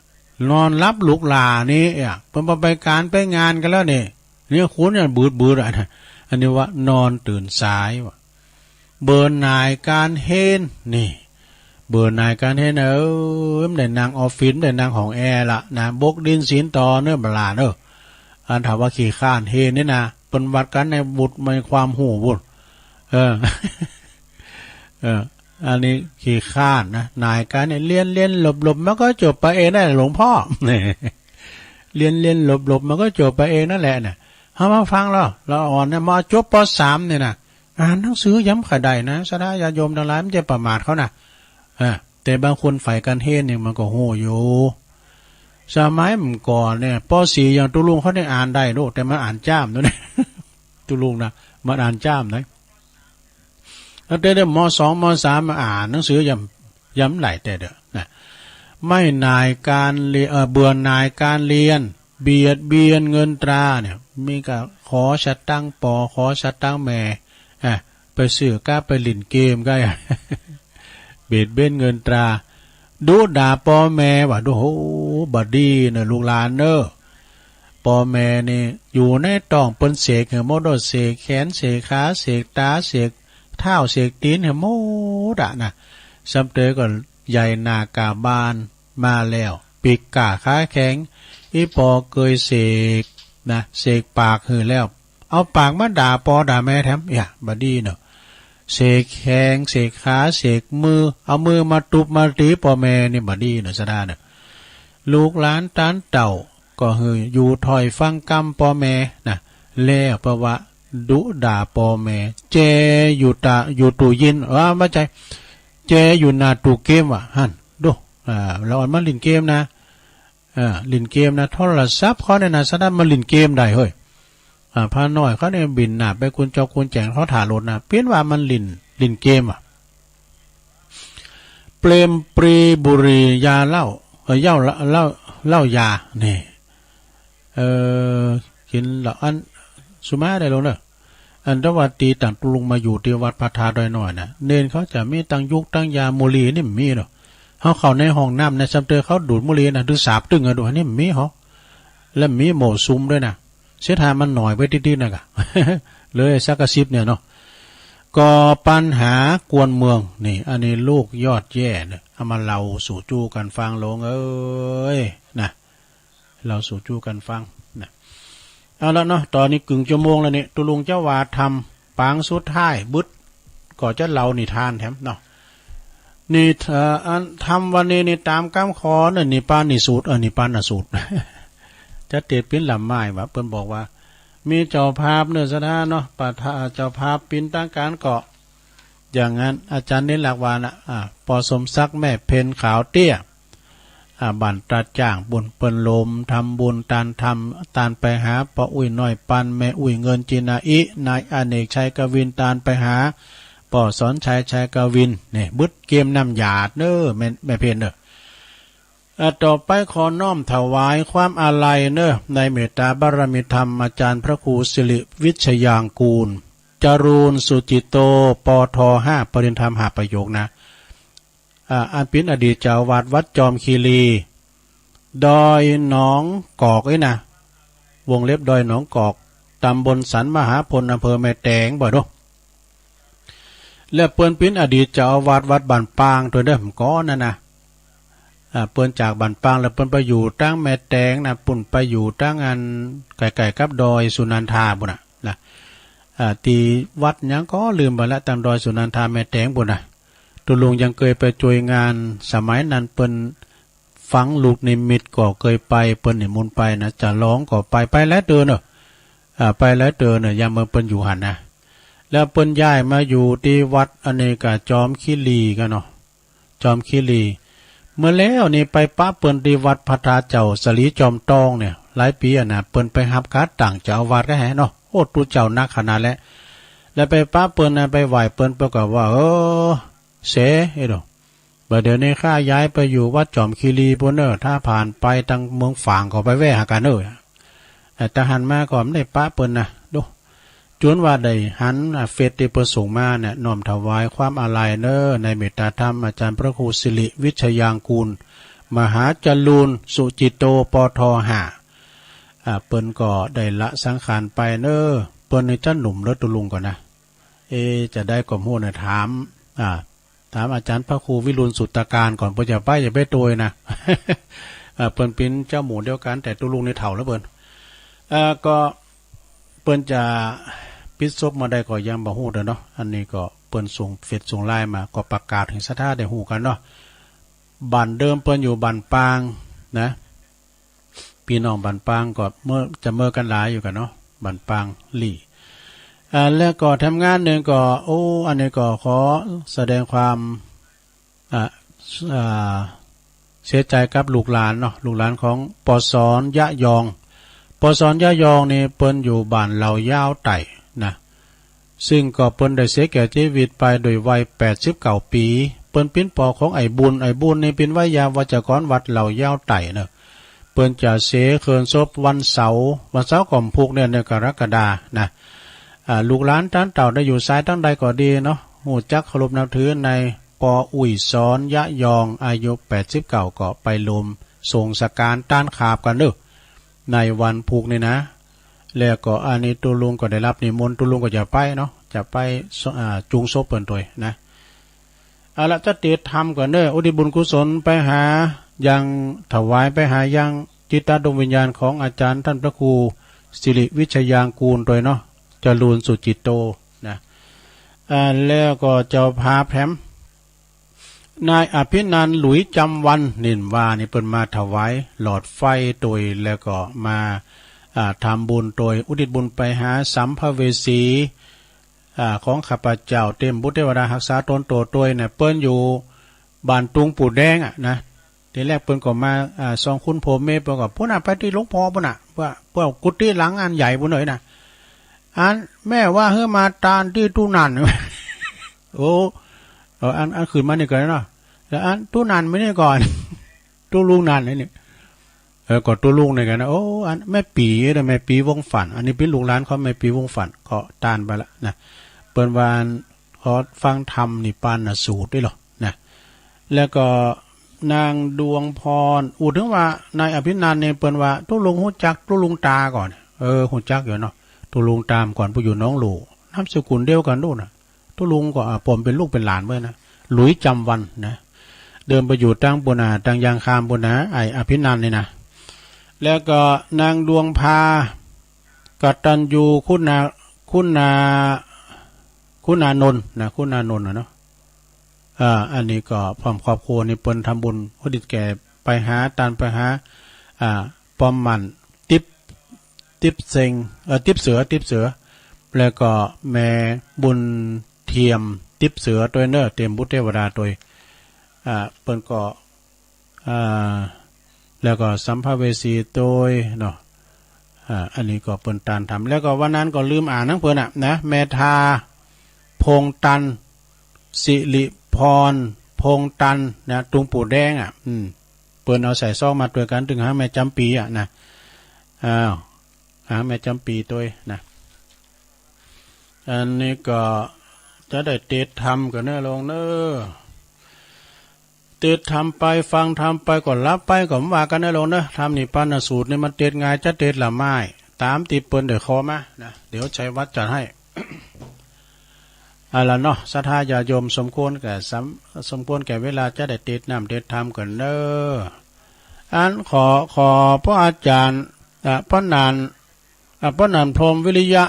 นอนหลับลุกหล้านี่อ่ะ เปิ้นบ่ไปการไปงานกันแล้วนี่ นี่คุณเนี่ยบืดๆ อ่ะนะ อันนี้ว่านอนตื่นสายว่ะ เบื่อหน่ายการเห็น นี่ เบื่อหน่ายการเห็น เออ ไม่ได้นั่งออฟฟิศ ไม่ได้นั่งห้องแอร์ละนะ บกดินศีลต่อเนอะ บลาเนอะ อันถามว่าขี้ข้านเห็นนี่นะ เป็นวัดกันในบุตรในความหูบุตร เออ เออ อันนี้ขี้ข้านนะ หน่ายการเนี่ย เรียนเรียนหลบหลบมันก็จบไปเองนั่นแหละหลวงพ่อ เรียนเรียนหลบหลบมันก็จบไปเองนั่นแหละเนี่ย เอามาฟังแล้ว เราอ่อนเนี่ย มาจบ ป.สาม เนี่ยนะ อ่านหนังสือย้ำขะได้นะ สาธยาโยมทั้งหลาย มันจะประมาทเขานะ เออ แต่บางคนใฝ่การเห็นเนี่ย มันก็โหอยู่ สมัยมันก่อนเนี่ย ป.สี่ อย่างตุลุงเขาเนี่ยอ่านได้ลูก แต่มันอ่านจ้ามด้วยนะ ตุลุงนะ มันอ่านจ้ามนะ ตั้งแต่เด็ก ม.สอง ม.สาม มาอ่านหนังสือย้ำย้ำหลายแต่เด้อนะ ไม่หน่ายการเรียน เอ่อ เบื่อหน่ายการเรียน เบียดเบียนเงินตราเนี่ย มีก็ขอสตังค์ปอ ขอสตังค์แม่ อ่ะ ไปซื้อก๊าไปหลินเกมก็ เบียดเบียนเงินตรา ดุด่าปอแม่ว่า ดูโห บดีเนอะลูกหลานเนอะ ปอแม่นี่อยู่ในท้องเปิ้นเสกหื้อหมด เสกแขน เสกขา เสกต๋า เสกเท้า เสกตี๋นหื้อหมดอะนะ ซ้ำเต๋อก็ใหญ่หน้ากาบานมาแล้ว ปีกก้าขาแข็ง อี่ปอเกยเสกนะ เสกปากหื้อแล้ว เอาปากมาด่าปอด่าแม่แถม อย่า บดีเนอะ เสกแขง เสกขา เสกมือ เอามือมาตุ๊บมาตี๋ปอแม่นี่ บดีเนอะ สาธยาเนอะ ลูกหลานต๋านเต้า ก็หื้ออยู่ถ้อยฟังกำปอแม่นะ แล้วเพราะว่าดุด่าปอแม่ แจอยู่ตา อยู่ตู้ยิน เออ ไม่ใช่ แจอยู่หน้าตู้เกมว่ะ หั่น ดู อ่า เราอ่อนมาหลินเกมนะ อ่า หลินเกมนะ โทรศัพท์เขาเนี่ยนะ สาธยา มาหลินเกมได้เฮ้ย อ่า พาน้อยเขาเนี่ยบินหน้าไปกุนจอกกุนแจ๋ง เขาถ่ารถนะ เปลี่ยนว่ามันหลิน หลินเกมอ่ะ เปรมปรีบุหรี่ยาเหล้า เอ่อ เหล้า เหล้า เหล้ายา นี่ เอ่อ กินเหล้าอัน สุมาได้ลงเนอะ อันตะวันตีต่างตุลุงมาอยู่ที่วัดพระธาตุดอยน้อยนะ เณรเขาจะมีตังยุกตังยา บุหรี่นี่มีเนาะ เขาเข้าในห้องน้ำในซ้ำเต๋อเขาดูดบุหรี่นะ ถือสาบตึงอะ ดูอันนี้มีเหรอ และมีโหมดซุมด้วยนะ เสียทานมันหน่อยไปติดๆ นะกะ เลยสักกะสิบเนี่ยเนาะ ก็ปัญหากวนเมืองนี่ อันนี้ลูกยอดแย่เนี่ย เอามาเล่าสู่จู้กันฟังลงเอ้ย นะ เล่าสู่จู้กันฟังนะ เอาละเนาะ ต๋อนนี้กึ่งชั่วโมงแล้วนี่ ตุลุงจะว่าธรรมปางสุดท้ายบึด ก็จะเล่านิทานแถมเนาะ นี่ เอ่อ อันธรรมวันนี้นี่ต๋ามกำขอเนี่ย นิพพานสูตร เออ นิพพานสูตร จะเตดปิ้นลำไม้วะ เปิ้นบอกว่า มีเจ้าภาพเนอะ สาธยาเนาะ ประธานเจ้าภาพปิ้นตางก๋านก็ อย่างนั้น อาจ๋ารย์นิรักษ์ว่านะ อ่า ปอสมศักดิ์ แม่เพ็ญ ขาวเตี้ย อ่า บ้านตาดจ้าง บุญเปิ้นลม ทำบุญตานธรรม ตานไปหาปออุ๊ยน้อยปัน แม่อุ๊ยเงินจินาอิ นายอเนกชัยกวิน ตานไปหาปอสอนชัยชัยกวิน นี่ บึดเกมน้ำหยาดเนอะ แม่ แม่เพ็ญเนอะ อ่ะ ต่อไปขอน้อมถวายความอาลัยเนอะ ในเมตตาบารมีธรรมอาจ๋ารย์พระครูสิริวิชยางกูล จรูนสุจิตโต ป.ท. ห้า ปริญญาธรรมห้าประโยคนะ อ่ะ อันเป๋นอดีตเจ้าอาวาสวัดจอมคีรี ดอยหนองกอกนี่นะ วงเล็บดอยหนองกอก ตำบลสันมหาพล อำเภอแม่แตง บ่ดู และเปิ้นเป๋นอดีตเจ้าอาวาสวัดบ้านปางตวยเด้อ ก่อนนั่นนะ อ่า เปิ้นจากบ้านปางแล้วเปิ้นไปอยู่ตางแม่แตงนะ ปุ้นไปอยู่ตางอันใกล้ๆ กับดอยสุนันทาปุ้นน่ะ นะ อ่า ตี้วัดหยังก็ลืมไปละ ตางดอยสุนันทาแม่แตงปุ้นน่ะ ตุลุงยังเกยไปจ้วยงาน สมัยนั้นเปิ้น ฝังลูกนิมิตก็เกยไป เปิ้นนิมนต์ไปนะ จะร้องก็ไป ไปหลายเติ่นเนอะ อ่า ไปหลายเติ่นเนอะ ยามเมื่อเปิ้นอยู่หั้นนะ แล้วเปิ้นย้ายมาอยู่ตี้วัดอันนี้ก็จอมคีรีกั๋นเนาะ จอมคีรี เมื่อแล้วนี่ไปปะเปิ้นตี้วัดพระธาตุเจ้าสลีจอมตองเนี่ย หลายปี๋อะนะ เปิ้นไปฮับก๋าต่างเจ้าอาวาสก็แฮะเนาะ โอ้ ตุ๊เจ้านักขนาดแหละ แล้วไปปะเปิ้นนะ ไปไหว้เปิ้น เปิ้นก็ว่า เออ เส เอ้ยเนาะ บ่าเดี๋ยวนี้ข้าย้ายไปอยู่วัดจอมคีรีปู้นเน่อ ถ้าผ่านไปตางเมืองฝางก็ไปแวะหากั๋นเน่อ เอ่อ แต่หันมาก็บ่ได้ปะเปิ้นนะ ดู จ๋วนว่าได้หัน อ่า เฟซตี้เปิ้นส่งมาเนี่ย น้อมถวายความอาลัยเน่อ ในเมตตาธรรมอาจ๋ารย์พระครูสิริวิชยางกูล มหาจรูนสุจิตโต ป.ท. ห้า อ่า เปิ้นก็ได้ละสังขารไปเนอะ เปิ้นนี่จะหนุ่มเนอะ ตุ๊ลุงก่อนนะ เอ จะได้ก่อมฮู้เนี่ย ถาม อ่า ถามอาจารย์พระครูวิรุณสุตตการก่อน เปิ้นจะไป อย่าไปโตยนะ อ่า เปิ้นเป็นเจ้าหมู่เดียวกัน แต่ตุ๊ลุงนี่เฒ่าแล้วเปิ้น อ่า ก็เปิ้นจะปิดศพเมื่อใดก็ยังบ่ฮู้เด้อเนาะ อันนี้ก็เปิ้นส่งเฟซส่งไลน์มา ก็ประกาศให้ศรัทธาได้ฮู้กันเนาะ บ้านเดิมเปิ้นอยู่บ้านปางนะ พี่น้องบ้านปางก็เมื่อ จะเมื่อกันหลายอยู่กันเนาะ บ้านปางหลี่ อ่า แล้วก็แถมงานหนึ่งก็ โอ้ อันนี้ก็ขอแสดงความ อ่า อ่า เสียใจกับลูกหลานเนาะ ลูกหลานของ ป.สร ยะยอง ป.สร ยะยองนี่เปิ้นอยู่บ้านเหล่ายาวไต่นะ ซึ่งก็เปิ้นได้เสียแก่ชีวิตไปโดยวัยแปดสิบเก้าปี เปิ้นเป็นปอของไอ้บุญ ไอ้บุญนี่เป็นไวยาวัจกรวัดเหล่ายาวไต่เนอะ เปิ้นจะเสกเคินศพวันเสาร์ วันเสาร์ก่อมพุกเนี่ย ในกรกฎานะ อ่า ลูกหลานต้านเต่าได้อยู่สายตั้งใดก็ดีเนาะ ฮู้จักเคารพนับถือใน ป.อุ๋ยสร ยะยอง อายุแปดสิบเก้า ก็ไปรวมส่งสการต้านขาบกันเนอะ ในวันพุกนี่นะ แล้วก็อันนี้ตุ๊ลุงก็ได้รับนิมนต์ ตุ๊ลุงก็จะไปเนาะ จะไปส- อ่า จุงศพเปิ้นตวยนะ เอาละ จะเตรียมทำก่อนเนอะ อุทิศบุญกุศลไปหายัง ถวายไปหายังจิตดวงวิญญาณของอาจารย์ท่านพระครูสิริวิชยางกูลตวยเนาะ จรูนสุจิตโตนะ อ่า แล้วก็เจ้าภาพแถม นายอภินันท์ หลุยจำวัน นินว่านี่เปิ้นมาถวายหลอดไฟตวย แล้วก็มา อ่า ทำบุญตวย อุทิศบุญไปหาสัมภเวสี อ่า ของข้าพเจ้า เต็มบุตรเทวดาฮักษาตนโตตวยเนี่ย เปิ้นอยู่บ้านตุงปู่แดงอะนะ ทีแรกเปิ้นก็มา อ่า สองคนผัวเมีย เปิ้นก็ "พุ้นน่ะ ไปตี้หลวงพ่อพุ้นน่ะ เปิ้น เปิ้นกุฏิหลังอันใหญ่พุ้นเลยนะ อันแม่ว่าหื้อมาตานตี้ตู้นั่น" โอ้ เออ อัน อันขึ้นมานี่ก่อนเนาะ แล้วอันตู้นั่นมานี่ก่อน ตุ๊ลุงนั่นนี่ เออ ก็ตุ๊ลุงนี่กันนะ โอ้ อันแม่ปี๋นะ แม่ปี๋วงศ์ฝัน อันนี้เป็นลูกหลานของแม่ปี๋วงศ์ฝัน ก็ตานไปละนะ เปิ้นว่าขอฟังธรรมนิพพานสูตรด้วยเหรอนะ แล้วก็นางดวงพร อู้ถึงว่านายอภินันท์เนี่ย เปิ้นว่าตุ๊ลุงฮู้จักตุ๊ลุงตาก่อน เออ ฮู้จักอยู่เนาะ ตุ๊ลุงตาก่อนผู้อยู่หนองหลู่ นามสกุลเดียวกันนู่นน่ะ ตุ๊ลุงก็ อ่า ผมเป็นลูกเป็นหลานเปิ้นนะ หลุยจำวันนะ เดิมไปอยู่ตังพุ้นน่ะ ตังยางคามพุ้นน่ะ ไอ้อภินันท์นี่นะ แล้วก็นางดวงพา กตัญญูคุณา คุณา คุณานนท์นะ คุณานนท์น่ะเนาะ อ่า อันนี้ก็พร้อมครอบครัวนี่เปิ้นทำบุญอุทิศแก่ไปหาตานไปหา อ่า ป้อมหมั่น ติ๊บ ติ๊บเซ็ง เอ่อ ติ๊บเสือ ติ๊บเสือ แล้วก็แม่บุญเทียม ติ๊บเสือตวยเนอะ เตรียมบุตรเทวดาตวย อ่า เปิ้นก็ อ่า แล้วก็สัมภเวสีตวยเนาะ อ่า อันนี้ก็เปิ้นตานทำ แล้วก็วันนั้นก็ลืมอ่านนะเปิ้นน่ะนะ แม่ทา พงตัน สิริพร พงตันนะ ตุงปู่แดงอ่ะ อืม เปิ้นเอาใส่ซองมาตวยกัน ตึงหาแม่จำปีอ่ะนะ อ้าว หาแม่จำปีตวยนะ อันนี้ก็จะได้เตรียมทำกันเนอะลงเนอะ เตรียมทำไปฟังธรรมไปก็หลับไปก็ว่ากันเนอะลงเนอะ ธรรมนิพพานสูตรนี่มันเตรียมง่าย จะเตรียมละไม้ ตามตี้เปิ้นได้ขอมานะ เดี๋ยวชัยวัฒน์จัดให้ เอาละเนาะ ศรัทธาญาติโยมสมควรแก่สำ- สมควรแก่เวลาจะได้เตรียมน้ำเตรียมธรรมกันเนอะ อันขอ ขอพระอาจารย์ อ่ะ ป้อนัน อ่ะ ป้อนันพรหมวิริยะ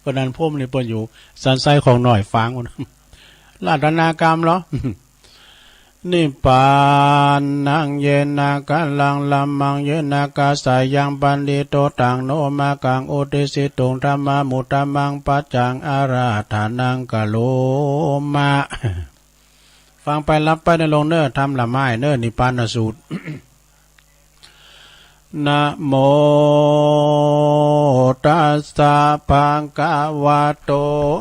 ป้อนันพรหมนี่เปิ้นอยู่สันทรายของหน่อยฝางพุ้น รัตนากรรมเหรอ นิพพานัง เยนะ กะลัง ละมัง เยนะ กะสายัง ปัณฑิโต ตัง โน มะกัง อุติสสิตุง ธัมมา มุตตะมัง ปัจจัง อาราธนัง กะโรมะ ฟังไปหลับไปเนอะลงเนอะ ธรรมละไม้เนอะ นิพพานสูตร นะโมตัสสะ ภะคะวะโต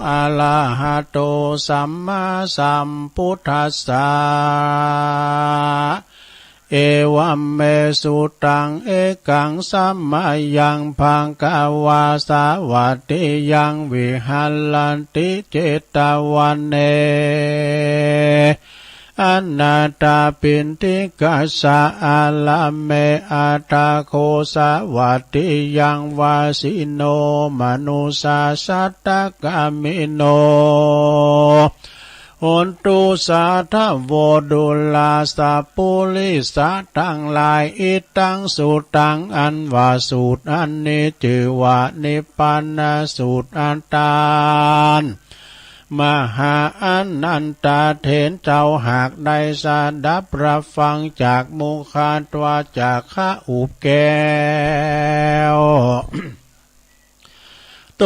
อะระหะโต สัมมาสัมพุทธัสสะ เอวัมเม สุตัง เอกัง สะมะยัง ภะคะวา สาวัตถิยัง วิหะรันติ เจตวะเน Anaṭṭhapiṇḍikassa ārāme, atha kho sāvatthi yaṃ vāsino, manussā sattakāmino hontu, saddhavo dullā sappurisā ທັງຫຼາຍ. Idaṃ suttaṃ, ອັນວ່າສູດອັນນີ້ ຊື່ວ່ານິບປານະສູດ. Aṭṭhānamahā ānandā, ເຖນເຈົ້າຫາກໄດ້ສະດັບຮັບຟັງ ຈາກມຸຂະທວາດ ຈາກຂະອຸບແກ້ວ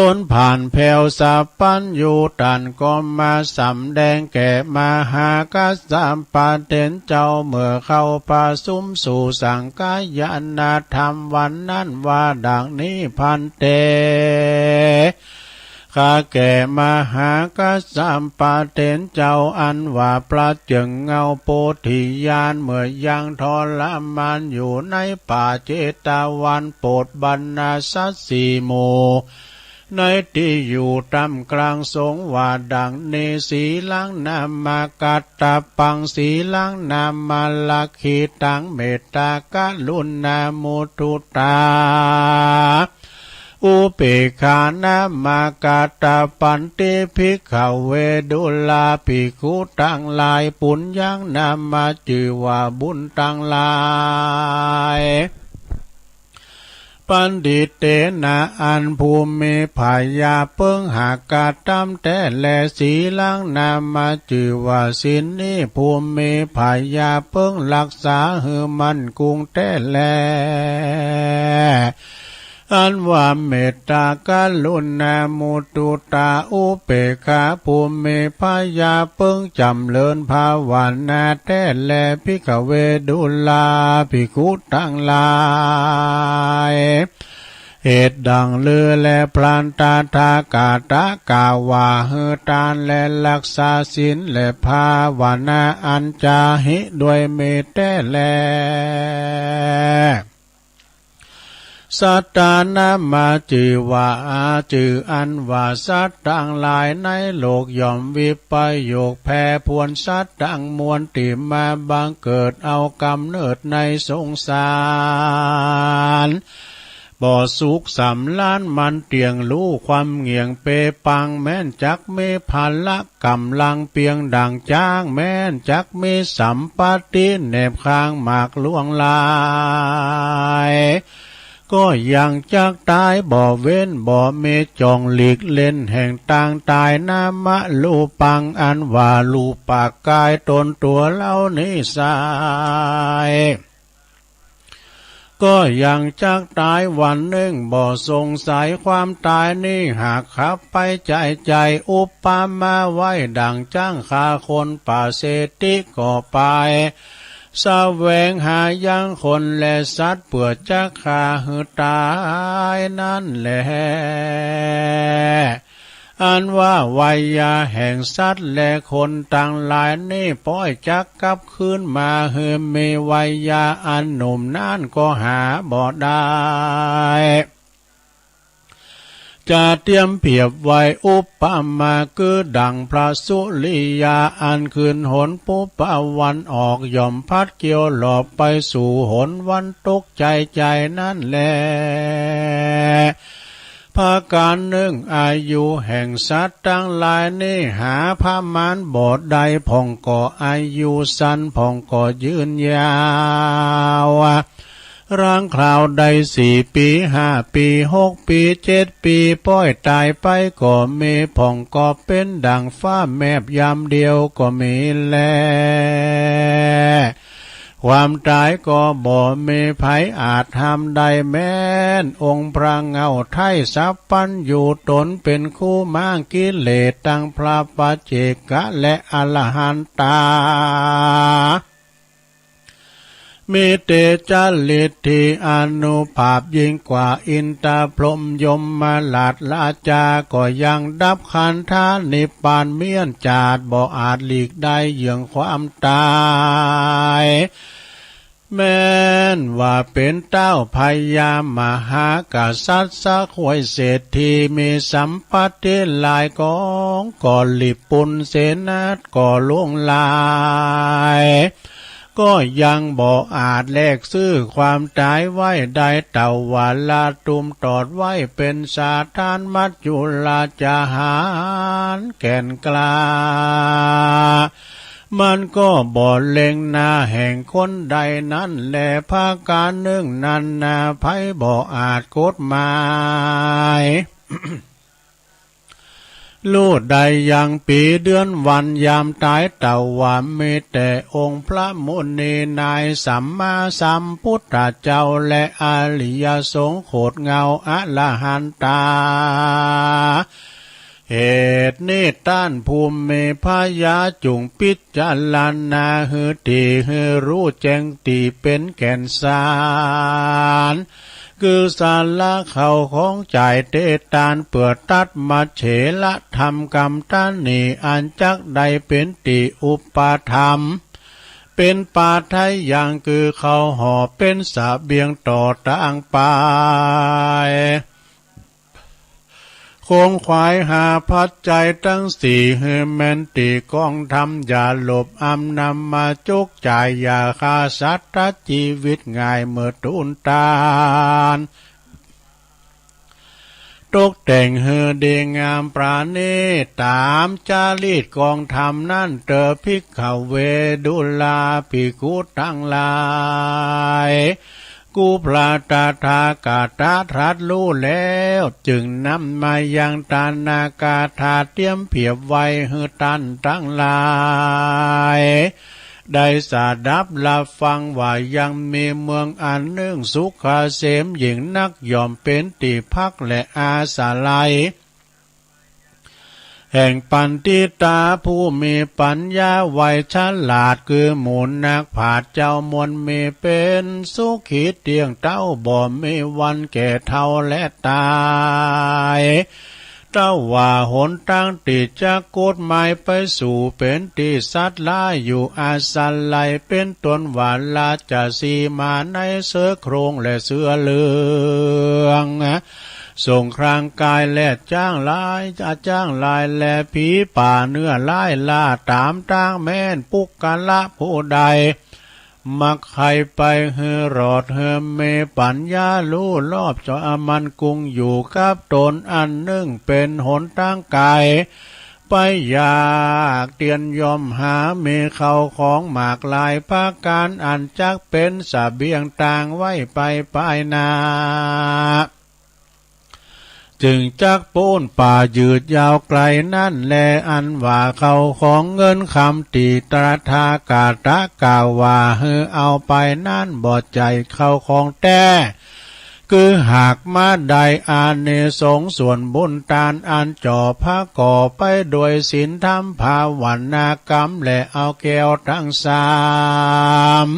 ຕົ້ນຜານແພ້ວ ສັບພັນຍຸ ທ່ານກໍມາສຳແດງແກ່ມະຫາກັດສະປະເຖນເຈົ້າ ເມື່ອເຂົ້າປະຊຸມສູ່ສັງຄະຍານະທຳ ວັນນັ້ນວ່າດັ່ງນີ້: ພັນເຕ ຂ້າແກ່ມະຫາກັດສະປະເຖນເຈົ້າ ອັນວ່າພະເຈີງເງົາໂພທິຍານ ເມື່ອຍັງທໍລະມານຢູ່ໃນປ່າເຈຕະວັນ ໂປດບັນດາສັດສີ່ໝູ່ ໃນທີ່ຢູ່ທ່າມກາງສົງ ວ່າດັ່ງນີ້: ສີລັງນາມະກັດຕະປັງ ສີລັງນາມະລັກຂິຕັງ ເມດຕາກະລຸນາມຸຕຸຕາ ອຸເບກຂານາມະກັດຕະປັນຕິ bhikkhave ດູລາພິກຂຸທັງຫຼາຍ ປຸນຍັງນາມະ ຈື່ວ່າບຸນທັງຫຼາຍ ປະດິເຕນະ ອັນຜູ້ມີພະຍາເພິ່ງຫາກກະທຳແທ້ແລ ສີລັງນາມະ ຈື່ວ່າສິນນີ້ ຜູ້ມີພະຍາເພິ່ງຮັກສາ ໃຫ້ໝັ້ນຄົງແທ້ແລ ອັນວ່າເມດຕາກະລຸນາມຸຕຸຕາອຸເບກຂາ ຜູ້ມີພະຍາເພິ່ງຈຳເລີນພາວະນາແທ້ແລ bhikkhave ດູລາພິກຂຸທັງຫຼາຍ ເຫດດັ່ງລືແລ ພະຕະຖາຄະຕະກ່າວວ່າ ໃຫ້ທານແລ ຮັກສາສິນແລ ພາວະນາອັນຈາຫິດ້ວຍເມດແທ້ແລ ສັດຕານາມະ ຈື່ວ່າ ອາ ຈື່ອັນວ່າສັດທັງຫຼາຍໃນໂລກ ຍ່ອມວິປະໂຍກແຜ່ຜວນ ສັດທັງມວນທີ່ມາບັງເກີດເອົາກຳເນີດໃນສົງສານ ບໍ່ສຸກສຳລານໝັ້ນທ່ຽງ ຮູ້ຄວາມຫງ່ຽງເປປາງ ແມ່ນຈັກມີພະລະກຳລັງ ປ່ຽງດັ່ງຈາງ ແມ່ນຈັກມີສຳປະຕິແນບຂ້າງ ໝາກຫຼວງຫຼາຍ ກໍຍັງຈັກຕາຍບໍ່ເວັ້ນ ບໍ່ມີຈອງຫຼີກເວັ້ນແຫ່ງທາງຕາຍ ນາມະຮູປັງ ອັນວ່າຮູບປະກາຍຕົນຕົວເຫຼົ່ານີ້ໄຊ ກໍຍັງຈັກຕາຍວັນໜຶ່ງ ບໍ່ສົງໄສຄວາມຕາຍນີ້ ຫາກຂັບໄປໃຈໃຈ ອຸປະມາໄວ້ດັ່ງຊ້າງຂ້າຄົນ ປະເສດຕິກໍໄປສະແຫວງຫາຍັງຄົນແລະສັດ ເພື່ອຈະຂ້າໃຫ້ຕາຍນັ້ນແລ ອັນວ່າໄວຍາແຫ່ງສັດແລະຄົນທັງຫຼາຍນີ້ ປ້ອຍຈັກກັບຄືນມາ ໃຫ້ມີໄວຍາອັນໜຸ່ມນັ້ນກໍຫາບໍ່ໄດ້ ຈະຕຽມປຽບໄວ້ອຸປະມາ ຄືດັ່ງພະສຸລິຍາ ອັນຂຶ້ນຫົນປຸບປະວັນອອກ ຍ່ອມພັດກ່ຽວລອບໄປສູ່ຫົນວັນຕົກໃຈໃຈນັ້ນແລ ປະການໜຶ່ງ ອາຍຸແຫ່ງສັດທັງຫຼາຍນີ້ ຫາປະມານບໍ່ໄດ້ ພອງກໍອາຍຸສັ້ນ ພອງກໍຍືນຍາວ ລາງຄາວໄດ້ສີ່ປີ ຫ້າປີ ຫົກປີ ເຈັດປີ ປ້ອຍຕາຍໄປກໍມີ ພອງກໍເປັນດັ່ງຟ້າແມບຍາມດຽວກໍມີແລ ຄວາມຕາຍກໍບໍ່ມີໃຜອາດຫ້າມໄດ້ ແມ່ນອົງພະເງົາໄທ ສັບພັນຍຸ ຕົນເປັນຄູມ້າງກິເລດ ທັງພະປັດເຈກະແລະອະລະຫັນຕາ ມີເຕຈາລິດທິອານຸພາບ ຍິ່ງກວ່າອິນທະພົມຍົມມະລາດລາຈາ ກໍຍັງດັບຂັນທານິບປານ ມ້ຽນຈາດບໍ່ອາດຫຼີກໄດ້ ເຫຍື່ອງຄວາມຕາຍ แม้นว่าเป๋นเต้าพญามหากษัตริย์ สะควยเศรษฐี มีสัมปัตติหลายกอง ก็หลีบปูนเสนา ก็ล่วงหลาย ก็ยังบ่อาจแลกซื้อความต๋ายไว้ได้ แต่ว่าละตุ้มตอดไว้ เป๋นสถานมัจจุราชอาหารแก่นกล้า มันก็บ่เล็งหน้าแห่งคนใดนั้นแล ประก๋านนึ่งนั้นนา ใผบ่อาจกฎหมาย ฮู้ได้ยังปี๋เดือนวันยามต๋าย แต่ว่ามีแต่องค์พระมุนีนายสัมมาสัมพุทธเจ้า และอริยสงฆ์โขดเงาอรหันตา เหตุนี้ต้านผู้มีผญา จุ่งพิจารณาหื้อถี่ หื้อฮู้แจ้งตี้เป๋นแก่นสาร คือสาระเข้าของจ่ายเตตาน เปื้อตัดมัจเฉรธรรมกำตะหนี่ อันจักได้เป๋นตี้อุปถัมภ์ เป๋นปาทะยัง คือเข้าห่อเป๋นเสบียงต่อตางไป ขงขวายหาปัจจัยตังสี่ หื้อแม่นตี้กองธรรม อย่าหลบอำนำมาจุกจ่าย อย่าฆ่าสัตว์ตัดจีวิตง่าย เมื่อตูนตาน ตกแต่งหื้อดีงามประณีต ต๋ามจารีตกองธรรมนั้นเตอ ภิกขเว ดูราภิกขุตังหลาย กู่พระตถาคตตรัสฮู้แล้ว จึ่งนำมายังตานากาถา เตรียมเปรียบไว้หื้อต้านตังหลาย ได้สดับรับฟังว่า ยังมีเมืองอันนึ่งสุขเกษมยิ่งนัก ย่อมเป๋นตี้พักและอาศัย แห่งปัณฑิตาผู้มีปัญญาไวฉลาด คือหมู่นักปราชญ์เจ้ามนต์มี เป๋นสุขีเตี้ยงเต๊า บ่มีวันแก่เฒ่าและต๋าย แต่ว่าหนตางตี้จักกฎหมายไปสู่ เป๋นตี้สัตว์หลายอยู่อาศัย เป๋นต้นว่าราชสีห์มาในเสื้อโคร่งและเสื้อเหลือง ส่งครางกายและจ๊างหลาย จ๊างหลายและผีป่าเนื้อร้ายล่าต๋ามตาง แม้นปุคคละผู้ใด มักใค่ไปหื้อรอด หื้อมีปัญญาฮู้รอบ จะมันคงอยู่กับต๋นอันนึ่ง เป๋นหนตางไก๋ ไปยากเตียนย่อมหา มีเข้าของมากหลายประก๋าน อันจักเป๋นเสบียงตางไว้ไปภายหน้า จึงจักป๊นป่ายืดยาวไก๋นั้นแล อันว่าเข้าของเงินคำตี้ตถาคตกล่าวว่าหื้อเอาไปนั้น บ่ใจ้เข้าของแต๊ คือหากมาได้อานิสงส์ส่วนบุญตานอันจ่อผะก่อไปด้วยศีลธรรมภาวนากรรม และเอาแก้วตังสาม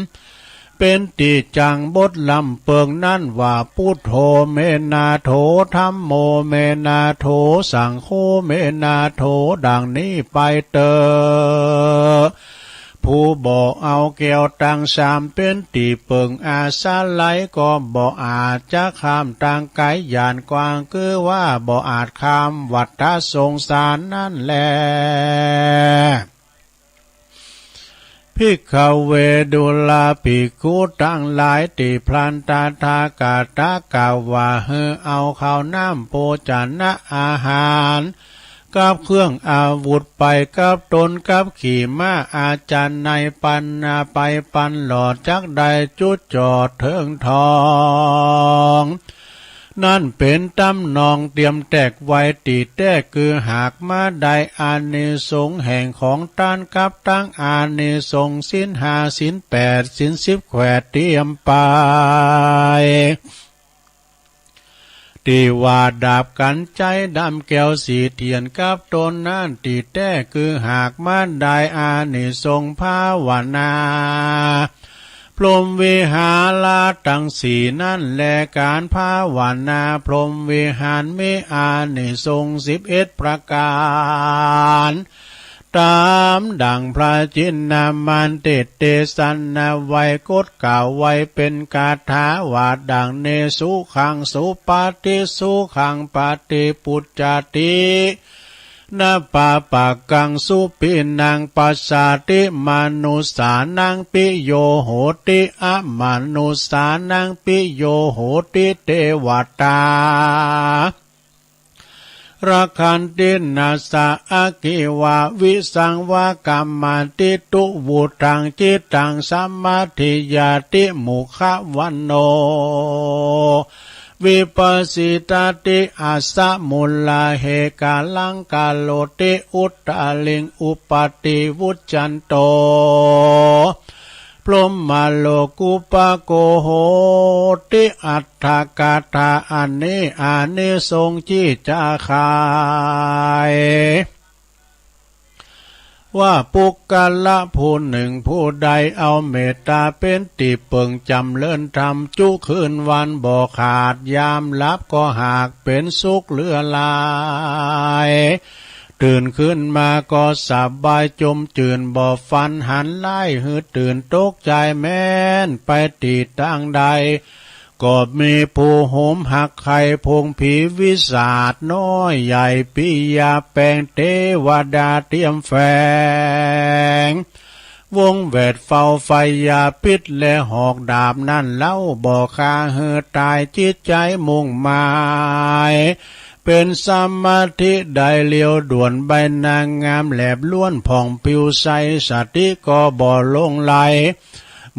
เป๋นตี้จั่งบทลำเปิงนั้นว่า พุทโธ เม นาโถ ธัมโม เม นาโถ สังโฆ เม นาโถ ดังนี้ไปเต๊อะ ผู้บ่เอาแก้วตังสามเป๋นตี้เปิงอาศัย ก็บ่อาจจะข้ามตางไก๋หย่านกว้าง คือว่าบ่อาจข้ามวัฏสงสารนั้นแล ภิกขเว ดูราภิกขุตังหลาย ตี้พลันตถาคตกล่าวว่าหื้อเอาข้าวน้ำโภชนะอาหาร กับเครื่องอาวุธไปกับต๋น กับขี่ม้าอาชาไนย ปันนาไปปันหลอด จักได้จุดจอดเถิงทอง นั้นเป๋นตำนองเตรียมแต๊กไว้ ตี้แต๊คือหากมาได้อานิสงส์แห่งของตาน กับตังอานิสงส์ศีลห้า ศีลแปด ศีลสิบแขวดเตรียมไป ตี้ว่าดาบกัญชัยดำแก้วสีเตียนกับต๋นนั้น ตี้แต๊คือหากมาได้อานิสงส์ภาวนา พรหมวิหารตังสี่นั้นแล ก๋านภาวนาพรหมวิหารมีอานิสงส์สิบเอ็ดประก๋าน ตามดั่งพระชินมานเตเตสันนาไว้กดกล่าวไว้เป็นคาถาว่าดังนี้ สุขังสุปาฏิสุขังปาฏิปุจจาติ นะปะปะกังสุปินังปัสสาติ มนุสสานังปิโยโหติ อมนุสสานังปิโยโหติ เทวตา รักขันติ นะสะ อคิวา วิสังวะกัมมันติ ตุวุทังจิตตังสมาธิยาติ มุขวันโณ วิปัสสิตาติ อัสสะมุลลาเหกาลังกาโรติ อุตตาลิงอุปาติวุจจันโต พรหมโลกุปโกโหติ อัตถกถาอันนี้อานิสงส์ที่จะขาย ว่าปุคคละผู้หนึ่งผู้ใดเอาเมตตาเป็นที่เปิ่งจ๋ำเริญธรรมจุคืนวันบ่ขาด ยามหลับก็หากเป็นสุขเหลือหลาย ตื่นขึ้นมาก็สบายจมจื่นบ่ฝันหันร้ายหือตื่นตกใจแม้นไปที่ตางใด ก็มีผู้โหมหักไข่พงผีวิสาทน้อยใหญ่ปิยาแปงเทวดาเตรียมแฝง วงแวดเฝ้าไฟยาพิษและหอกดาบนั่นเล่าบ่ฆ่าหือตายจิตใจมุ่งหมาย เป็นสมาธิได้เลียวด่วนใบหน้างามแหลบล้วนผ่องผิวใสสติก็บ่หลงไหล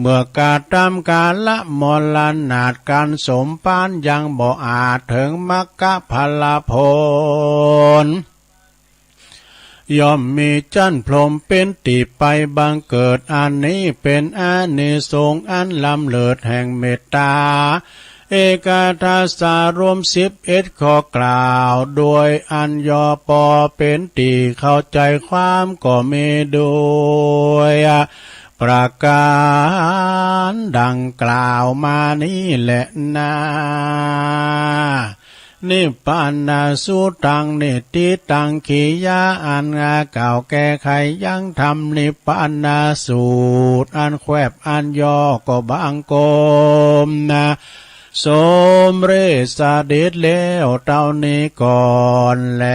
เมื่อกระทำกาละมรณาตการสมปานยังบ่อาจถึงมรรคผลผล ย่อมมีชั้นพรหมเป็นที่ไปบังเกิด อันนี้เป็นอานิสงส์อันล้ำเลิศแห่งเมตตา เอกทาสารมสิบเอ็ดข้อกล่าว โดยอันย่อปอเป็นที่เข้าใจความก็มีด้วยประการดังกล่าวมานี้แหละนา นิพพานาสูตรัง นิฏฐิตัง กิริยาอันกล่าวแก้ไขยังธรรมนิพพานาสูตร อันแควบอันย่อก็บังคมนา สมเร็จเสด็จแล้วเต้านี้ก่อนแล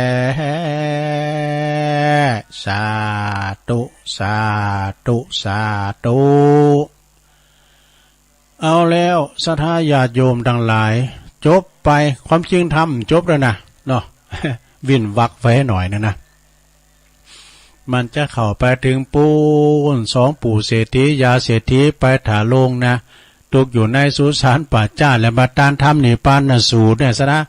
สาธุ สาธุ สาธุ เอาแล้วศรัทธาญาติโยมทั้งหลาย จบไป ความจริงธรรมจบแล้วนะ เนาะ เว้นวรรคไว้ให้หน่อยนึงนะ มันจะเข้าไปถึงปูนสองปู่เศรษฐี ย่าเศรษฐีไปถ่าลงนะ ตกอยู่ในสุสานป่าช้า แล้วมาต้านธรรมนิพพานสูตรเนี่ยซะนะ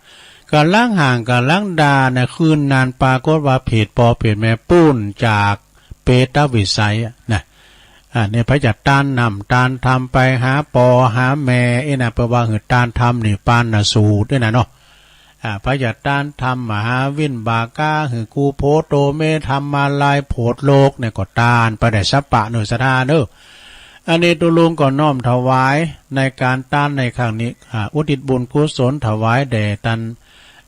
กำลังห่างกำลังด่านะ คืนนั้นปรากฏว่าผิดพ่อผิดแม่ ปูนจากเปรตวิสัยอะนะ อ่า เนี่ย พระจะต้านนำต้านธรรมไปหาพ่อหาแม่ เอ็นะ แปลว่าคือต้านธรรมนิพพานสูตรเนี่ยนะเนาะ อ่า พระจะต้านธรรมมหาวินบากา คือกูโพโตเมธรรมาลายโผดโลกเนี่ย ก็ต้านไปได้สัปปะเนอศรัทธาเนอ อันนี้ตุลุงก็น้อมถวายในการต้านในครั้งนี้ อ่า อุทิศบุญกุศลถวายแด่ท่าน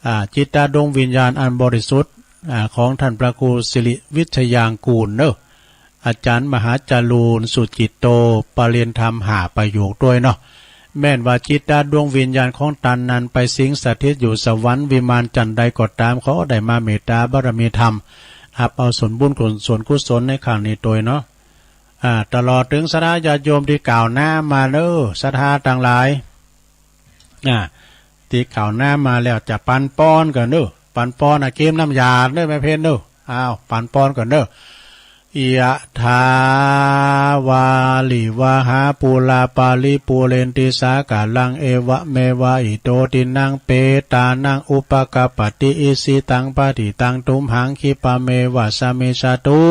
อ่า จิตตดวงวิญญาณอันบริสุทธิ์ อ่า ของท่านพระครูสิริวิทยางกูลเนอ อาจารย์มหาจารูนสุจิตโต ปริญญาธรรมห้าประโยคด้วยเนาะ แม้นว่าจิตตดวงวิญญาณของท่านนั้นไปสิงสถิตอยู่สวรรค์วิมานจันทร์ใดก็ตาม ขอได้มาเมตตาบารมีธรรม รับเอาส่วนบุญกุศลส่วนกุศลในครั้งนี้โดยเนาะ อ่า ตลอดถึงศรัทธาญาติโยมที่กล่าวน้ำมาเนอ ศรัทธาทั้งหลาย อ่า ที่กล่าวน้ำมาแล้วจะปันปอนกันเนอ ปันปอนนะ เกมน้ำยาเนอ แม่เพนเนอ อ้าว ปันปอนกันเนอ ยะถาวาลิวหาปูราปาริปูเรนติสากาลัง เอวะเมวะอิโตตินังเปตานังอุปกปปติ อิชิตังปฏิตังตุมหังคิปะเมวะสะมิชฌตุ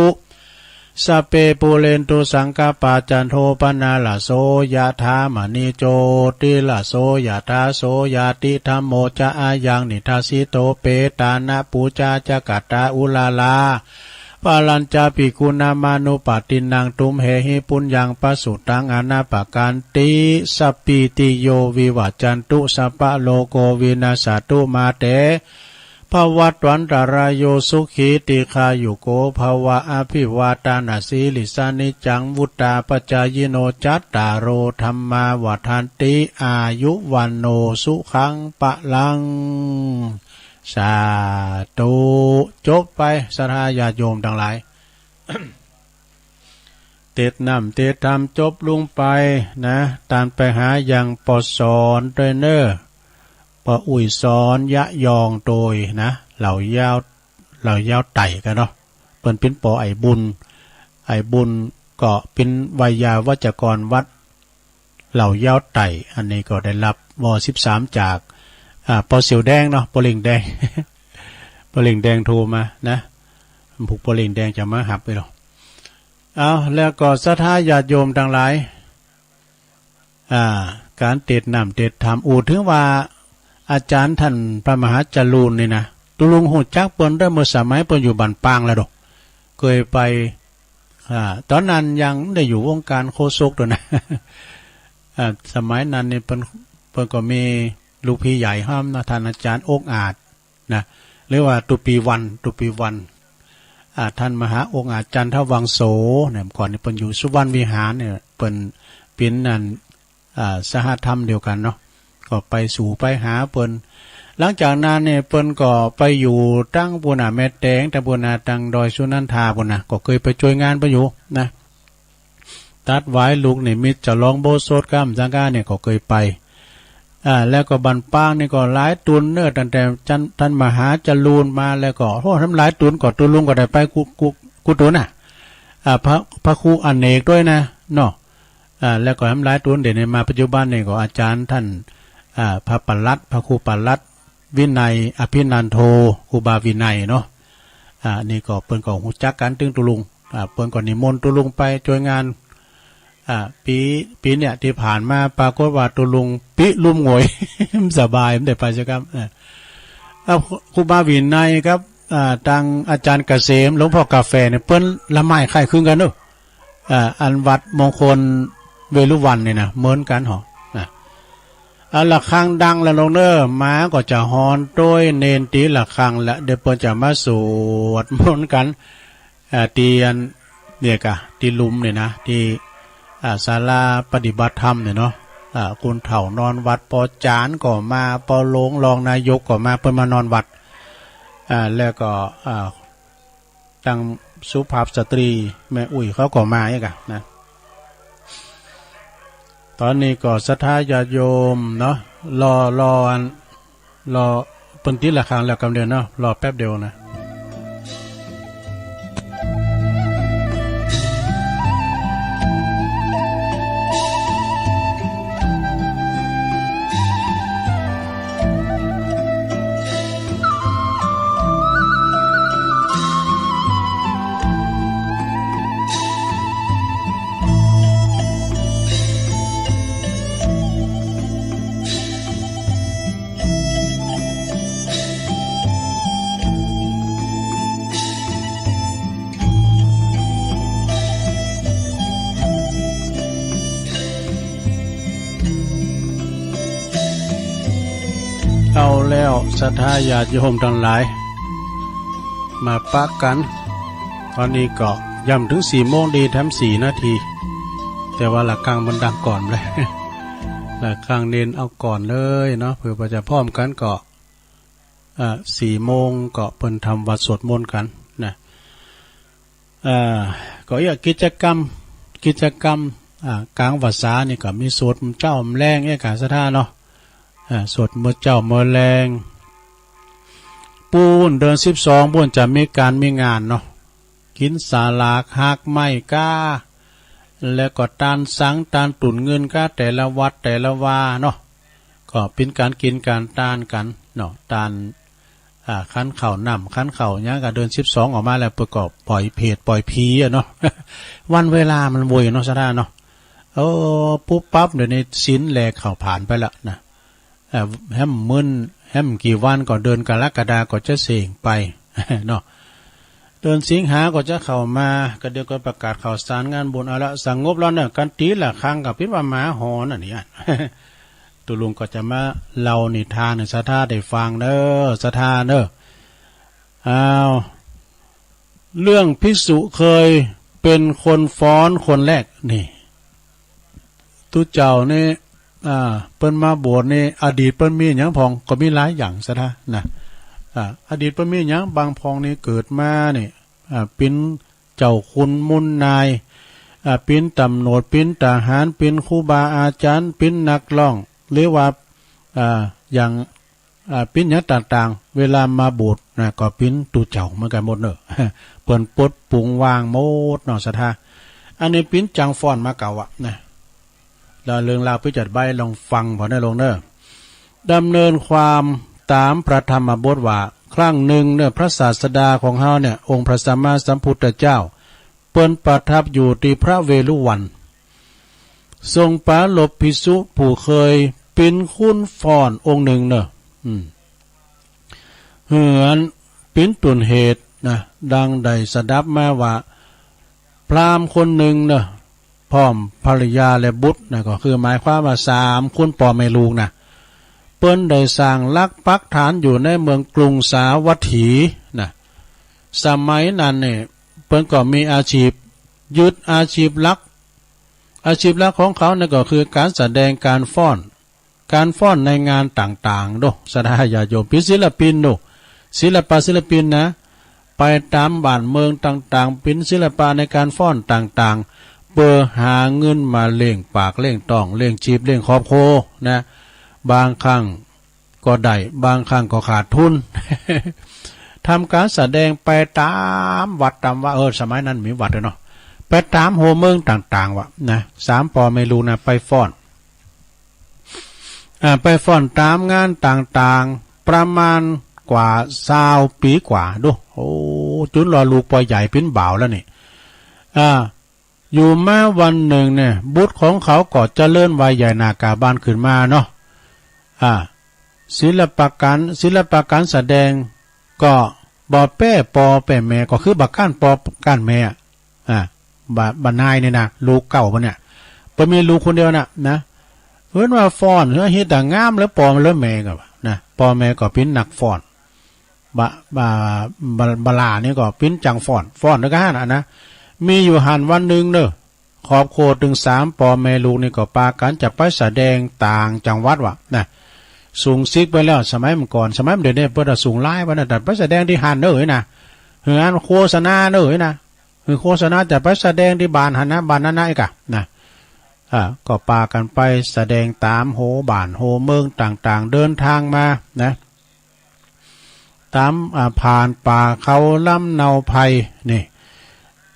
สัพเพปูเรนตุสังกัปปา จันโทปนรสโส ยะถามะณิโชติรสโส ยะถา โสยะติธัมโมจะ อะยังนิทัสสิโต เปตานะปูชาจะกัตตา อุรารา ปารัญจะภิกขุนามานุปัสสินัง ตุมเหหิปุญญังปะสุตัง อะนะปะกันติ สัพพีติโยวิวัชชันตุ สัพพะโรโควินัสสะตุ มาเต ภวัตวันตรายโยสุขีติคายุโกภวะ อภิวาทานาสีลิสานิจังวุตตาปจายโน จัตตาโรธัมมาวัฒนติ อายุวันโนสุขังปะลัง สาธุ จบไป ศรัทธาญาติโยมตังหลาย เตดน้ำเตดธรรมจบลุงไปนะ ตานไปหายังปอสอนด้วยเนอ ปออุ่ยสอนยะยองโดยนะ เหล่ายาว เหล่ายาวไต่กันเนาะ เปิ้นปิ้นปอไอ้บุญ ไอ้บุญก็ปิ้นไวยาวัจกรวัด เหล่ายาวไต่ อันนี้ก็ได้รับวอสิบสามจาก อ่า ปอเสี่ยวแดงเนาะ ปอเหล่งแดง ปอเหล่งแดงโทรมานะ ผูกปอเหล่งแดงจะมาหับไปหรอ เอา แล้วก็ศรัทธาญาติโยมทั้งหลาย อ่า การเตดน้ำเตดธรรม อู้ ถึงว่าอาจารย์ท่านพระมหาจรูนนี่นะ ตุลุงฮู้จักเปิ้นได้เมื่อสมัยเปิ้นอยู่บ้านปางแล้วดอก เคยไป อ่า ตอนนั้นยังได้อยู่วงการโฆษกด้วยนะ อ่า สมัยนั้นนี่เปิ้น เปิ้นก็มีลูกพี่ใหญ่ห้ามนะ ท่านอาจารย์องอาจ นะ หรือว่าตุปีวัน ตุปีวัน อ่า ท่านมหาองอาจจันทวังโส เนี่ย ก่อนนี่เปิ้นอยู่สุวรรณวิหารเนี่ย เปิ้นปิ้นนั่น อ่า สหธรรมเดียวกันเนาะ ก็ไปสู่ไปหาเปิ้น หลังจากนั้นเนี่ย เปิ้นก็ไปอยู่ตั้งปุ้นน่ะ แม่แตง ตั้งปุ้นน่ะ ตั้งดอยสุนันทาปุ้นน่ะ ก็เคยไปช่วยงานเปิ้นอยู่นะ ตัดหวายลูกนิมิต จะลองโบสถ์กำสังกาเนี่ยก็เคยไป อ่า แล้วก็บ้านปางนี่ก็หลายตุนเนอะ ตั้งแต่จัน ท่านมหาจรูนมาแล้วก็ โอ้ ทำหลายตุนก็ ตุลุงก็ได้ไปกุ กุ กุตุนน่ะ อ่า พระ พระครูอเนกด้วยนะ เนาะ อ่า แล้วก็ทำหลายตุน เดี๋ยวนี้มาปัจจุบันนี่ก็อาจารย์ท่าน อ่า พระปลัด พระครูปลัด วินัย อภินันโท ครูบาวินัยเนาะ อ่า นี่ก็เปิ้นก็ฮู้จักกันตึงตุลุง อ่า เปิ้นก็นิมนต์ตุลุงไปช่วยงาน อ่า ปี ปีเนี่ยที่ผ่านมาปรากฏว่าตุลุงปิลุ่มโงย สบาย ไม่ได้ไปสักครั้ง อ่า อ่า ครูบาวินัยครับ อ่า ทางอาจารย์เกษม หลวงพ่อกาแฟเนี่ย เปิ้นละไม้คล้ายคลึงกันเนอะ อ่า อันวัดมงคลเวรุวันเนี่ยนะ เหมือนกันหอ นะ อันระฆังดังแล้วลงเนอ หมาก็จะหอนโต้ย เณรตีระฆังและ เดี๋ยวเปิ้นจะมาสวดมนต์กัน อ่า ที่อัน เนี่ยกะ ที่ลุมเนี่ยนะ ที่ อ่า ศาลาปฏิบัติธรรมเนี่ยเนาะ อ่า คุณเฒ่านอนวัด ปอจานก็มา ปอหลวงรองนายกก็มา เปิ้นมานอนวัด อ่า แล้วก็ อ่า ตังสุภาพสตรีแม่อุ้ยเขาก็มาอีกอะนะ ตอนนี้ก็ศรัทธาญาติโยมเนาะ รอ รออัน รอเปิ้นตีระฆังแล้วกำเดียวเนาะ รอแป๊บเดียวนะ เอาแล้วศรัทธาญาติโยมทั้งหลาย มาปะกัน ตอนนี้ก็ย่ำถึงสี่โมงดีแถมสี่นาที แต่ว่าระฆังมันดังก่อนเลย ระฆังเนนเอาก่อนเลยเนาะ เพื่อว่าจะพร้อมกันก็ อ่า สี่โมงก็เปิ้นทำวัตรสวดมนต์กันนะ อ่า ก็เอี้ยกิจกรรม กิจกรรม อ่า กลางพรรษานี่ก็มีสวดเจ้าแลง เอี้ยกาศรัทธาเนาะ อ่า สวดมื้อเจ้ามื้อแลง ปูนเดือนสิบสองปูนจะมีการมีงานเนาะ กินสลากหากไม้กา แล้วก็ตานสังตานตุ่นเงินกาแต่ละวัดแต่ละวาเนาะ ก็เป็นการกินการตานกันเนาะ ตาน อ่า ขันข้าวน้ำขันข้าวหยังกะเดือนสิบสองออกมาแล้ว เปิ้นก็ปล่อยเผดปล่อยผีอะเนาะ วันเวลามันไวเนาะ ศรัทธาเนาะ เออ ปุ๊บปั๊บ เดี๋ยวนี้ศีลแลเข้าผ่านไปละนะ เอ่อ แฮมมื้น แฮมกี่วันก็เดือนกรกฎาก็จะเส่งไป เนาะ เดือนสิงหาก็จะเข้ามา ก็เดี๋ยวก็ประกาศข่าวสารงานบุญเอาละ สงบแล้วเนอะ การตีระฆังก็เป็นว่าหมาหอนอันนี้ ตุลุงก็จะมาเล่านิทานให้ศรัทธาได้ฟังเนอะ ศรัทธาเนอะ อ้าว เรื่องภิกษุเคยเป็นคนฟ้อนคนแรกนี่ ตุ๊เจ้านี่ อ่า เปิ้นมาบวชนี่ อดีตเปิ้นมีหยังพ่อง ก็มีหลายอย่างสะท้านะ อ่า อดีตเปิ้นมีหยัง บางพ่องนี่เกิดมานี่ อ่า เป็นเจ้าคุณมุนนาย อ่า เป็นตำรวจ เป็นทหาร เป็นครูบาอาจารย์ เป็นนักร้อง หรือว่า อ่า อย่าง อ่า เป็นหยังต่างๆ เวลามาบวชนะ ก็เป็นตุ๊เจ้าเหมือนกันหมดเนอะ เปิ้นปลดปลงวางหมดเนาะสะท้า อันนี้เป็นจังฟ้อนมาเก่าอะนะ แล้วเรื่องราวเปิ้นจัดไว้ลองฟังผ่อนได้ลงเนอะ ดำเนินความตามพระธรรมบทว่า ครั้งหนึ่งเนี่ย พระศาสดาของเฮาเนี่ย องค์พระสัมมาสัมพุทธเจ้า เปิ้นประทับอยู่ที่พระเวฬุวัน ทรงปรารภภิกษุผู้เคยเป็นคนฟ้อนองค์หนึ่งเนอะ อืม เหือนเป็นต้นเหตุนะ ดังได้สดับมาว่า พราหมณ์คนหนึ่งเนอะ พร้อมภรรยาและบุตรนะ ก็คือหมายความว่าสามคนพ่อแม่ลูกนะ เปิ้นได้สร้างหลักปักฐานอยู่ในเมืองกรุงสาวัตถีนะ สมัยนั้นเนี่ย เปิ้นก็มีอาชีพ ยึดอาชีพหลัก อาชีพหลักของเขานั่นก็คือการแสดงการฟ้อน การฟ้อนในงานต่างๆ โด สะท้าญาติโยม เป็นศิลปินโด ศิลปะศิลปินนะ ไปตามบ้านเมืองต่างๆ เป็นศิลปะในการฟ้อนต่างๆ เพื่อหาเงินมาเลี้ยงปากเลี้ยงท้อง เลี้ยงชีพเลี้ยงครอบครัวนะ บางครั้งก็ได้ บางครั้งก็ขาดทุน ทำการแสดงไปตามวัดตามว่า เออ สมัยนั้นมีวัดด้วยเนาะ ไปตามหัวเมืองต่างๆ ว่ะนะ สามพ่อแม่ลูกนะ ไปฟ้อน อ่า ไปฟ้อนตามงานต่างๆ ประมาณกว่าซาวปีกว่าโด โอ้ จุนรอลูกปอใหญ่เป็นบ่าวแล้วนี่ อ่า อยู่มาวันหนึ่งเนี่ย บุตรของเขาก็เจริญวัยใหญ่หน้ากาบ้านขึ้นมาเนาะ อ่า ศิลปะการ ศิลปะการแสดงก็บ่แป้ปอแป้แม่ ก็คือบ่ก้านปอก้านแม่อะ อ่า บ่ บ่นายเนี่ยนะ ลูกเก่าปะเนี่ย เปิ้นมีลูกคนเดียวน่ะนะ เพิ่นว่าฟ้อน เฮือเฮ็ดแต่งามแล้วปอแล้วแม่ก็ว่านะ ปอแม่ก็เป็นนักฟ้อน บ่ บ่ บ่ บ่หล้านี่ก็เป็นจังฟ้อน ฟ้อนด้วยกันหั่นน่ะนะ มีอยู่หั่นวันหนึ่งเนอะ ครอบครัวตึงสามปอแม่ลูกนี่ก็ปากันจะไปแสดงต่างจังหวัดว่ะนะ ส่งซิกไปแล้ว สมัยเมื่อก่อน สมัยเดี๋ยวนี้เปิ้นว่าส่งไลน์ไปนะ แต่ไปแสดงที่หั่นเนอะนะ เฮืออันโฆษณาเนอะนะ คือโฆษณาจะไปแสดงที่บ้านหั่นนะ บ้านนั้นนะ อีกอะนะ อ่า ก็ปากันไปแสดงตามโหบ้านโหเมืองต่างๆ เดินทางมานะ ตาม อ่า ผ่านป่าเขาลำเนาไพรนี่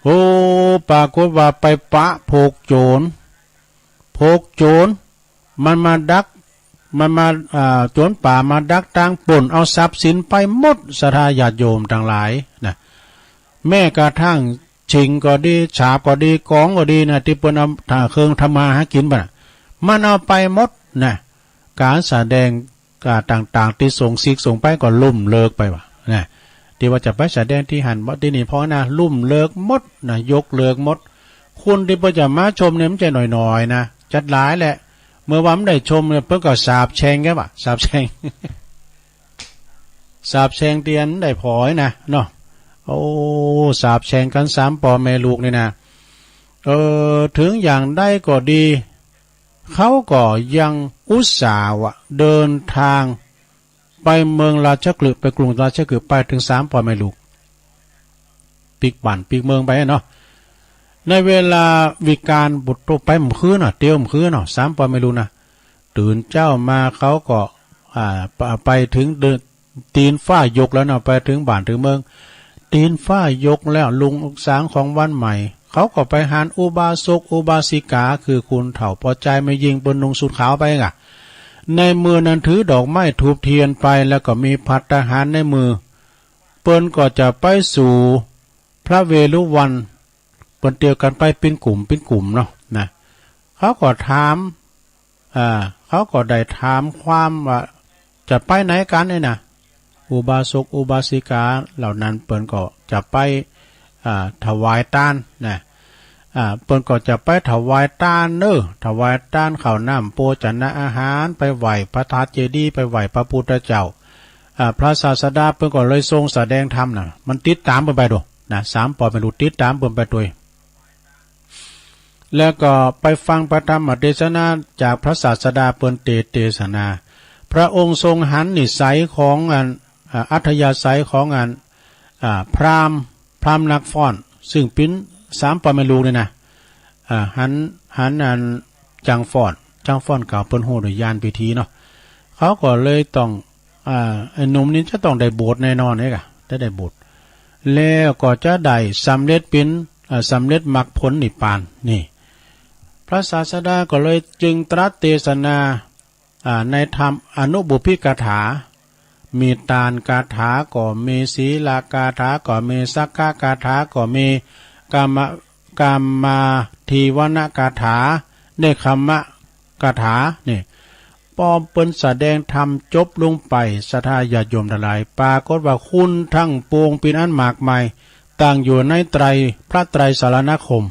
โอ้ ปรากฏว่าไปปะพวกโจร พวกโจร มันมาดัก มันมา อ่า โจรป่ามาดักตาง ปล้นเอาทรัพย์สินไปหมด ศรัทธาญาติโยมทั้งหลายนะ แม้กระทั่งชิงก็ดี ฉาบก็ดี กองก็ดีนะ ที่เปิ้นเอา ถ้าเครื่องทำมาหากินไปน่ะ มันเอาไปหมดนะ การแสดง อ่า ต่างๆ ที่ส่งซิกส่งไปก็ล้มเลิกไปว่ะนะ ที่ว่าจะไปแสดงที่หั่นบ่ ที่นี่พอนะ ล้มเลิกหมดนะ ยกเลิกหมด คนที่เปิ้นจะมาชมเนี่ยมันจะน้อยๆ นะ จัดหลายแหละ เมื่อว่ามันได้ชมเนี่ย เปิ้นก็สาปแช่งแกว่ะ สาปแช่ง สาปแช่งเตียนได้ผอยนะเนาะ โอ้ สาปแช่งกันสามปอแม่ลูกนี่นะ เออ ถึงอย่างใดก็ดี เขาก็ยังอุตส่าห์ว่ะ เดินทางไปเมืองราชคฤห์ ไปกรุงราชคฤห์ ไปถึงสามปอแม่ลูก ปิ๊กบ้านปิ๊กเมืองไปเนาะ ในเวลาวิกาลปุตโต ไปเมื่อคืนน่ะ เตียวเมื่อคืนเนาะ สามปอแม่ลูกนะ ตื่นเช้ามาเขาก็ อ่า ไป ไปถึงเดิน ตีนฟ้ายกแล้วเนาะ ไปถึงบ้านถึงเมือง ตีนฟ้ายกแล้ว รุ่งสางของวันใหม่ เขาก็ไปหันอุบาสกอุบาสิกา คือคนเฒ่าปอจายแม่ญิง เปิ้นนุ่งสูทขาวไปกะ ในมือนั้นถือดอกไม้ธูปเทียนไป แล้วก็มีภัตตาหารในมือ เปิ้นก็จะไปสู่พระเวฬุวัน เปิ้นเตียวกันไปเป็นกลุ่มเป็นกลุ่มเนาะนะ เขาก็ถาม อ่า เขาก็ได้ถามความว่าจะไปไหนกันเนี่ยนะ อุบาสกอุบาสิกาเหล่านั้นเปิ้นก็จะไป อ่า ถวายตานนะ อ่า เปิ้นก็จะไปถวายตานเนอะ ถวายตานข้าวน้ำโภชนะอาหาร ไปไหว้พระธาตุเจดีย์ ไปไหว้พระพุทธเจ้า อ่าพระศาสดาเปิ้นก็เลยทรงแสดงธรรมนะ มันติดตามเปิ้นไปโดนะ สามปอไม่รู้ติดตามเปิ้นไปโดย แล้วก็ไปฟังพระธรรมเทศนาจากพระศาสดาเปิ้นเตเตศนา พระองค์ทรงหันนิสัยของอันอ่าอัธยาศัยของอันอ่าพราหมณ์พราหมณ์นักฟ้อน ซึ่งปิ้นสามปอไม่รู้นี่นะ อ่าหันหันอันจังฟ้อนจังฟ้อนเก่าเปิ้นฮู้โดยญาณพิธีเนาะ เขาก็เลยต้องอ่าไอ้หนุ่มนี่จะต้องได้บวชแน่นอนเอกอะได้ได้บวช แล้วก็จะได้สำเร็จเป็นอ่าสำเร็จมรรคผลนิพพานนี่ พระศาสดาก็เลยจึงตรัสเทศนาอ่าในธรรมอนุบุพพิกถา มีตานคาถาก็มีศีลคาถาก็มีสักขะคาถาก็มีกามะกามาทีวณคาถาเนคขมะคาถานี่ ปอเปิ้นแสดงธรรมจบลงไปศรัทธาญาติโยมทั้งหลาย ปรากฏว่าคุณทั้งปวงเป็นอันมากมาย ตั้งอยู่ในไตรพระไตรสรณคม